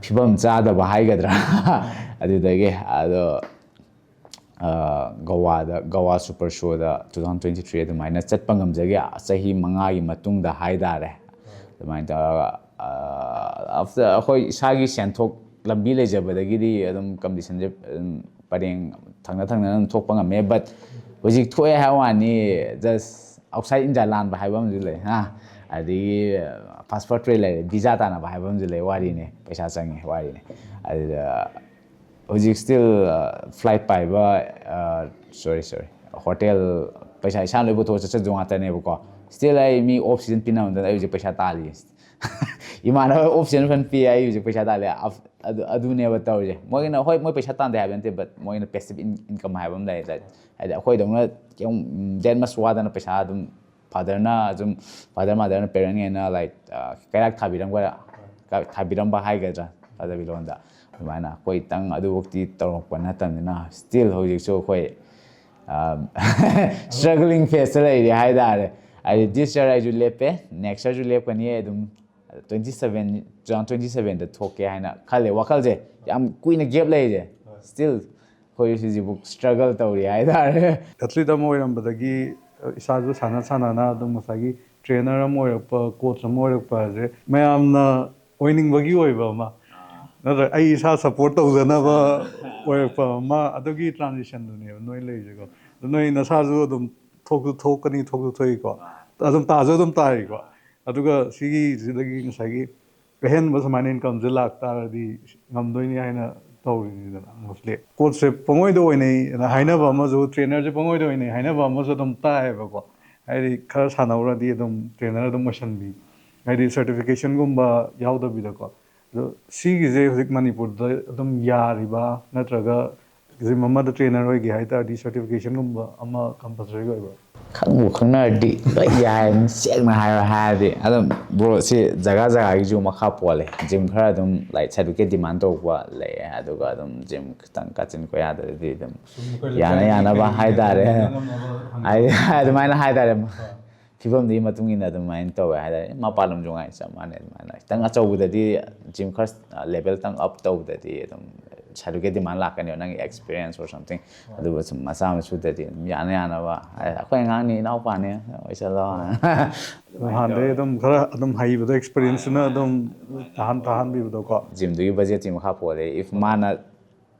ꯐꯤꯕꯝ ꯆꯥꯗꯕ ꯍꯥꯏꯒꯗ꯭ꯔꯥ꯫ ꯑꯗꯨꯗꯒꯤ ꯑꯗꯣ, ꯑ, ꯒꯋꯥꯗ, ꯒꯋꯥ super ꯁꯣꯗ two thousand twenty three ꯑꯗꯨꯃꯥꯏꯅ ꯆꯠꯄ ꯉꯝꯖꯈꯤ, ꯆꯍꯤ ꯃꯉꯥꯒꯤ ꯃꯇꯨꯡꯗ ꯍꯥꯏꯇꯥꯔꯦ꯫ ꯑꯗꯨꯃꯥꯏꯅ ꯇꯧꯔꯒ, ꯑ, after ꯑꯩꯈꯣꯏ ꯏꯁꯥꯒꯤ ꯁꯦꯟꯊꯣꯛ ꯂꯝꯕꯤ ꯂꯩꯖꯕꯗꯒꯤꯗꯤ ꯑꯗꯨꯝ ꯀꯝꯄꯤꯇꯤꯁꯟꯁꯦ ꯑꯗꯨꯝ ꯄꯔꯦꯡ ꯊꯪꯅ ꯊꯪꯅꯅ ꯑꯗꯨꯝ ꯊꯣꯛꯄ ꯉꯝꯃꯦ꯫ But ꯍꯧꯖꯤꯛ ꯊꯣꯛꯑꯦ ꯍꯥꯏꯕ ꯋꯥꯅꯤ, just outside India ꯂꯥꯟꯕ ꯍꯥꯏꯕ ꯑꯃꯁꯨ ꯂꯩ, ꯍꯥ? ꯑꯗꯒꯤ ꯄꯥꯁꯄꯣꯔꯠ ꯂꯩꯔꯦ, ꯚꯤꯖꯥ ꯇꯥꯟꯅꯕ ꯍꯥꯏꯕ ꯑꯃꯁꯨ ꯂꯩ, ꯋꯥꯔꯤꯅꯦ, ꯄꯩꯁꯥ ꯆꯪꯉꯦ, ꯋꯥꯔꯤꯅꯦ꯫ ꯑꯗꯨꯗ ꯍꯧꯖꯤꯛ still, ꯑ, ꯐ꯭ꯂꯥꯏꯠ ꯄꯥꯏꯕ, ꯑ, sorry, sorry, ꯍꯣꯇꯦꯜ ꯄꯩꯁꯥ ꯏꯁꯥꯅ ꯂꯣꯏ ꯄꯨꯊꯣꯛꯑ ꯆꯠꯆꯗꯧ ꯉꯥꯛꯇꯅꯦꯕꯀꯣ꯫ Still ꯑꯩ ꯃꯤ off season ꯄꯤꯅꯕꯗꯅ ꯑꯩ ꯍꯧꯖꯤꯛ ꯄꯩꯁꯥ ꯇꯥꯜꯂꯤ꯫ ꯏꯃꯥꯟꯅꯕ off season ꯐꯖꯅ ꯄꯤ, ꯑꯩ ꯍꯧꯖꯤꯛ ꯄꯩꯁꯥ ꯇꯥꯜꯂꯤ꯫ ꯑꯗꯨ, ꯑꯗꯨꯅꯦꯕ ꯇꯧꯔꯤꯁꯦ꯫ ꯃꯣꯏꯒꯤꯅ, ꯍꯣꯏ, ꯃꯣꯏ ꯄꯩꯁꯥ ꯇꯥꯟꯗꯦ ꯍꯥꯏꯕ ꯅꯠꯇꯦ, but ꯃꯣꯏꯒꯤꯅ passive in-, income ꯍꯥꯏꯕ ꯑꯃ ꯂꯩ꯫ That ꯍꯥꯏꯗꯤ ꯑꯩꯈꯣꯏꯗꯧꯅ ꯀꯩꯝ, that much ꯋꯥꯗꯅ ꯄꯩꯁꯥ ꯑꯗꯨꯝ fatherꯅ ꯑꯗꯨꯝ, father motherꯅ parentꯉꯩꯅ, like, ꯑ, ꯀꯩꯔꯥꯛ ꯊꯥꯕꯤꯔꯝꯕ, ꯊꯥꯕꯤꯔꯝꯕ ꯍꯥꯏꯒꯗ꯭ꯔꯥ, ꯊꯥꯖꯕꯤ ꯂꯣꯟꯗ꯫ ꯑꯗꯨꯃꯥꯏꯅ ꯑꯩꯈꯣꯏ ꯈꯤꯇꯪ ꯑꯗꯨꯐꯧꯇꯤ ꯇꯧꯔꯛꯄ ꯅꯠꯇꯕꯅꯤꯅ, still ꯍꯧꯖꯤꯛꯁꯨ ꯑꯩꯈꯣꯏ, ꯑ, struggling phaseꯇ ꯂꯩꯔꯤ ꯍꯥꯏꯇꯥꯔꯦ꯫ ꯍꯥꯏꯗꯤ this year ꯑꯩꯁꯨ ꯂꯦꯞꯄꯦ, next yearꯁꯨ ꯂꯦꯞꯀꯅꯤ꯫ ꯑꯗꯨꯝ twenty seven, two thousand twenty sevenꯗ ꯊꯣꯛꯀꯦ ꯍꯥꯏꯅ ꯈꯜꯂꯦ꯫ ꯋꯥꯈꯜꯁꯦ ꯌꯥꯝ ꯀꯨꯏꯅ gap ꯂꯩꯔꯤꯁꯦ꯫ Still ꯑꯩꯈꯣꯏ ꯍꯧꯖꯤꯛꯐꯥꯎ struggle ꯇꯧꯔꯤ ꯍꯥꯏꯇꯥꯔꯦ꯫ Athlete ꯑꯃ ꯑꯣꯏꯔꯝꯕꯗꯒꯤ ꯏꯁꯥꯁꯨ ꯁꯥꯟꯅ ꯁꯥꯟꯅꯅ ꯑꯗꯨꯝ ꯉꯁꯥꯏꯒꯤ trainer ꯑꯃ ꯑꯣꯏꯔꯛꯄ, coach ꯑꯃ ꯑꯣꯏꯔꯛꯄ ꯍꯥꯏꯁꯦ ꯃꯌꯥꯝꯅ ꯑꯣꯏꯅꯤꯡꯕꯒꯤ ꯑꯣꯏꯕ ꯑꯃ, ꯅꯠꯇ꯭ꯔꯒ ꯑꯩ ꯏꯁꯥ support ꯇꯧꯖꯅꯕ ꯑꯣꯏꯔꯛꯄ ꯑꯃ, ꯑꯗꯨꯒꯤ transitionꯗꯨꯅꯦꯕ ꯅꯣꯏ ꯂꯩꯔꯤꯁꯦꯀꯣ꯫ ꯑꯗꯨ ꯅꯣꯏ ꯅꯁꯥꯁꯨ ꯑꯗꯨꯝ ꯊꯣꯛꯁꯨ ꯊꯣꯛꯀꯅꯤ, ꯊꯣꯛꯁꯨ ꯊꯣꯛꯏꯀꯣ, ꯑꯗꯨꯝ ꯇꯥꯁꯨ ꯑꯗꯨꯝ ꯇꯥꯔꯤꯀꯣ꯫ ꯑꯗꯨꯒ ꯁꯤꯒꯤꯁꯤꯗꯒꯤ ꯉꯁꯥꯏꯒꯤ ꯑꯍꯦꯟꯕ ꯁꯨꯃꯥꯏꯅ incomeꯁꯦ ꯂꯥꯛꯇꯥꯔꯗꯤ ꯉꯝꯗꯣꯏꯅꯤ ꯍꯥꯏꯅ ꯇꯧꯔꯤꯅꯤꯗꯅ꯫ Mostly coachꯁꯦ ꯄꯪꯑꯣꯏꯗ ꯑꯣꯏꯅꯩ ꯑꯅ ꯍꯥꯏꯅꯕ ꯑꯃꯁꯨ, trainerꯁꯦ ꯄꯪꯑꯣꯏꯗ ꯑꯣꯏꯅꯩ ꯍꯥꯏꯅꯕ ꯑꯃꯁꯨ ꯑꯗꯨꯝ ꯇꯥꯏꯌꯦꯕꯀꯣ꯫ ꯍꯥꯏꯗꯤ ꯈꯔ ꯁꯥꯟꯅꯧꯔꯗꯤ ꯑꯗꯨꯝ trainer ꯑꯗꯨꯝ ꯑꯣꯏꯁꯟꯕꯤ, ꯍꯥꯏꯗꯤ certificationꯒꯨꯝꯕ ꯌꯥꯎꯗꯕꯤꯗꯀꯣ꯫ ꯑꯗꯣ ꯁꯤꯒꯤꯁꯦ ꯍꯧꯖꯤꯛ ꯃꯅꯤꯄꯨꯔꯗ ꯑꯗꯨꯝ ꯌꯥꯔꯤꯕ, ꯅꯠꯇ꯭ꯔꯒ gym ꯑꯃꯗ trainer ꯑꯣꯏꯒꯦ ꯍꯥꯏ ꯇꯥꯔꯗꯤ certificationꯒꯨꯝꯕ ꯑꯃ compulsory ꯑꯣꯏꯕ꯭ꯔꯥ? ꯈꯪꯕꯨ ꯈꯪꯅꯔꯗꯤ ꯂꯣꯏ ꯌꯥꯏ, ꯁꯦꯡꯅ ꯍꯥꯏꯔꯣ ꯍꯥꯏꯔꯗꯤ꯫ ꯑꯗꯨꯝ bro, ꯁꯤ ꯖꯒꯥ ꯖꯒꯥꯒꯤꯁꯨ ꯃꯈꯥ ꯄꯣꯜꯂꯦ꯫ Gym ꯈꯔ ꯑꯗꯨꯝ, like, certificate demand ꯇꯧꯕ ꯂꯩꯌꯦ, ꯑꯗꯨꯒ ꯑꯗꯨꯝ gym ꯈꯤꯇꯪ ꯀꯥꯆꯤꯟ ꯀꯣꯌꯥꯗꯗꯤ ꯑꯗꯨꯝ ꯁꯨꯝ ꯑꯩꯈꯣꯏ ꯌꯥꯅ ꯂꯩꯀꯥꯏꯒꯤ ꯌꯥꯅꯕ ꯀꯩꯒꯤ ꯍꯥꯏꯇꯥꯔꯦ꯫ ꯉꯝꯅ ꯉꯝꯅꯕ ꯍꯥꯏ-, ꯑꯗꯨꯃꯥꯏꯅ ꯍꯥꯏꯇꯥꯔꯦ꯫ ꯍꯣꯏ꯫ ꯐꯤꯕꯝꯗꯨꯒꯤ ꯃꯇꯨꯡ ꯏꯟꯅ ꯑꯗꯨꯃꯥꯏꯅ ꯇꯧꯋꯦ ꯍꯥꯏꯇꯥꯔꯦ꯫ ꯃꯄꯥꯟ ꯂꯝꯁꯨ ꯉꯥꯏ ꯆꯞ ꯃꯥꯟꯅꯩ꯫ ꯑꯗꯨꯃꯥꯏꯅ ꯈꯤꯇꯪ ꯑꯆꯧꯕꯗꯗꯤ, gym ꯈꯔ, ꯑ, level ꯈꯤꯇꯪ up ꯇꯧꯕꯗꯗꯤ ꯑꯗꯨꯝ certificate demand ꯂꯥꯛꯀꯅꯦꯕ, ꯅꯪꯒꯤ experience or something꯫ ꯑꯗꯨꯒ ꯁꯨꯝ ꯃꯆꯥ ꯃꯁꯨꯗꯗꯤ ꯑꯗꯨꯝ ꯌꯥꯅ ꯌꯥꯅꯕ, ꯑꯩꯈꯣꯏ ꯑꯉꯥꯡꯅꯤ, ꯏꯅꯥꯎꯄꯥꯅꯤ, ꯑꯣꯏꯁꯜꯂꯣ꯫ ꯑꯗꯨꯃꯥꯏꯅ ꯍꯥꯟꯅꯗꯩ ꯇꯧꯔꯦ꯫ ꯑꯗꯨꯝ ꯈꯔ ꯑꯗꯨꯝ ꯍꯩꯕꯗꯣ, experienceꯇꯨꯅ ꯑꯗꯨꯝ ꯇꯥꯍꯟ-, ꯇꯥꯍꯟꯕꯤꯕꯗꯣ ꯀꯣ꯫ Gymꯗꯨꯒꯤ budgetꯀꯤ ꯃꯈꯥ ꯄꯣꯜꯂꯦ꯫ If ꯃꯥꯅ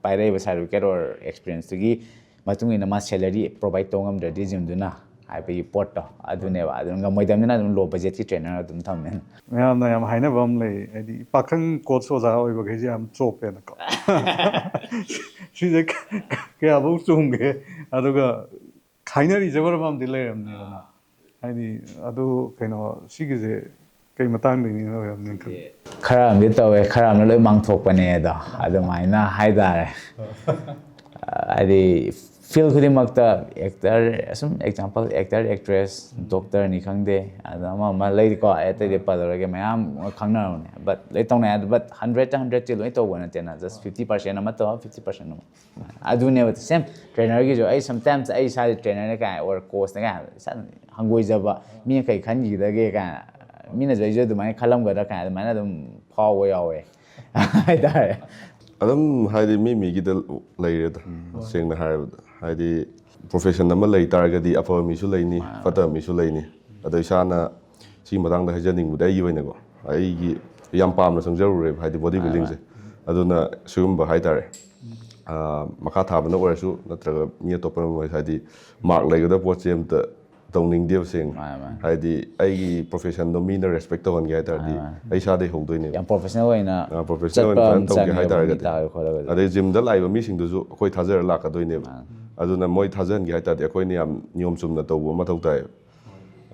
ꯄꯥꯏꯔꯛꯏꯕ certificate or experienceꯇꯨꯒꯤ ꯃꯇꯨꯡ ꯏꯟꯅ ꯃꯥ salary provide ꯇꯧ ꯉꯝꯗ꯭ꯔꯗꯤ gymꯗꯨꯅ ꯍꯥꯏꯕꯒꯤ ꯄꯣꯠꯇꯣ ꯑꯗꯨꯅꯦꯕ꯫ ꯑꯗꯨꯅ ꯉꯝꯃꯣꯏꯗꯕꯅꯤꯅ ꯑꯗꯨꯝ low budgetꯀꯤ trainer ꯑꯗꯨꯝ ꯊꯝꯃꯦ꯫ ꯃꯌꯥꯝꯅ ꯌꯥꯝ ꯍꯥꯏꯅꯕ ꯑꯃ ꯂꯩ, ꯍꯥꯏꯗꯤ ꯄꯥꯈꯪ coach ꯑꯣꯖꯥ ꯑꯣꯏꯕꯈꯩꯁꯦ ꯌꯥꯝ ꯆꯣꯞꯄꯦꯅꯀꯣ꯫ ꯁꯤꯁꯦ ꯀꯌꯥꯐꯧ ꯆꯨꯝꯒꯦ? ꯑꯗꯨꯒ ꯈꯥꯏꯅꯔꯤꯁꯦ ꯃꯔꯝ ꯑꯃꯗꯤ ꯂꯩꯔꯝꯅꯤꯗꯅ꯫ ꯍꯥꯏꯗꯤ ꯑꯗꯨ ꯀꯩꯅꯣ ꯁꯤꯒꯤꯁꯦ ꯀꯩ ꯃꯇꯥꯡꯗꯒꯤꯅꯣ ꯑꯣꯏꯔꯝꯅꯤ ꯈꯜꯂꯤ꯫ ꯈꯔ ꯑꯃꯗꯤ ꯇꯧꯋꯦ, ꯈꯔ ꯑꯃꯅ ꯂꯣꯏ ꯃꯥꯡꯊꯣꯛꯄꯅꯦ ꯑꯗꯣ꯫ ꯑꯗꯨꯃꯥꯏꯅ ꯍꯥꯏꯇꯥꯔꯦ꯫ ꯍꯥꯏꯗꯤ ꯐꯤꯜ ꯈꯨꯗꯤꯡꯃꯛꯇ ꯑꯦꯛꯇꯔ, ꯑꯁꯨꯝ ꯑꯦꯛꯖꯥꯝꯄꯜ ꯑꯦꯛꯇꯔ ꯑꯦꯛꯇ꯭ꯔꯦꯁ ꯗꯣꯛꯇꯔꯅꯤ ꯈꯪꯗꯦ, ꯑꯗ ꯑꯃ ꯑꯃ ꯂꯩꯔꯤꯀꯣ, ꯑꯇꯩꯗꯤ ꯄꯜꯂꯔꯣꯏꯒꯦ, ꯃꯌꯥꯝ ꯈꯪꯅꯔꯕꯅꯦ꯫ ꯕꯠ ꯂꯣꯏ ꯇꯧꯅꯩ ꯑꯗꯨ, ꯕꯠ ꯍꯟꯗ꯭ꯔꯦꯠꯇ ꯍꯟꯗ꯭ꯔꯦꯠꯇꯤ ꯂꯣꯏ ꯇꯧꯕ ꯅꯠꯇꯦꯅ, ꯖꯁ ꯐꯤꯐꯇꯤ ꯄꯥꯔꯁꯦꯟ ꯑꯃ ꯇꯧ, ꯐꯤꯐꯇꯤ ꯄꯥꯔꯁꯦꯟ ꯑꯃ꯫ ꯑꯗꯨꯅꯦꯕ ꯁꯦꯝ ꯇ꯭ꯔꯦꯅꯔꯒꯤꯁꯨ꯫ ꯑꯩ ꯁꯝꯇꯥꯏꯝꯁ ꯑꯩ ꯏꯁꯥꯁꯦ ꯇ꯭ꯔꯦꯅꯔꯅꯦ ꯀꯥꯏ ꯑꯣꯔ ꯀꯣꯆꯅꯦ ꯀꯥꯏ ꯏꯁꯥ ꯍꯪꯒꯣꯏꯖꯕ, ꯃꯤꯅ ꯀꯩ ꯈꯟꯈꯤꯒꯗꯒꯦ ꯀꯥꯏꯅ, ꯃꯤꯅꯁꯨ ꯑꯩꯁꯨ ꯑꯗꯨꯃꯥꯏꯅ ꯈꯜꯂꯝꯒꯗ꯭ꯔꯥ ꯀꯥꯏꯅ ꯑꯗꯨꯃꯥꯏꯅ ꯑꯗꯨꯝ ꯐꯥꯎꯕ ꯌꯥꯎꯋꯦ ꯍꯥꯏꯇꯥꯔꯦ꯫ ꯑꯗꯨꯝ ꯍꯥꯏꯗꯤ ꯃꯤ ꯃꯤꯒꯤꯗ ꯂꯩꯔꯦꯗ꯫ ꯁꯦꯡꯅ ꯍꯥꯏꯔꯕꯗ ꯍꯥꯏꯗꯤ ꯄ꯭ꯔꯣꯐꯦꯁꯟ ꯑꯃ ꯂꯩ ꯇꯥꯔꯒꯗꯤ ꯑꯐꯕ ꯃꯤꯁꯨ ꯂꯩꯅꯤ, ꯐꯠꯇꯕ ꯃꯤꯁꯨ ꯂꯩꯅꯤ꯫ ꯑꯗꯣ ꯏꯁꯥꯅ ꯁꯤꯒꯤ ꯃꯇꯥꯡꯗ ꯍꯥꯏꯖꯅꯤꯡꯕꯗꯤ ꯑꯩꯒꯤ ꯑꯣꯏꯅꯀꯣ, ꯑꯩꯒꯤ ꯌꯥꯝ ꯄꯥꯝꯅ ꯆꯪꯖꯔꯨꯔꯦꯕ ꯍꯥꯏꯗꯤ ꯕꯣꯗꯤ ꯕꯤꯜꯗꯤꯡꯁꯦ꯫ ꯑꯗꯨꯅ ꯁꯤꯒꯨꯝꯕ ꯍꯥꯏꯇꯥꯔꯦ, ꯑꯥ, ꯃꯈꯥ ꯊꯥꯕꯅ ꯑꯣꯏꯔꯁꯨ ꯅꯠꯇ꯭ꯔꯒ ꯃꯤ ꯑꯇꯣꯞꯄꯅ ꯑꯣꯏꯔꯁꯨ, ꯍꯥꯏꯗꯤ ꯃꯥꯔꯛ ꯂꯩꯒꯗꯕ ꯄꯣꯠꯁꯦ ꯑꯝꯇ ꯇꯧꯅꯤꯡꯗꯦꯕ ꯁꯦꯡꯅ꯫ ꯃꯥꯅꯦ, ꯃꯥꯅꯦ꯫ ꯍꯥꯏꯗꯤ ꯑꯩꯒꯤ ꯄ꯭ꯔꯣꯐꯦꯁꯟꯗꯣ ꯃꯤꯅ ꯔꯦꯁꯄꯦꯛ ꯇꯧꯍꯟꯒꯦ ꯍꯥꯏ ꯇꯥꯔꯗꯤ ꯃꯥꯅꯦ, ꯃꯥꯅꯦ꯫ ꯑꯩ ꯏꯁꯥꯗꯩ ꯍꯧꯗꯣꯏꯅꯦꯕ꯫ ꯌꯥꯝ ꯄ꯭ꯔꯣꯐꯦꯁꯅꯦꯜ ꯑꯣꯏꯅ ꯑꯥ, ꯄ꯭ꯔꯣꯐꯦꯁꯅꯦꯜ ꯆꯠꯄ ꯑꯣꯏꯅ ꯑꯃ ꯐꯖꯅ ꯇꯧꯒꯦ ꯆꯪꯉꯦꯕ ꯍꯥꯏꯇꯥꯔꯒꯗꯤ꯫ ꯃꯤ ꯇꯥꯔꯒ ꯈꯣꯠꯂꯒꯗꯤ꯫ ꯑꯗꯩ ꯖꯤꯝꯗ ꯂꯥꯛꯏꯕ ꯃꯤꯁꯤꯡꯗꯨꯁꯨ ꯑꯩꯈꯣꯏ ꯊꯥꯖꯔ ꯂꯥꯛꯀꯗꯣꯏꯅꯦꯕ꯫ ꯑꯗꯨꯅ ꯃꯣꯏ ꯊꯥꯖꯍꯟꯒꯦ ꯍꯥꯏ ꯇꯥꯔꯗꯤ ꯑꯩꯈꯣꯏꯅ ꯌꯥꯝ ꯅꯤꯌꯣꯝ ꯆꯨꯝꯅ ꯇꯧꯕ ꯑꯃ ꯃꯊꯧ ꯇꯥꯏꯌꯦꯕ꯫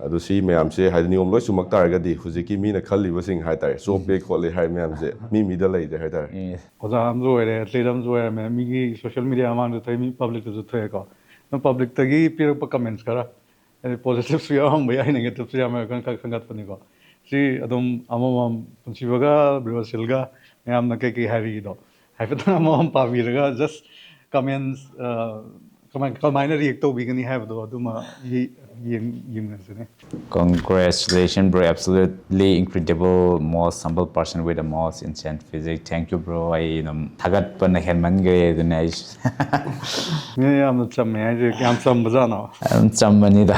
ꯑꯗꯨ ꯁꯤ ꯃꯌꯥꯝꯁꯦ ꯍꯥꯏꯗꯤ ꯅꯤꯌꯣꯝ ꯂꯣꯏ ꯆꯨꯝꯃꯛ ꯇꯥꯔꯒꯗꯤ ꯍꯧꯖꯤꯛꯀꯤ ꯃꯤꯅ ꯈꯜꯂꯤꯕꯁꯤꯡ ꯍꯥꯏꯇꯥꯔꯦ, ꯆꯣꯞꯄꯦ ꯈꯣꯠꯂꯦ ꯍꯥꯏ ꯃꯌꯥꯝꯁꯦ ꯃꯤ ꯃꯤꯗ ꯂꯩꯔꯦ ꯍꯥꯏꯇꯥꯔꯦ꯫ ꯃꯤ ꯑꯣꯖꯥ ꯑꯃꯁꯨ ꯑꯣꯏꯔꯦ, ꯑꯦꯊꯂꯤꯠ ꯑꯃꯁꯨ ꯑꯣꯏꯔꯝꯃꯦ, ꯃꯤꯒꯤ ꯁꯣꯁꯤꯌꯦꯜ ꯃꯤꯗꯤꯌꯥ ꯃꯃꯥꯡꯗ ꯊꯣꯛꯑꯦ, ꯃꯤ ꯄꯕ꯭ꯂꯤꯛꯇꯁꯨ ꯊꯣꯛꯑꯦꯀꯣ꯫ ꯑꯗꯨꯝ ꯄꯕ꯭ꯂꯤꯛꯇꯒꯤ ꯄꯤꯔꯛꯄ ꯀꯃꯦꯟꯁ ꯈꯔ, ꯍꯥꯏꯗꯤ ꯄꯣꯖꯤꯇꯤꯚꯁꯨ ꯌꯥꯎꯔꯝꯕ ꯌꯥꯏ, ꯅꯦꯒꯦꯇꯤꯚꯁꯨ ꯌꯥꯝ ꯈꯔ ꯈꯟꯒꯠꯄꯅꯤꯀꯣ꯫ ꯁꯤ ꯑꯗꯨꯝ ꯑꯃꯃꯝ ꯄꯨꯟꯁꯤꯕꯒ ꯕ꯭ꯔꯣꯁꯤꯜꯒ ꯃꯌꯥꯝꯅ ꯀꯩꯀꯩ ꯍꯥꯏꯔꯤꯗꯣ ꯍꯥꯏꯐꯦꯠꯇꯪ ꯑꯃꯃꯝ ꯄꯥꯕꯤꯔꯒ ꯖꯁ ꯀꯃꯦꯟꯁ ꯀꯃꯥꯏ ꯀꯃꯥꯏꯅ ꯔꯤꯌꯦꯛ ꯇꯧꯕꯤꯒꯅꯤ ꯍꯥꯏꯕꯗꯣ ꯑꯗꯨꯃ ꯌꯦꯡ- ꯌꯦꯡ- ꯌꯦꯡꯃꯤꯟꯅꯁꯤꯅꯦ꯫ Congratulations, bro. Absolutely incredible, most humble person with the most insane physique. Thank you, bro. ꯑꯩ ꯑꯗꯨꯝ ꯊꯥꯒꯠꯄꯅ ꯍꯦꯟꯃꯟꯈ꯭ꯔꯦ ꯑꯗꯨꯅ ꯑꯩ ꯃꯤꯅ ꯌꯥꯝꯅ ꯆꯝꯃꯦ ꯍꯥꯏꯁꯦ ꯀꯌꯥꯝ ꯆꯝꯕꯖꯥꯠꯅꯣ? ꯑꯗꯨꯝ ꯆꯝꯕꯅꯤꯗ꯫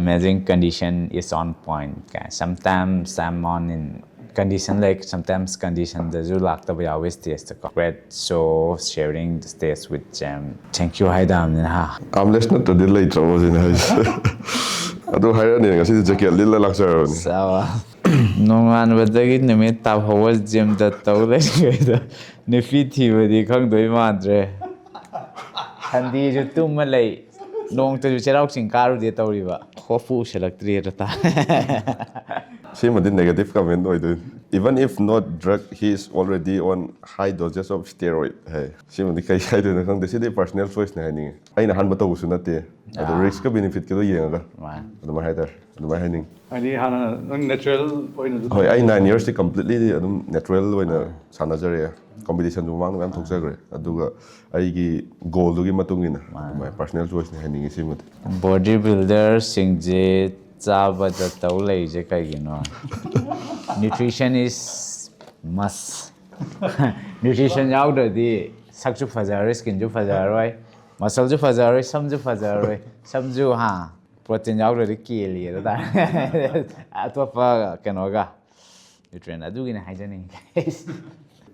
Amazing condition is on point. Sometimes I'm on in condition, like sometimes condition ꯗꯁꯨ ꯂꯥꯛꯇꯕ ꯌꯥꯎꯋꯤ ꯁ꯭ꯇꯦꯖꯇꯀꯣ꯫ Great show, sharing the stage with Jam. Thank you ꯍꯥꯏꯗꯕꯅꯤꯅ ꯍꯥ꯫ ꯑꯥꯝꯂꯦꯁ ꯅꯠꯇ꯭ꯔꯗꯤ ꯂꯩꯇ꯭ꯔꯕꯣ ꯁꯤꯅ ꯍꯥꯏꯁꯦ? ꯑꯗꯨ ꯍꯥꯏꯔꯛꯑꯅꯤ, ꯉꯁꯤꯗꯤ ꯖꯦꯀꯦꯠ ꯂꯤꯠꯂ ꯂꯥꯛꯆꯔꯕꯅꯤ꯫ ꯆꯥꯕ꯫ ꯅꯣꯡꯉꯥꯟꯕꯗꯒꯤ ꯅꯨꯃꯤꯠ ꯇꯥꯐꯥꯎꯕ ꯖꯤꯝꯗ ꯇꯧ ꯂꯩꯔꯤꯉꯩꯗ ꯅꯨꯄꯤ ꯊꯤꯕꯗꯤ ꯈꯪꯗꯣꯏ ꯃꯥꯟꯗ꯭ꯔꯦ꯫ ꯁꯟꯗꯦꯁꯨ ꯇꯨꯝꯃ ꯂꯩ, ꯅꯣꯡꯃꯇꯁꯨ ꯆꯩꯔꯥꯎ ꯆꯤꯡ ꯀꯥꯔꯨꯗꯦ ꯇꯧꯔꯤꯕ꯫ ꯍꯣꯞꯄꯨ ꯎꯁꯜꯂꯛꯇ꯭ꯔꯦꯗ ꯇꯥꯔꯦ꯫ ꯁꯤꯃꯗꯤ negative comment ꯑꯣꯏꯗꯣꯏꯅꯤ꯫ Even if not drug, he is already on high doses of steroid ꯍꯥꯏ꯫ ꯁꯤꯃꯗꯤ ꯀꯩ ꯍꯥꯏꯗꯣꯏꯅꯣ ꯈꯪꯗꯦ꯫ ꯁꯤꯗꯤ personal choiceꯅꯤ ꯍꯥꯏꯅꯤꯡꯉꯤ꯫ ꯑꯩꯅ ꯑꯍꯥꯟꯕ ꯇꯧꯕꯁꯨ ꯅꯠꯇꯦ꯫ ꯑꯗꯣ riskꯀ benefitꯀꯗꯣ ꯌꯦꯡꯉꯒ ꯃꯥꯅꯤ꯫ ꯑꯗꯨꯃꯥꯏꯅ ꯍꯥꯏꯇꯥꯔꯦ꯫ ꯑꯗꯨꯃꯥꯏꯅ ꯍꯥꯏꯅꯤꯡꯉꯤ꯫ ꯍꯥꯏꯗꯤ ꯍꯥꯟꯅ ꯅꯪ natural ꯑꯣꯏꯅꯁꯨ ꯍꯣꯏ, ꯑꯩ nine yearsꯇꯤ completely ꯑꯗꯨꯝ naturalꯗ ꯑꯣꯏꯅ ꯁꯥꯟꯅꯖꯔꯛꯑꯦ꯫ Competitionꯁꯨ ꯃꯃꯥꯡꯗ ꯃꯌꯥꯝ ꯊꯣꯛꯆꯈ꯭ꯔꯦ꯫ ꯑꯗꯨꯒ ꯑꯩꯒꯤ goalꯗꯨꯒꯤ ꯃꯇꯨꯡ ꯏꯟꯅ ꯑꯗꯨꯃꯥꯏꯅ personal choiceꯅꯤ ꯍꯥꯏꯅꯤꯡꯉꯤ ꯁꯤꯃꯗꯤ꯫ Body builderꯁꯤꯡꯁꯦ ꯆꯥꯕꯗ ꯇꯧ ꯂꯩꯔꯤꯁꯦ ꯀꯩꯒꯤꯅꯣ? Nutrition is must. Nutrition ꯌꯥꯎꯗ꯭ꯔꯗꯤ ꯁꯛꯁꯨ ꯐꯖꯔꯔꯣꯏ, skinꯁꯨ ꯐꯖꯔꯔꯣꯏ, muscleꯁꯨ ꯐꯖꯔꯔꯣꯏ, ꯁꯝꯁꯨ ꯐꯖꯔꯔꯣꯏ꯫ ꯁꯝꯁꯨ ꯍꯥ protein ꯌꯥꯎꯗ꯭ꯔꯗꯤ ꯀꯦꯜꯂꯤ ꯍꯥꯏꯕ ꯇꯥꯔꯦ꯫ ꯑꯇꯣꯞꯄ ꯀꯩꯅꯣꯒ nutrient ꯑꯗꯨꯒꯤꯅꯦ ꯍꯥꯏꯖꯅꯤꯡꯉꯤ꯫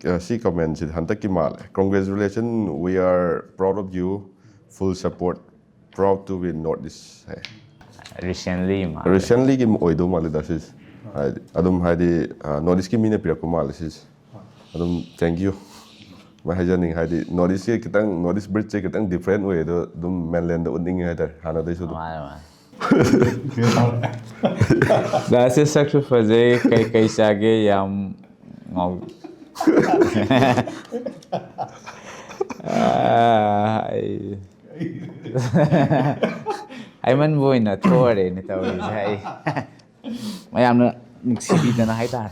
ꯑ, ꯁꯤ commentꯁꯤꯗꯤ ꯍꯟꯗꯛꯀꯤ ꯃꯥꯜꯂꯦ꯫ "Congratulations, we are proud of you, full support, proud to be North East" high. Recently ꯃꯥ Recentlyꯒꯤ ꯑꯣꯏꯗꯧ ꯃꯥꯜꯂꯦꯗ ꯁꯤꯁꯦ꯫ ꯍꯥꯏꯗꯤ ꯑꯗꯨꯝ ꯍꯥꯏꯗꯤ North Eastꯀꯤ ꯃꯤꯅ ꯄꯤꯔꯛꯄ ꯃꯥꯜꯂꯦ ꯁꯤꯁꯦ꯫ ꯑꯗꯨꯝ thank you ꯃꯥꯏ ꯍꯥꯏꯖꯅꯤꯡꯉꯤ꯫ ꯍꯥꯏꯗꯤ North Eastꯁꯦ ꯈꯤꯇꯪ, North East breedꯁꯦ ꯈꯤꯇꯪ different ꯑꯣꯏꯌꯦ꯫ ꯑꯗꯣ ꯑꯗꯨꯝ mainlandꯗ ꯎꯠꯅꯤꯡꯉꯦ ꯍꯥꯏꯇꯥꯔꯦ, ꯍꯥꯟꯅꯗꯩꯁꯨ ꯑꯗꯨꯝ꯫ ꯃꯥꯅꯦ ꯃꯥꯅꯦ꯫ ꯂꯥꯁꯁꯦ ꯁꯛꯁꯨ ꯐꯖꯩ, ꯀꯩ ꯀꯩ ꯆꯥꯒꯦ ꯌꯥꯝ ꯉꯥꯎ-, ꯑꯥ, ꯑꯩ ꯍꯥꯏꯃꯟꯕ ꯑꯣꯏꯅ ꯊꯣꯛꯑꯔꯦꯅꯦ ꯇꯧꯔꯤꯁꯦ꯫ ꯑꯩ ꯃꯌꯥꯝꯅ ꯅꯨꯡꯁꯤꯕꯤꯗꯅ ꯍꯥꯏꯇꯥꯔꯦ꯫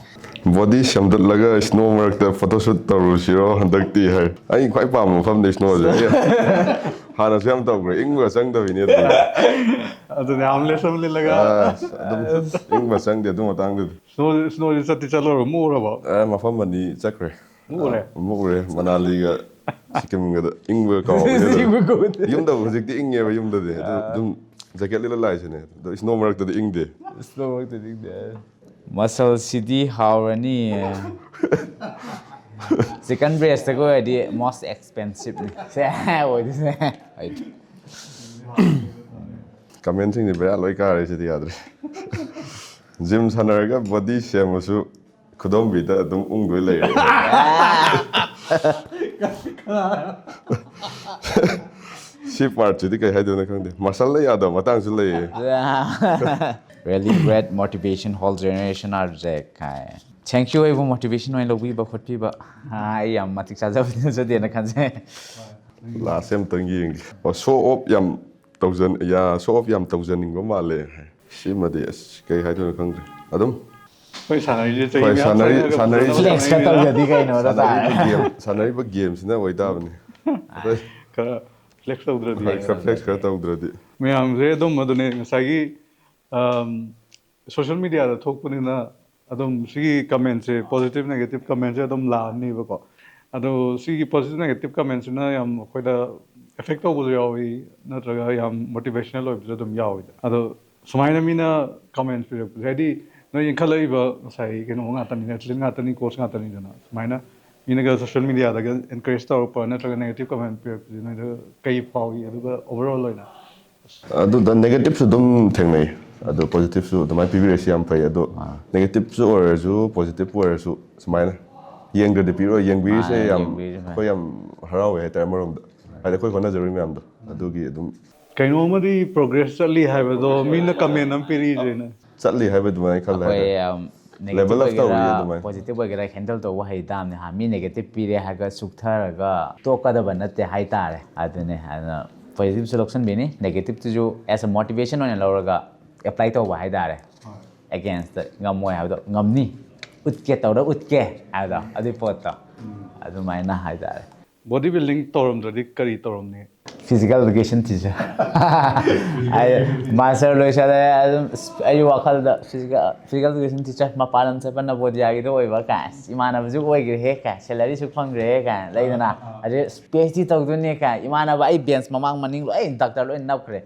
Body ꯁꯦꯝꯗꯠꯂꯒ snow ꯃꯔꯛꯇ photoshoot ꯇꯧꯔꯨꯁꯤꯔꯣ ꯍꯟꯗꯛꯇꯤ ꯍꯥꯏ꯫ ꯑꯩ ꯈ꯭ꯋꯥꯏ ꯄꯥꯝꯕ ꯃꯐꯝꯗ snowꯁꯦ꯫ ꯑꯩ ꯍꯥꯟꯅꯁꯨ ꯌꯥꯝ ꯇꯧꯈ꯭ꯔꯦ, ꯏꯪꯕꯒ ꯆꯪꯗꯕꯤꯅꯦ ꯑꯗꯨꯗꯤ꯫ ꯑꯗꯨꯅꯦ ꯍꯥꯝꯂꯦꯠ ꯑꯃ ꯂꯤꯠꯂꯒ ꯑꯁ, ꯑꯗꯨꯝ ꯏꯪꯕ ꯆꯪꯗꯦ ꯑꯗꯨ ꯃꯇꯥꯡꯗꯨꯗꯤ꯫ snow snowꯁꯦ ꯆꯠꯇꯤ ꯆꯠꯂꯨꯔꯕ, ꯃꯨꯛꯎꯔꯕꯣ? ꯑ, ꯃꯐꯝ ꯑꯅꯤ ꯆꯠꯈ꯭ꯔꯦ꯫ ꯃꯨꯛꯎꯔꯦ? ꯃꯨꯛꯎꯔꯦ, ꯃꯅꯥꯂꯤꯒ ꯁꯤꯀꯤꯝꯒꯗ꯫ ꯏꯪꯕ ꯀꯥꯎꯕꯅꯦ ꯑꯗꯨꯝ꯫ ꯌꯨꯝꯗꯕꯨ ꯍꯧꯖꯤꯛꯇꯤ ꯏꯪꯉꯦꯕ ꯌꯨꯝꯗꯗꯤ꯫ ꯑꯗꯨ ꯑꯗꯨꯝ jacket ꯂꯤꯠꯂ ꯂꯥꯛꯏꯁꯤꯅꯦ꯫ ꯑꯗꯣ snow ꯃꯔꯛꯇꯗꯤ ꯏꯪꯗꯦ꯫ Muscleꯁꯤꯗꯤ ꯍꯥꯎꯔꯅꯤ꯫ Chicken breastꯇꯒ ꯑꯣꯏꯔꯗꯤ most expensiveꯅꯤ꯫ ꯁꯦ ꯑꯣꯏꯗꯣꯏꯅꯦ꯫ Commentꯁꯤꯡꯁꯦ ꯕꯦꯔꯥ ꯂꯣꯏ ꯀꯥꯔꯦ ꯁꯤꯗꯤ, ꯌꯥꯗ꯭ꯔꯦ꯫ Gym ꯁꯥꯟꯅꯔꯒ body ꯁꯦꯝꯃꯁꯨ ꯈꯨꯗꯣꯝꯕꯤꯗ ꯑꯗꯨꯝ ꯎꯪꯗꯣꯏ ꯂꯩꯔꯦ꯫ ꯁꯤ ꯄꯥꯔꯠꯁꯤꯗꯤ ꯀꯩ ꯍꯥꯏꯗꯣꯏꯅꯣ ꯈꯪꯗꯦ, ꯃꯁꯜꯗ ꯌꯥꯗꯕ ꯃꯇꯥꯡꯁꯨ ꯂꯩꯌꯦ꯫ Really great motivation, whole generation are Jack high. Thank you ꯑꯩꯕꯨ motivation ꯑꯣꯏꯅ ꯂꯧꯕꯤꯕ ꯈꯣꯠꯄꯤꯕ꯫ ꯑꯩ ꯌꯥꯝ ꯃꯇꯤꯛ ꯆꯥꯖꯕꯗꯤ ꯅꯠꯆꯗꯦꯅ ꯈꯟꯖꯩ꯫ ꯂꯥꯁꯁꯦ ꯑꯝꯇꯪ ꯌꯦꯡꯒꯦ꯫ ꯑꯣ, ꯁꯣ ꯑꯣꯐ ꯌꯥꯝ ꯇꯧꯖꯟ ꯌꯥ ꯁꯣ ꯑꯣꯐ ꯌꯥꯝ ꯇꯧꯖꯅꯤꯡꯕ ꯃꯥꯜꯂꯦ ꯍꯥꯏ꯫ ꯁꯤꯃꯗꯤ ꯑꯁ ꯀꯩ ꯍꯥꯏꯗꯣꯏꯅꯣ ꯈꯪꯗ꯭ꯔꯦ꯫ ꯑꯗꯨꯝ ꯑꯩꯈꯣꯏ ꯁꯥꯟꯅꯔꯤꯁꯦ ꯆꯍꯤ ꯍꯣꯏ, ꯃꯌꯥꯝ ꯁꯥꯟꯅꯔꯤ- ꯆꯪꯉꯒ ꯁꯥꯟꯅꯔꯤ- ꯐꯖꯅ Flex ꯈꯔ ꯁꯥꯟꯅꯔꯤꯅꯤꯅ ꯇꯧꯖꯗꯤ ꯀꯩꯅꯣ ꯅꯠꯇ꯭ꯔꯥ? ꯁꯥꯟꯅꯔꯤꯕ ꯒꯦꯝ ꯁꯥꯟꯅꯔꯤꯕ ꯒꯦꯝꯁꯤꯅ ꯑꯣꯏꯇꯥꯕꯅꯤ꯫ ꯑꯩꯈꯣꯏ ꯈꯔ ꯐ꯭ꯂꯦꯛꯁ ꯇꯧꯗ꯭ꯔꯗꯤ ꯍꯣꯏ, ꯈꯔ ꯐ꯭ꯂꯦꯛꯁ ꯈꯔ ꯇꯧꯗ꯭ꯔꯗꯤ꯫ ꯃꯌꯥꯝꯁꯦ ꯑꯗꯨꯝ ꯑꯗꯨꯅꯦ ꯉꯁꯥꯏꯒꯤ ꯁꯣꯁꯤꯌꯦꯜ ꯃꯤꯗꯤꯌꯥꯗ ꯊꯣꯛꯄꯅꯤꯅ ꯑꯗꯨꯝ ꯁꯤꯒꯤ ꯀꯃꯦꯟꯁꯦ, ꯄꯣꯖꯤꯇꯤꯚ ꯅꯦꯒꯦꯇꯤꯚ ꯀꯃꯦꯟꯁꯦ ꯑꯗꯨꯝ ꯂꯥꯛꯑꯅꯤꯕꯀꯣ꯫ ꯑꯗꯣ ꯁꯤꯒꯤ ꯄꯣꯖꯤꯇꯤꯚ ꯅꯦꯒꯦꯇꯤꯚ ꯀꯃꯦꯟꯁꯤꯅ ꯌꯥꯝ ꯑꯩꯈꯣꯏꯗ ꯑꯦꯐꯦꯛ ꯇꯧꯕꯁꯨ ꯌꯥꯎꯏ, ꯅꯠꯇ꯭ꯔꯒ ꯌꯥꯝ ꯃꯣꯇꯤꯚꯦꯁꯅꯦꯜ ꯑꯣꯏꯕꯁꯨ ꯑꯗꯨꯝ ꯌꯥꯎꯏ꯫ ꯑꯗꯣ ꯁꯨꯃꯥꯏꯅ ꯃꯤꯅ ꯀꯃꯦꯟ ꯄꯤꯔꯛꯄꯁꯦ, ꯍꯥꯏꯗꯤ ꯅꯣꯏ ꯏꯟꯈꯠꯂꯛꯏꯕ ꯉꯁꯥꯏ ꯀꯩꯅꯣ ꯉꯥꯛꯇꯅꯤ, ꯑꯦꯊꯂꯤꯠ ꯉꯥꯛꯇꯅꯤ, ꯀꯣꯆ ꯉꯥꯛꯇꯅꯤꯗꯅ, ꯁꯨꯃꯥꯏꯅ ꯃꯤꯅꯒ ꯁꯣꯁꯤꯌꯦꯜ ꯃꯤꯗꯤꯌꯥꯗꯒ ꯑꯦꯟꯀꯔꯦꯖ ꯇꯧꯔꯛꯄ ꯅꯠꯇ꯭ꯔꯒ ꯅꯦꯒꯦꯇꯤꯚ ꯀꯃꯦꯟ ꯄꯤꯔꯛꯄꯁꯦ ꯅꯣꯏꯗ ꯀꯩ ꯐꯥꯎꯏ? ꯑꯗꯨꯒ ꯑꯣꯚꯔꯑꯣꯜ ꯑꯣꯏꯅ ꯑꯗꯨꯗ ꯅꯦꯒꯦꯇꯤꯞꯁꯨ ꯑꯗꯨꯝ ꯊꯦꯡꯅꯩ, ꯑꯗꯣ ꯄꯣꯖꯤꯇꯤꯞꯁꯨ ꯑꯗꯨꯃꯥꯏꯅ ꯄꯤꯕꯤꯔꯛꯏꯁꯦ ꯌꯥꯝ ꯐꯩ꯫ ꯑꯗꯣ ꯅꯦꯒꯦꯇꯤꯞꯁꯨ ꯑꯣꯏꯔꯁꯨ ꯄꯣꯖꯤꯇꯤꯞ ꯑꯣꯏꯔꯁꯨ ꯁꯨꯃꯥꯏꯅ ꯌꯦꯡꯗ꯭ꯔꯗꯤ ꯄꯤꯔꯣꯏ, ꯌꯦꯡꯕꯤꯔꯤꯁꯦ ꯃꯥꯅꯦ, ꯌꯥꯝ ꯌꯦꯡꯕꯤꯔꯤꯁꯦ ꯐꯩ꯫ ꯑꯩꯈꯣꯏ ꯌꯥꯝ ꯍꯔꯥꯎꯋꯦ ꯍꯥꯏꯇꯥꯔꯦ ꯑꯃꯔꯣꯝꯗ, ꯍꯥꯏꯗꯤ ꯑꯩꯈꯣꯏ ꯍꯣꯠꯅꯖꯔꯤ ꯃꯌꯥꯝꯗꯣ ꯑꯗꯨꯒꯤ ꯑꯗꯨꯝ ꯀꯩꯅꯣꯝꯃꯗꯤ ꯄ꯭ꯔꯣꯒ꯭ꯔꯦꯁ ꯆꯠꯂꯤ ꯍꯥꯏꯕꯗꯣ ꯃꯤꯅ ꯀꯃꯦꯟ ꯑꯃ ꯄꯤꯔꯛꯏꯁꯦꯅ꯫ ꯆꯠꯂꯤ ꯍꯥꯏꯕ ꯑꯗꯨꯃꯥꯏꯅ ꯈꯜꯂꯦ ꯑꯩꯈꯣꯏ ꯍꯥꯏꯇꯥꯔꯦ꯫ ꯌꯥꯝ Level ꯅꯦꯒꯦꯇꯤꯚ up ꯇꯧꯔꯤ ꯑꯣꯏꯒꯦꯔꯥ ꯑꯗꯨꯃꯥꯏꯅ꯫ ꯄꯣꯖꯤꯇꯤꯚ ꯑꯣꯏꯒꯦꯔꯥ ꯍꯦꯟꯗꯜ ꯇꯧꯕ ꯍꯩ ꯇꯥꯕꯅꯤ ꯍꯥ꯫ ꯃꯤ ꯅꯦꯒꯦꯇꯤꯚ ꯄꯤꯔꯦ ꯍꯥꯏꯔꯒ ꯁꯨꯛꯊꯔꯒ ꯇꯣꯛꯀꯗꯕ ꯅꯠꯇꯦ ꯍꯥꯏꯇꯥꯔꯦ꯫ ꯑꯗꯨꯅꯦ, ꯑꯗꯨꯅ ꯄꯣꯖꯤꯇꯤꯚꯁꯨ ꯂꯧꯁꯤꯟꯕꯤꯅꯤ, ꯅꯦꯒꯦꯇꯤꯚꯇꯨꯁꯨ as a motivation ꯑꯣꯏꯅ ꯂꯧꯔꯒ ꯑꯦꯄ꯭ꯂꯥꯏ ꯇꯧꯕ ꯍꯥꯏꯇꯥꯔꯦ꯫ ꯑꯦꯒꯦꯟꯁꯇ ꯉꯝꯃꯣꯏ ꯍꯥꯏꯕꯗꯣ ꯉꯝꯅꯤ, ꯎꯠꯀꯦ ꯇꯧꯔ ꯎꯠꯀꯦ ꯍꯥꯏꯕꯗꯣ ꯑꯗꯨꯒꯤ ꯄꯣꯠꯇꯣ ꯑꯗꯨꯃꯥꯏꯅ ꯍꯥꯏꯇꯥꯔꯦ꯫ ꯕꯣꯗꯤ ꯕꯤꯜꯗꯤꯡ ꯇꯧꯔꯝꯗ꯭ꯔꯗꯤ ꯀꯔꯤ ꯇꯧꯔꯝꯅꯤ? Physical education teacher꯫ ꯑꯩ ꯃꯥꯁꯇꯔ ꯂꯣꯏꯁꯜꯂꯦ, ꯑꯗꯨꯝ ꯑꯩꯒꯤ ꯋꯥꯈꯜꯗ ꯐꯤꯖꯤꯀꯦꯜ ꯐꯤꯖꯤꯀꯦꯜ ꯏꯗꯨꯀꯦꯁꯟ ꯇꯤꯆꯔ, ꯃꯄꯥꯟ ꯂꯝ ꯆꯠꯄ ꯅꯕꯣꯗꯤꯌꯥꯒꯤꯗꯣ ꯑꯣꯏꯕ ꯀꯥꯏ, ꯏꯃꯥꯟꯅꯕꯁꯨ ꯑꯣꯏꯈ꯭ꯔꯦꯍꯦ ꯀꯥꯏ, ꯁꯦꯂꯔꯤꯁꯨ ꯐꯪꯈ꯭ꯔꯦꯍꯦ ꯀꯥꯏ ꯂꯩꯗꯅ꯫ ꯑꯗꯩ ꯄꯤ ꯑꯩꯆ ꯗꯤ ꯇꯧꯗꯣꯏꯅꯦ ꯀꯥꯏ, ꯏꯃꯥꯟꯅꯕ ꯑꯩ ꯕꯦꯟꯁ ꯃꯃꯥꯡ ꯃꯅꯤꯡ ꯂꯣꯏ ꯗꯥꯛꯇꯔ ꯂꯣꯏ ꯅꯞꯈ꯭ꯔꯦ꯫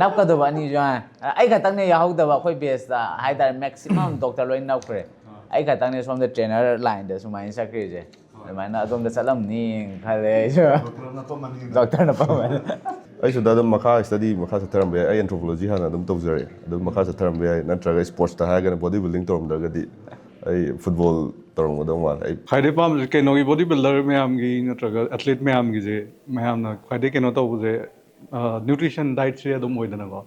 ꯅꯞꯀꯗꯧꯕ ꯑꯅꯤꯁꯨ ꯍꯥꯏ꯫ ꯑꯩ ꯈꯛꯇꯪꯅꯦ ꯌꯥꯎꯍꯧꯗꯕ ꯑꯩꯈꯣꯏ ꯕꯦꯁꯇ ꯍꯥꯏꯇꯥꯔꯦ, ꯃꯦꯛꯁꯤꯃꯝ ꯗꯣꯛꯇꯔ ꯂꯣꯏ ꯅꯞꯈ꯭ꯔꯦ꯫ ꯑꯩ ꯈꯛꯇꯪꯅꯦ ꯁꯣꯝꯗ ꯇ꯭ꯔꯦꯅꯔ ꯂꯥꯏꯟꯗ ꯁꯨꯃꯥꯏꯅ ꯆꯠꯈ꯭ꯔꯤꯁꯦ꯫ ꯑꯗꯨꯃꯥꯏꯅ ꯑꯗꯣꯝꯗ ꯆꯠꯂꯝꯅꯤ ꯈꯜꯂꯦ ꯑꯩꯁꯨ꯫ ꯗꯣꯛꯇꯔꯅ ꯄꯥꯝꯃꯦ꯫ ꯑꯩꯁꯨ ꯑꯗꯨꯝ ꯃꯈꯥ ꯁ꯭ꯇꯗꯤ ꯃꯈꯥ ꯆꯠꯊꯔꯝꯕ ꯌꯥꯏ꯫ ꯑꯩ ꯑꯦꯟꯊ꯭ꯔꯣꯄꯣꯂꯣꯖꯤ ꯍꯥꯟꯅ ꯑꯗꯨꯝ ꯇꯧꯖꯔꯛꯑꯦ, ꯑꯗꯨꯝ ꯃꯈꯥ ꯆꯠꯊꯔꯝꯕ ꯌꯥꯏ, ꯅꯠꯇ꯭ꯔꯒ ꯁ꯭ꯄꯣꯔꯠꯁꯇ ꯍꯥꯏꯔꯒꯅ ꯕꯣꯗꯤ ꯕꯤꯜꯗꯤꯡ ꯇꯧꯔꯝꯗ꯭ꯔꯒꯗꯤ ꯑꯩ ꯐꯨꯠꯕꯣꯜ ꯇꯧꯔꯝꯒꯗꯧ ꯃꯥꯜꯂꯦ꯫ ꯑꯩ ꯈ꯭ꯋꯥꯏꯗꯩ ꯄꯥꯝꯕꯁꯦ ꯀꯩꯅꯣꯒꯤ ꯕꯣꯗꯤ ꯕꯤꯜꯗꯔ ꯃꯌꯥꯝꯒꯤ ꯅꯠꯇ꯭ꯔꯒ ꯑꯦꯊꯂꯤꯠ ꯃꯌꯥꯝꯒꯤꯁꯦ, ꯃꯌꯥꯝꯅ ꯈ꯭ꯋꯥꯏꯗꯩ ꯀꯩꯅꯣ ꯇꯧꯕꯁꯦ, ꯅ꯭ꯌꯨꯇ꯭ꯔꯤꯁꯟ ꯗꯥꯏꯠꯁꯦ ꯑꯗꯨꯝ ꯑꯣꯏꯗꯅꯀꯣ,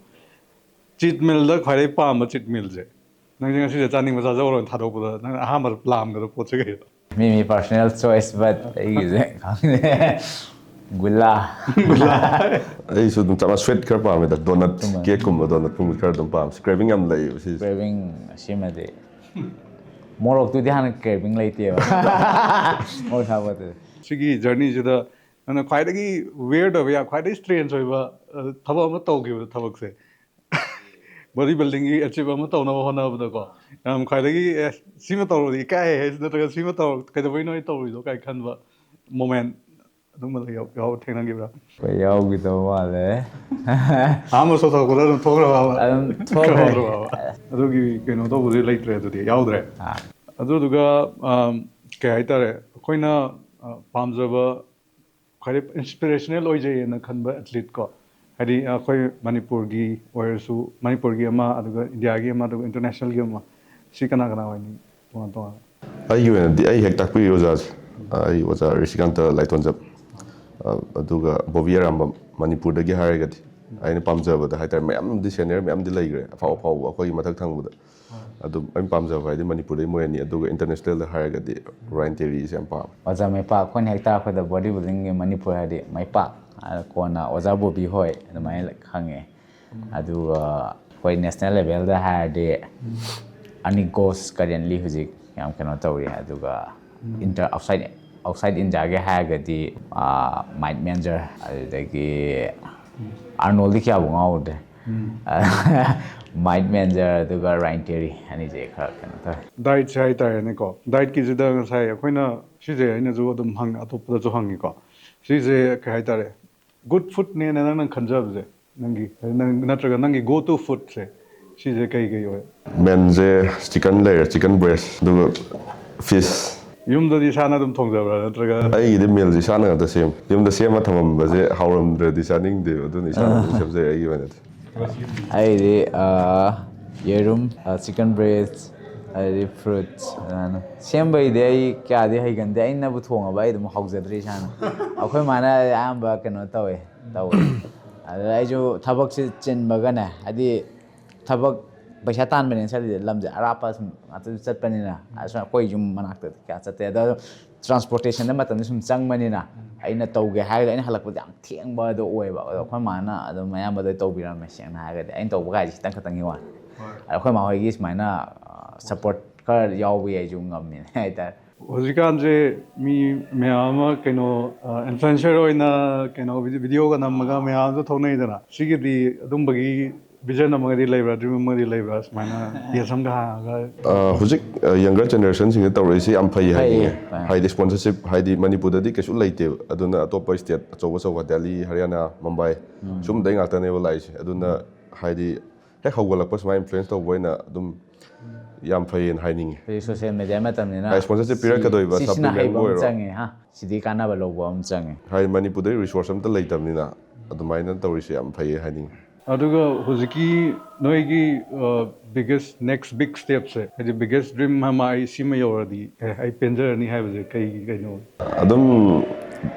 ꯆꯤꯠ ꯃꯤꯜꯗ ꯈ꯭ꯋꯥꯏꯗꯒꯤ ꯄꯥꯝꯕ ꯆꯤꯠ ꯃꯤꯜꯁꯦ, ꯅꯪꯁꯦ ꯉꯁꯤꯁꯦ ꯆꯥꯅꯤꯡꯕ ꯆꯥꯖꯧꯔꯣꯅ ꯊꯥꯗꯣꯛꯄꯗ ꯅꯪꯅ ꯑꯍꯥꯟꯕꯗ ꯂꯥꯝꯒꯗꯕ ꯄꯣꯠꯁꯦ ꯀꯩꯅꯣ? ꯃꯤ ꯃꯤ personal choice, but ꯑꯩꯒꯤꯁꯦ ꯈꯪꯗꯦ, ꯒꯨꯂꯥ꯫ ꯑꯩꯁꯨ ꯑꯗꯨꯝ ꯆꯞ ꯃꯥꯟꯅ ꯁ꯭ꯋꯤꯠ ꯈꯔ ꯄꯥꯝꯃꯦꯗ, ꯗꯣꯅꯠ, ꯀꯦꯛꯀꯨꯝꯕ ꯗꯣꯅꯠꯀꯨꯝꯕ ꯈꯔ ꯑꯗꯨꯝ ꯄꯥꯝꯃꯦ꯫ ꯀ꯭ꯔꯦꯚꯤꯡ ꯌꯥꯝ ꯂꯩꯌꯦꯕ ꯁꯤꯁꯦ꯫ ꯀ꯭ꯔꯦꯚꯤꯡ ꯑꯁꯤꯃꯗꯤ, ꯃꯣꯔꯣꯛꯇꯨꯗꯤ ꯍꯥꯟꯅ ꯀ꯭ꯔꯦꯚꯤꯡ ꯂꯩꯇꯦꯕ꯫ ꯃꯣꯔꯣꯛ ꯁꯥꯕꯗꯨꯗꯤ꯫ ꯁꯤꯒꯤ ꯖꯔꯅꯤꯁꯤꯗ ꯅꯪꯅ ꯈ꯭ꯋꯥꯏꯗꯒꯤ ꯋꯤꯌꯔꯗ ꯑꯣꯏꯕ, ꯌꯥꯝ ꯈ꯭ꯋꯥꯏꯗꯒꯤ ꯁ꯭ꯇ꯭ꯔꯦꯟꯖ ꯑꯣꯏꯕ ꯑ, ꯊꯕꯛ ꯑꯃ ꯇꯧꯈꯤꯕ ꯊꯕꯛꯁꯦ, ꯕꯣꯗꯤ ꯕꯤꯜꯗꯤꯡꯒꯤ ꯑꯦꯆꯤꯞ ꯑꯃ ꯇꯧꯅꯕ ꯍꯣꯠꯅꯕꯗꯀꯣ, ꯌꯥꯝ ꯈ꯭ꯋꯥꯏꯗꯒꯤ "ꯑꯦ, ꯁꯤꯃ ꯇꯧꯔꯗꯤ ꯏꯀꯥꯏ" ꯍꯥꯏ, ꯅꯠꯇ꯭ꯔꯒ "ꯁꯤꯃ ꯇꯧꯔ ꯀꯩꯗꯧꯕꯩꯅꯣ ꯑꯩ ꯇꯧꯔꯤꯗꯣ" ꯀꯥꯏ ꯈꯟꯕ ꯃꯣꯃꯦꯟ ꯑꯗꯨꯝꯕ ꯌꯥꯎ- ꯌꯥꯎ- ꯊꯦꯡꯅꯈꯤꯕ꯭ꯔꯥ? ꯑꯩꯈꯣꯏ ꯌꯥꯎꯈꯤꯗꯕ ꯃꯥꯜꯂꯦ꯫ ꯑꯍꯥꯟꯕ ꯁꯣ ꯊꯣꯛꯄꯗ ꯑꯗꯨꯝ ꯊꯣꯛꯈ꯭ꯔꯕ? ꯑꯗꯨꯝ ꯊꯣꯛꯈ꯭ꯔꯦ꯫ ꯊꯣꯛꯈ꯭ꯔꯕ? ꯑꯗꯨꯒꯤ ꯀꯩꯅꯣ ꯇꯧꯕꯗꯤ ꯂꯩꯇ꯭ꯔꯦ, ꯑꯗꯨꯗꯤ ꯌꯥꯎꯗ꯭ꯔꯦ꯫ ꯑꯥ꯫ ꯑꯗꯨꯗꯨꯒ ꯑꯝ, ꯀꯩ ꯍꯥꯏꯇꯥꯔꯦ, ꯑꯩꯈꯣꯏꯅ ꯑ, ꯄꯥꯝꯖꯕ, ꯈ꯭ꯋꯥꯏꯗꯩ ꯏꯟꯁꯄꯤꯔꯦꯁꯅꯦꯜ ꯑꯣꯏꯖꯩꯌꯦꯅ ꯈꯟꯕ ꯑꯦꯊꯂꯤꯠ ꯀꯣ, ꯍꯥꯏꯗꯤ ꯑꯩꯈꯣꯏ ꯃꯅꯤꯄꯨꯔꯒꯤ ꯑꯣꯏꯔꯁꯨ, ꯃꯅꯤꯄꯨꯔꯒꯤ ꯑꯃ, ꯑꯗꯨꯒ ꯏꯟꯗꯤꯌꯥꯒꯤ ꯑꯃ, ꯑꯗꯨꯒ ꯏꯟꯇꯔꯅꯦꯁꯅꯦꯜꯒꯤ ꯑꯃ, ꯁꯤ ꯀꯅꯥ ꯀꯅꯥ ꯑꯣꯏꯅꯤ? ꯇꯣꯉꯥꯟ ꯇꯣꯉꯥꯟ꯫ ꯑꯩꯒꯤ ꯑꯣꯏꯅꯗꯤ ꯑꯩ ꯍꯦꯛ ꯇꯥꯛꯄꯤꯔꯤ ꯑꯣꯖꯥꯁꯦ, ꯑꯩ ꯑꯣꯖꯥ ꯔꯤꯁꯤꯀꯥꯟꯇ ꯂꯥꯏꯊꯣꯟꯖꯝ, ꯑ, ꯑꯗꯨꯒ ꯕꯣꯕꯤ ꯑꯔꯥꯝꯕꯝ, ꯃꯅꯤꯄꯨꯔꯗꯒꯤ ꯍꯥꯏꯔꯒꯗꯤ ꯑꯩꯅ ꯄꯥꯝꯖꯕꯗ ꯍꯥꯏꯇꯥꯔꯦ, ꯃꯌꯥꯝꯗꯤ ꯁꯦꯅꯤꯌꯔ ꯃꯌꯥꯝꯗꯤ ꯂꯩꯈ꯭ꯔꯦ, ꯑꯐꯥꯎ ꯑꯐꯥꯎꯕ ꯑꯩꯈꯣꯏꯒꯤ ꯃꯊꯛ ꯊꯪꯕꯗ꯫ ꯑꯗꯨꯝ ꯑꯩꯅ ꯄꯥꯝꯖꯕ ꯍꯥꯏꯗꯤ ꯃꯅꯤꯄꯨꯔꯗꯒꯤ ꯃꯣꯏ ꯑꯅꯤ, ꯑꯗꯨꯒ ꯏꯟꯇꯔꯅꯦꯁꯅꯦꯜꯗ ꯍꯥꯏꯔꯒꯗꯤ ꯔꯥꯏꯟ ꯇꯦꯔꯤꯁꯦ ꯌꯥꯝ ꯄꯥꯝꯃꯦ꯫ ꯑꯣꯖꯥ ꯃꯩꯄꯥꯛ, ꯑꯩꯈꯣꯏꯅ ꯍꯦꯛ ꯇꯥꯔꯛꯄꯗ ꯕꯣꯗꯤ ꯕꯤꯜꯗꯤꯡꯒꯤ ꯃꯅꯤꯄꯨꯔ ꯍꯥꯏꯗꯤ ꯃꯩꯄꯥꯛ, ꯑ, ꯀꯣꯟꯅ ꯑꯣꯖꯥ ꯕꯣꯕꯤ ꯍꯣꯏ ꯑꯗꯨꯃꯥꯏꯅ ꯈꯪꯉꯦ꯫ ꯑꯗꯨꯒ ꯑꯩꯈꯣꯏ ꯅꯦꯁꯅꯦꯜ ꯂꯦꯚꯦꯜꯗ ꯍꯥꯏꯔꯗꯤ ꯑꯅꯤꯒꯣꯁ ꯀꯔꯦꯟꯂꯤ ꯍꯧꯖꯤꯛ ꯌꯥꯝ ꯀꯩꯅꯣ ꯇꯧꯔꯤ꯫ ꯑꯗꯨꯒ ꯏꯟꯇꯔ ꯑꯥꯎꯠꯁꯥꯏꯠ ꯑꯥꯎꯠꯁꯥꯏꯠ ꯏꯟꯗꯤꯌꯥꯒꯤ ꯍꯥꯏꯔꯒꯗꯤ ꯃꯥꯏꯛ ꯃꯦꯟꯖꯔ, ꯑꯗꯨꯗꯒꯤ ꯑꯥꯔꯅꯣꯜꯗꯤ ꯀꯌꯥꯕꯨ ꯉꯥꯎꯗꯦ꯫ ꯃꯥꯏꯛ ꯃꯦꯟꯖꯔ ꯑꯗꯨꯒ ꯔꯥꯏꯟ ꯇꯦꯔꯤ ꯑꯅꯤꯁꯦ ꯈꯔ ꯀꯩꯅꯣ ꯇꯧꯋꯦ꯫ ꯗꯥꯏꯠꯁꯦ ꯍꯥꯏꯇꯥꯔꯦꯅꯦꯀꯣ, ꯗꯥꯏꯠꯀꯤꯁꯤꯗ ꯉꯁꯥꯏ ꯑꯩꯈꯣꯏꯅ, ꯁꯤꯁꯦ ꯑꯩꯅꯁꯨ ꯑꯗꯨꯝ ꯍꯪꯉꯦ, ꯑꯇꯣꯞꯄꯗꯁꯨ ꯍꯪꯉꯤꯀꯣ, ꯁꯤꯁꯦ ꯀꯩ ꯍꯥꯏꯇꯥꯔꯦ, ꯒꯨꯗ ꯐꯨꯗꯅꯦꯅ ꯅꯪꯅ ꯈꯟꯖꯕꯁꯦ, ꯅꯪꯒꯤ, ꯅꯪ, ꯅꯠꯇ꯭ꯔꯒ ꯅꯪꯒꯤ ꯒꯣ ꯇꯨ ꯐꯨꯗꯁꯦ, ꯁꯤꯁꯦ ꯀꯩ ꯀꯩ ꯑꯣꯏ? ꯃꯦꯟꯁꯦ ꯆꯤꯀꯟ ꯂꯩꯔꯦ, ꯆꯤꯀꯟ ꯕ꯭ꯔꯦꯁ, ꯑꯗꯨꯒ ꯐꯤꯁ꯫ ꯌꯨꯝꯗꯗꯤ ꯏꯁꯥꯅ ꯑꯗꯨꯝ ꯊꯣꯡꯖꯕ꯭ꯔꯥ, ꯅꯠꯇ꯭ꯔꯒ? ꯑꯩꯒꯤꯗꯤ ꯃꯦꯜꯁꯦ ꯏꯁꯥꯅ ꯉꯥꯛꯇ ꯁꯦꯝꯃꯦ꯫ ꯌꯨꯝꯗ ꯁꯦꯝꯃ ꯊꯝꯃꯝꯕꯁꯦ ꯍꯥꯎꯔꯝꯗ꯭ꯔꯗꯤ ꯆꯥꯅꯤꯡꯗꯦꯕ, ꯑꯗꯨꯅ ꯏꯁꯥꯅ ꯑꯗꯨꯝ ꯁꯦꯝꯖꯩ ꯑꯩꯒꯤ ꯑꯣꯏꯅꯗꯤ꯫ ꯑꯩꯗꯤ ꯑ, ꯌꯦꯔꯨꯝ, ꯆꯤꯀꯟ ꯕ꯭ꯔꯦꯁ, ꯑꯗꯩꯗꯤ ꯐ꯭ꯔꯨꯠꯁ ꯑꯗꯨꯃꯥꯏꯅ ꯁꯦꯝꯕꯩꯗꯤ ꯑꯩ ꯀꯌꯥꯗꯤ ꯍꯩꯒꯟꯗꯦ꯫ ꯑꯩꯅꯕꯨ ꯊꯣꯡꯉꯕ ꯑꯩ ꯑꯗꯨꯝ ꯍꯥꯎꯖꯗ꯭ꯔꯦ ꯏꯁꯥꯅ꯫ ꯑꯩꯈꯣꯏ ꯃꯥꯅ ꯑꯌꯥꯝꯕ ꯀꯩꯅꯣ ꯇꯧꯋꯦ ꯇꯧꯋꯦ꯫ ꯑꯗꯨꯗ ꯑꯩꯁꯨ ꯊꯕꯛꯁꯤ ꯆꯤꯟꯕꯒꯅꯦ, ꯍꯥꯏꯗꯤ ꯊꯕꯛ ꯄꯩꯁꯥ ꯇꯥꯟꯕꯅꯦꯅ ꯆꯠꯂꯤꯁꯦ, ꯂꯝꯁꯦ ꯑꯔꯥꯞꯄ ꯁꯨꯝ ꯉꯥꯛꯇ ꯆꯠꯄꯅꯤꯅ, ꯑꯁꯨꯝ ꯑꯩꯈꯣꯏ ꯌꯨꯝ ꯃꯅꯥꯛꯇ ꯀꯌꯥ ꯆꯠꯇꯦ꯫ ꯑꯗꯣ ꯇ꯭ꯔꯥꯟꯁꯄꯣꯔꯇꯦꯁꯟꯗ ꯃꯇꯝꯗ ꯁꯨꯝ ꯆꯪꯕꯅꯤꯅ, ꯑꯩꯅ ꯇꯧꯒꯦ ꯍꯥꯏꯔꯒꯗꯤ ꯑꯩꯅ ꯍꯜꯂꯛꯄꯗ ꯌꯥꯝ ꯊꯦꯡꯕ ꯑꯗꯣ ꯑꯣꯏꯌꯦꯕ꯫ ꯑꯗꯣ ꯑꯩꯈꯣꯏ ꯃꯥꯅ ꯑꯗꯨꯝ ꯑꯌꯥꯝꯕꯗꯣ ꯇꯧꯕꯤꯔꯝꯃꯦ꯫ ꯁꯦꯡꯅ ꯍꯥꯏꯔꯒꯗꯤ ꯑꯩꯅ ꯇꯧꯕ ꯀꯥꯏꯁꯦ ꯈꯤꯇꯪ ꯈꯛꯇꯪꯒꯤ ꯋꯥꯅꯤ꯫ ꯑꯗꯣ ꯑꯩꯈꯣꯏ ꯃꯥ ꯍꯣꯏꯒꯤ ꯁꯨꯃꯥꯏꯅ ꯁꯞꯄꯣꯔꯠ ꯈꯔ ꯌꯥꯎꯕꯒꯤ ꯑꯩꯁꯨ ꯉꯝꯃꯤꯅꯦ ꯍꯥꯏꯇꯥꯔꯦ꯫ ꯍꯧꯖꯤꯛꯀꯥꯟꯁꯦ ꯃꯤ ꯃꯌꯥꯝ ꯑꯃ ꯀꯩꯅꯣ ꯏꯟꯐ꯭ꯂꯨꯌꯦꯟꯁꯔ ꯑꯣꯏꯅ ꯀꯩꯅꯣ ꯚꯤꯗꯤꯑꯣꯒ ꯅꯝꯃꯒ ꯃꯌꯥꯝꯁꯨ ꯊꯣꯛꯅꯩꯗꯅ, ꯁꯤꯒꯤꯗꯤ ꯑꯗꯨꯝꯕꯒꯤ ꯚꯤꯖꯟ ꯑꯃꯒꯗꯤ ꯂꯩꯕ꯭ꯔꯥ, ꯗ꯭ꯔꯤꯝ ꯑꯃꯒꯗꯤ ꯂꯩꯕ꯭ꯔꯥ, ꯁꯨꯃꯥꯏꯅ ꯒꯦꯁ ꯑꯃꯒ ꯍꯥꯡꯉꯒ? ꯑ, ꯍꯧꯖꯤꯛ ꯌꯪꯒꯔ ꯖꯦꯅꯦꯔꯦꯁꯟꯁꯤꯡꯅ ꯇꯧꯔꯛꯏꯁꯤ ꯌꯥꯝ ꯐꯩ ꯍꯥꯏꯅꯤꯡꯉꯦ꯫ ꯐꯩ꯫ ꯍꯥꯏꯗꯤ ꯁ꯭ꯄꯣꯟꯁꯔꯁꯤꯞ ꯍꯥꯏꯗꯤ ꯃꯅꯤꯄꯨꯔꯗꯗꯤ ꯀꯩꯁꯨ ꯂꯩꯇꯦꯕ꯫ ꯑꯗꯨꯅ ꯑꯇꯣꯞꯄ ꯁ꯭ꯇꯦꯠ ꯑꯆꯧ ꯑꯆꯧꯕ, ꯗꯦꯜꯂꯤ, ꯍꯔꯤꯌꯥꯅꯥ, ꯃꯨꯝꯕꯥꯏ, ꯁꯨꯝꯕꯗꯩ ꯉꯥꯛꯇꯅꯦꯕ ꯂꯥꯛꯏꯁꯦ꯫ ꯑꯗꯨꯅ ꯍꯥꯏꯗꯤ ꯍꯦꯛ ꯍꯧꯒꯠꯂꯛꯄ ꯁꯨꯃꯥꯏꯅ ꯏꯟꯐ꯭ꯂꯨꯌꯦꯟꯁ ꯇꯧꯕ ꯑꯣꯏꯅ ꯑꯗꯨꯝ ꯌꯥꯝ ꯐꯩꯌꯦꯅ ꯍꯥꯏꯅꯤꯡꯉꯦ꯫ ꯍꯧꯖꯤꯛ ꯁꯣꯁꯤꯌꯦꯜ ꯃꯦꯗꯤꯌꯥ ꯃꯇꯝꯅꯤꯅ ꯍꯥꯏ, ꯁ꯭ꯄꯣꯟꯁꯔꯁꯤꯞ ꯁꯤ- ꯄꯤꯔꯛꯀꯗꯣꯏꯕ, ꯁꯤꯁꯤꯅ ꯁꯄ꯭ꯂꯤꯃꯦꯟꯕꯨ ꯍꯩꯕ ꯑꯃ ꯑꯣꯏꯔꯣ꯫ ꯆꯪꯉꯦ ꯍꯥ, ꯁꯤꯗꯤ ꯀꯥꯟꯅꯕ ꯂꯧꯕ ꯑꯃ ꯆꯪꯉꯦ꯫ ꯍꯥꯏꯗꯤ ꯃꯅꯤꯄꯨꯔꯗꯩ ꯔꯤꯁꯣꯔꯁ ꯑꯝꯇ ꯂꯩꯇꯕꯅꯤꯅ ꯑꯗꯨꯃꯥꯏꯅ ꯇꯧꯔꯤꯁꯦ ꯌꯥꯝ ꯐꯩꯌꯦ ꯍꯥꯏꯅꯤꯡꯉꯦ꯫ ꯑꯗꯨꯒ ꯍꯧꯖꯤꯛꯀꯤ ꯅꯣꯏꯒꯤ ꯕꯤꯒꯦꯁ ꯅꯦꯛꯁ ꯕꯤꯛ ꯁ꯭ꯇꯦꯞꯁꯦ, ꯍꯥꯏꯗꯤ ꯕꯤꯒꯦꯁ ꯗ꯭ꯔꯤꯝ ꯑꯃ ꯑꯩ ꯁꯤꯃ ꯌꯧꯔꯗꯤ ꯑꯦ ꯑꯩ ꯄꯦꯟꯖꯔꯅꯤ ꯍꯥꯏꯕꯁꯦ ꯀꯩꯒꯤ ꯀꯩꯅꯣ? ꯑꯗꯨꯝ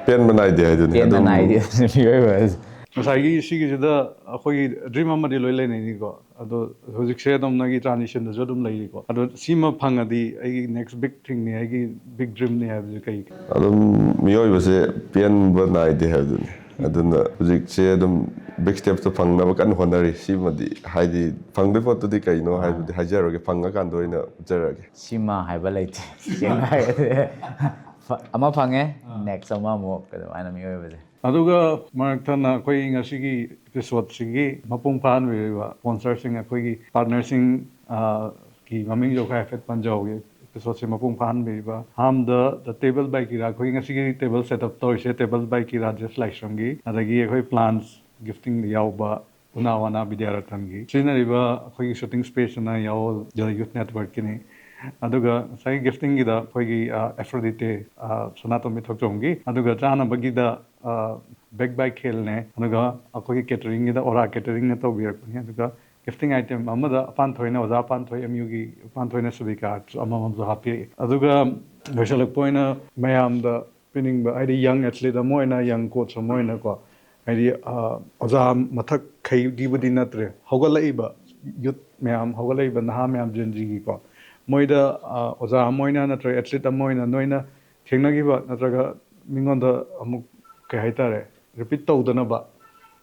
ꯄꯦꯟꯕ ꯅꯥꯏꯗꯦ ꯍꯥꯏꯗꯨꯅꯤ꯫ ꯄꯦꯟꯕ ꯑꯗꯨꯝ ꯅꯥꯏꯗꯦ ꯃꯤꯑꯣꯏꯕ ꯍꯥꯏꯁꯦ꯫ ꯉꯁꯥꯏꯒꯤ ꯁꯤꯒꯤꯁꯤꯗ ꯑꯩꯈꯣꯏꯒꯤ ꯗ꯭ꯔꯤꯝ ꯑꯃꯗꯤ ꯂꯣꯏ ꯂꯩꯅꯩꯅꯤꯀꯣ꯫ ꯑꯗꯣ ꯍꯧꯖꯤꯛꯁꯦ ꯑꯗꯨꯝ ꯅꯣꯏꯒꯤ ꯇ꯭ꯔꯥꯟꯖꯤꯁꯟꯗꯁꯨ ꯑꯗꯨꯝ ꯂꯩꯔꯤꯀꯣ꯫ ꯑꯗꯣ ꯁꯤꯃ ꯐꯪꯉꯗꯤ ꯑꯩꯒꯤ ꯅꯦꯛꯁ ꯕꯤꯛ ꯊꯤꯡꯅꯤ, ꯑꯩꯒꯤ ꯕꯤꯛ ꯗ꯭ꯔꯤꯝꯅꯤ ꯍꯥꯏꯕꯁꯦ ꯀꯩ? ꯑꯗꯨꯝ ꯃꯤꯑꯣꯏꯕꯁꯦ ꯄꯦꯟꯕ ꯅꯥꯏꯗꯦ ꯍꯥꯏꯕꯗꯨꯅꯤ꯫ ꯑꯗꯨꯅ ꯍꯧꯖꯤꯛꯁꯦ ꯑꯗꯨꯝ ꯕꯤꯛ ꯁ꯭ꯇꯦꯞꯇꯣ ꯐꯪꯅꯕ ꯀꯟꯅ ꯍꯣꯠꯅꯔꯤ꯫ ꯁꯤꯃꯗꯤ ꯍꯥꯏꯗꯤ ꯐꯪꯗꯣꯏ ꯄꯣꯠꯇꯨꯗꯤ ꯀꯩꯅꯣ ꯍꯥꯏꯕꯗꯤ ꯍꯥꯏꯖꯔꯒꯦ, ꯐꯪꯉꯀꯥꯟꯗ ꯑꯣꯏꯅ ꯎꯠꯆꯔꯛꯑꯒꯦ꯫ ꯁꯤꯃ ꯍꯥꯏꯕ ꯂꯩꯇꯦ꯫ ꯁꯦꯡꯅ ꯍꯥꯏꯔꯗꯤ ꯐ- ꯑꯃ ꯐꯪꯉꯦ, ꯅꯦꯛꯁ ꯑꯃ ꯑꯃꯨꯛ ꯑꯗꯨꯃꯥꯏꯅ ꯃꯤꯑꯣꯏꯕꯁꯦ꯫ ꯑꯗꯨꯒ ꯃꯔꯛ ꯊꯠꯅ ꯑꯩꯈꯣꯏ ꯉꯁꯤꯒꯤ ꯑꯦꯄꯤꯁꯣꯗꯁꯤꯒꯤ ꯃꯄꯨꯡ ꯐꯥꯍꯟꯕꯤꯔꯤꯕ ꯁ꯭ꯄꯣꯟꯁꯔꯁꯤꯡ, ꯑꯩꯈꯣꯏꯒꯤ ꯄꯥꯔꯠꯅꯔꯁꯤꯡ, ꯑ, ꯒꯤ ꯃꯃꯤꯡꯁꯨ ꯑꯩꯈꯣꯏ ꯍꯥꯏꯐꯦꯠ ꯄꯟꯖꯍꯧꯒꯦ꯫ ꯑꯦꯄꯤꯁꯣꯗꯁꯦ ꯃꯄꯨꯡ ꯐꯥꯍꯟꯕꯤꯔꯤꯕ ꯑꯍꯥꯟꯕꯗ ꯇꯦꯕꯜ ꯕꯥꯏ ꯀꯤꯔꯥ, ꯑꯩꯈꯣꯏꯒꯤ ꯉꯁꯤꯒꯤ ꯇꯦꯕꯜ ꯁꯦꯠ ꯑꯞ ꯇꯧꯔꯤꯁꯦ ꯇꯦꯕꯜ ꯕꯥꯏ ꯀꯤꯔꯥ ꯖꯦꯁ ꯂꯥꯏꯁ꯭ꯔꯝꯒꯤ, ꯑꯗꯒꯤ ꯑꯩꯈꯣꯏ ꯄ꯭ꯂꯥꯟꯁ ꯒꯤꯐꯇꯤꯡꯗ ꯌꯥꯎꯕ ꯎꯅꯥ ꯋꯥꯅꯥ ꯕꯤꯗ꯭ꯌꯥꯔꯇꯟꯒꯤ, ꯁꯤꯖꯤꯟꯅꯔꯤꯕ ꯑꯩꯈꯣꯏꯒꯤ ꯁꯨꯇꯤꯡ ꯁ꯭ꯄꯦꯁꯁꯤꯅ ꯌꯥꯑꯣꯜ ꯖꯜ ꯌꯨꯊ ꯅꯦꯠꯋꯔꯛꯀꯤꯅꯤ꯫ ꯑꯗꯨꯒ ꯉꯁꯥꯏꯒꯤ ꯒꯤꯐꯇꯤꯡꯒꯤꯗ ꯑꯩꯈꯣꯏꯒꯤ, ꯑ, ꯑꯦꯐ꯭ꯔꯣꯗꯤꯇꯦ, ꯑ, ꯁꯅꯥꯇꯣꯝꯕꯤ ꯊꯣꯛꯆꯣꯝꯒꯤ, ꯑꯗꯨꯒ ꯆꯥꯅꯕꯒꯤꯗ, ꯑ, ꯕꯦꯛ ꯕꯥꯏ ꯈꯦꯜꯅꯦ, ꯑꯗꯨꯒ ꯑꯩꯈꯣꯏꯒꯤ ꯀꯦꯇꯔꯤꯡꯒꯤꯗ ꯑꯣꯔꯥ ꯀꯦꯇꯔꯤꯡꯅ ꯇꯧꯕꯤꯔꯛꯄꯅꯤ꯫ ꯑꯗꯨꯒ ꯒꯤꯐꯇꯤꯡ ꯑꯥꯏꯇꯦꯝ ꯑꯃꯗ ꯑꯄꯥꯟ ꯊꯣꯏꯅ, ꯑꯣꯖꯥ ꯑꯄꯥꯟ ꯊꯣꯏ, ꯑꯦꯝ ꯌꯨꯒꯤ ꯑꯄꯥꯟ ꯊꯣꯏꯅ ꯁꯨꯕꯤꯀꯥꯔꯠꯁꯨ ꯑꯃꯃꯝꯁꯨ ꯍꯥꯞꯄꯤꯔꯛꯏ꯫ ꯑꯗꯨꯒ ꯂꯣꯏꯁꯤꯜꯂꯛꯄ ꯑꯣꯏꯅ ꯃꯌꯥꯝꯗ ꯄꯤꯅꯤꯡꯕ, ꯍꯥꯏꯗꯤ ꯌꯪ ꯑꯦꯊꯂꯤꯠ ꯑꯃ ꯑꯣꯏꯅ, ꯌꯪ ꯀꯣꯆ ꯑꯃ ꯑꯣꯏꯅꯀꯣ, ꯍꯥꯏꯗꯤ ꯑꯣꯖꯥ ꯃꯊꯛꯈꯩꯒꯤꯕꯨꯗꯤ ꯅꯠꯇ꯭ꯔꯦ, ꯍꯧꯒꯠꯂꯛꯏꯕ ꯌꯨꯠ ꯃꯌꯥꯝ, ꯍꯧꯒꯠꯂꯛꯏꯕ ꯅꯍꯥ ꯃꯌꯥꯝ, ꯖꯦꯟꯖꯤꯒꯤꯀꯣ, ꯃꯣꯏꯗ ꯑꯣꯖꯥ ꯑꯃ ꯑꯣꯏꯅ ꯅꯠꯇ꯭ꯔꯒ ꯑꯦꯊꯂꯤꯠ ꯑꯃ ꯑꯣꯏꯅ ꯅꯣꯏꯅ ꯊꯦꯡꯅꯈꯤꯕ ꯅꯠꯇ꯭ꯔꯒ ꯃꯤꯉꯣꯟꯗ ꯑꯃꯨꯛ, ꯀꯩ ꯍꯥꯏꯇꯥꯔꯦ, ꯔꯤꯄꯤꯠ ꯇꯧꯗꯅꯕ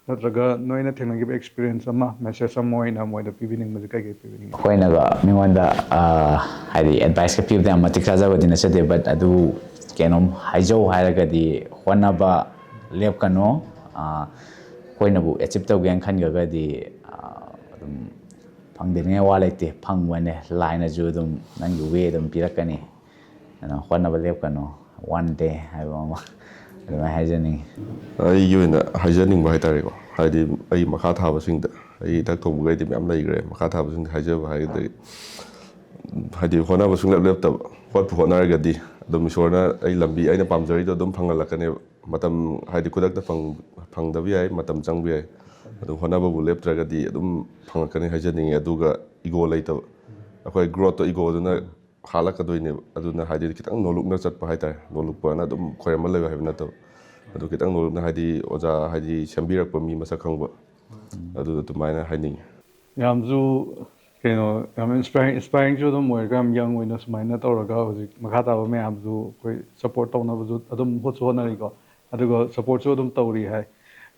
ꯅꯠꯇ꯭ꯔꯒ ꯅꯣꯏꯅ ꯊꯦꯡꯅꯈꯤꯕ ꯑꯦꯛꯁꯄꯤꯔꯤꯌꯦꯟꯁ ꯑꯃ, ꯃꯦꯁꯦꯖ ꯑꯃ ꯑꯣꯏꯅ ꯃꯣꯏꯗ ꯄꯤꯕꯤꯅꯤꯡꯕꯁꯦ ꯀꯩ ꯀꯩ ꯄꯤꯕꯤꯅꯤꯡꯉꯤ? ꯑꯩꯈꯣꯏꯅꯒ ꯃꯤꯉꯣꯟꯗ ꯍꯥꯏꯗꯤ ꯑꯦꯗꯚꯥꯏꯁꯀ ꯄꯤꯕꯗ ꯌꯥꯝ ꯃꯇꯤꯛ ꯆꯥꯖꯕꯗꯤ ꯅꯠꯆꯗꯦ, ꯕꯠ ꯑꯗꯨ ꯀꯩꯅꯣꯝ ꯍꯥꯏꯖꯧ ꯍꯥꯏꯔꯒꯗꯤ ꯍꯣꯠꯅꯕ ꯂꯦꯞꯀꯅꯨ꯫ ꯑꯩꯈꯣꯏꯅꯕꯨ ꯑꯦꯆꯤꯞ ꯇꯧꯒꯦꯅ ꯈꯟꯈ꯭ꯔꯒꯗꯤ ꯑꯗꯨꯝ ꯐꯪꯗꯅꯤꯡꯉꯥꯏ ꯋꯥ ꯂꯩꯇꯦ, ꯐꯪꯕꯅꯦ꯫ ꯂꯥꯏꯅꯁꯨ ꯑꯗꯨꯝ ꯅꯪꯒꯤ ꯋꯦ ꯑꯗꯨꯝ ꯄꯤꯔꯛꯀꯅꯤ꯫ ꯑꯗꯨꯅ ꯍꯣꯠꯅꯕ ꯂꯦꯞꯀꯅꯨ, ꯋꯥꯟ ꯗꯦ ꯍꯥꯏꯕ ꯑꯃ ꯑꯗꯨꯃꯥꯏꯅ ꯍꯥꯏꯖꯅꯤꯡꯉꯤ꯫ ꯑꯩꯒꯤ ꯑꯣꯏꯅ ꯍꯥꯏꯖꯅꯤꯡꯕ ꯍꯥꯏꯇꯥꯔꯦꯀꯣ, ꯍꯥꯏꯗꯤ ꯑꯩ ꯃꯈꯥ ꯊꯥꯕꯁꯤꯡꯗ, ꯑꯩ ꯏꯊꯛ ꯊꯣꯡꯕꯈꯩꯗꯤ ꯃꯌꯥꯝ ꯂꯩꯈ꯭ꯔꯦ, ꯃꯈꯥ ꯊꯥꯕꯁꯤꯡꯗ ꯍꯥꯏꯖꯕ ꯍꯥꯏꯔꯒꯗꯤ, ꯍꯥꯏꯗꯤ ꯍꯣꯠꯅꯕ ꯁꯨꯡꯂꯦꯞ ꯂꯦꯞꯇꯕ, ꯍꯣꯠꯄꯨ ꯍꯣꯠꯅꯔꯒꯗꯤ ꯑꯗꯨꯝ ꯏꯁꯣꯔꯅ ꯑꯩ ꯂꯝꯕꯤ, ꯑꯩꯅ ꯄꯥꯝꯖꯔꯤꯗꯣ ꯑꯗꯨꯝ ꯐꯪꯍꯜꯂꯛꯀꯅꯦꯕ꯫ ꯃꯇꯝ ꯍꯥꯏꯗꯤ ꯈꯨꯗꯛꯇ ꯐꯪ-, ꯐꯪꯗꯕ ꯌꯥꯏ, ꯃꯇꯝ ꯆꯪꯕ ꯌꯥꯏ꯫ ꯑꯗꯨ ꯍꯣꯠꯅꯕꯕꯨ ꯂꯦꯞꯇ꯭ꯔꯒꯗꯤ ꯑꯗꯨꯝ ꯐꯪꯉꯛꯀꯅꯤ ꯍꯥꯏꯖꯅꯤꯡꯉꯤ꯫ ꯑꯗꯨꯒ ꯏꯒꯣ ꯂꯩꯇꯕ, ꯑꯩꯈꯣꯏ ꯒ꯭ꯔꯣꯠꯇꯣ ꯏꯒꯣꯗꯨꯅ ꯍꯥꯠꯂꯛꯀꯗꯣꯏꯅꯦꯕ꯫ ꯑꯗꯨꯅ ꯍꯥꯏꯗꯤ ꯈꯤꯇꯪ ꯅꯣꯂꯨꯛꯅ ꯆꯠꯄ ꯍꯥꯏꯇꯥꯔꯦ, ꯅꯣꯂꯨꯛꯄꯅ ꯑꯗꯨꯝ ꯈꯣꯏꯔꯝꯕ ꯂꯩꯕ ꯍꯥꯏꯕ ꯅꯠꯇꯕ, ꯑꯗꯨ ꯈꯤꯇꯪ ꯅꯣꯂꯨꯛꯅ, ꯍꯥꯏꯗꯤ ꯑꯣꯖꯥ, ꯍꯥꯏꯗꯤ ꯁꯦꯝꯕꯤꯔꯛꯄ ꯃꯤ ꯃꯁꯛ ꯈꯪꯕ, ꯑꯗꯨ ꯑꯗꯨꯃꯥꯏꯅ ꯍꯥꯏꯅꯤꯡꯉꯤ꯫ ꯌꯥꯝꯁꯨ ꯀꯩꯅꯣ, ꯌꯥꯝ ꯏꯟꯁꯄꯥꯏꯔꯤꯡ, ꯏꯟꯁꯄꯥꯏꯔꯤꯡꯁꯨ ꯑꯗꯨꯝ ꯑꯣꯏꯔꯒ, ꯌꯥꯝ ꯌꯪ ꯑꯣꯏꯅ ꯁꯨꯃꯥꯏꯅ ꯇꯧꯔꯒ ꯍꯧꯖꯤꯛ ꯃꯈꯥ ꯇꯥꯕ ꯃꯌꯥꯝꯁꯨ ꯑꯩꯈꯣꯏ ꯁꯞꯄꯣꯔꯠ ꯇꯧꯅꯕꯁꯨ ꯑꯗꯨꯝ ꯍꯣꯠꯁꯨ ꯍꯣꯠꯅꯔꯤꯀꯣ, ꯑꯗꯨꯒ ꯁꯞꯄꯣꯔꯠꯁꯨ ꯑꯗꯨꯝ ꯇꯧꯔꯤ ꯍꯥꯏ꯫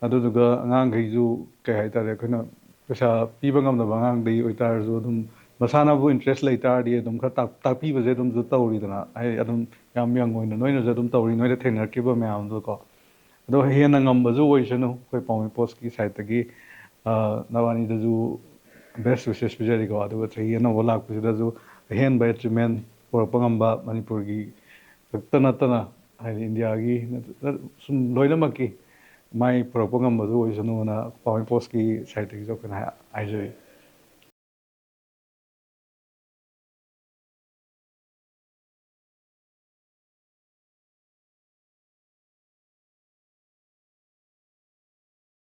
ꯑꯗꯨꯗꯨꯒ ꯑꯉꯥꯡꯈꯩꯁꯨ, ꯀꯩ ꯍꯥꯏꯇꯥꯔꯦ, ꯑꯩꯈꯣꯏꯅ ꯄꯩꯁꯥ ꯄꯤꯕ ꯉꯝꯗꯕ ꯑꯉꯥꯡꯗꯒꯤ ꯑꯣꯏꯇꯥꯔꯁꯨ ꯑꯗꯨꯝ ꯃꯁꯥꯅꯕꯨ ꯏꯟꯇꯔꯦꯁ ꯂꯩ ꯇꯥꯔꯗꯤ ꯑꯗꯨꯝ ꯈꯔ ꯇꯥꯛ-, ꯇꯥꯛꯄꯤꯕꯁꯦ ꯑꯗꯨꯝꯁꯨ ꯇꯧꯔꯤꯗꯅ, ꯍꯥꯏꯗꯤ ꯑꯗꯨꯝ ꯌꯥꯝ ꯌꯪ ꯑꯣꯏꯅ ꯅꯣꯏꯅꯁꯨ ꯑꯗꯨꯝ ꯇꯧꯔꯤ, ꯅꯣꯏꯗ ꯊꯦꯡꯅꯔꯛꯈꯤꯕ ꯃꯌꯥꯝꯗꯨꯀꯣ꯫ ꯑꯗꯣ ꯍꯦꯟꯅ ꯉꯝꯕꯁꯨ ꯑꯣꯏꯁꯅꯨ, ꯑꯩꯈꯣꯏ ꯄꯥꯎꯃꯤ ꯄꯣꯁꯀꯤ ꯁꯥꯏꯠꯇꯒꯤ ꯅꯕꯥꯅꯤꯗꯁꯨ ꯕꯦꯁ ꯋꯤꯁꯦꯁ ꯄꯤꯖꯔꯤꯀꯣ꯫ ꯑꯗꯨꯒ ꯆꯍꯤ ꯑꯅꯧꯕ ꯂꯥꯛꯄꯁꯤꯗꯁꯨ ꯑꯍꯦꯟꯕ ꯑꯦꯆꯤꯞꯃꯦꯟ ꯄꯨꯔꯛꯄ ꯉꯝꯕ, ꯃꯅꯤꯄꯨꯔꯒꯤ ꯈꯛꯇ ꯅꯠꯇꯅ ꯍꯥꯏꯗꯤ ꯏꯟꯗꯤꯌꯥꯒꯤ ꯅꯠꯇ-, ꯁꯨꯝ ꯂꯣꯏꯅꯃꯛꯀꯤ ꯃꯥꯏ ꯄꯨꯔꯛꯄ ꯉꯝꯕꯗꯨ ꯑꯣꯏꯁꯅꯨꯅ ꯄꯥꯎꯃꯤ ꯄꯣꯁꯀꯤ ꯁꯥꯏꯠꯇꯒꯤꯁꯨ ꯑꯩꯈꯣꯏꯅ ꯍꯥꯏ-, ꯍꯥꯏꯖꯔꯤ꯫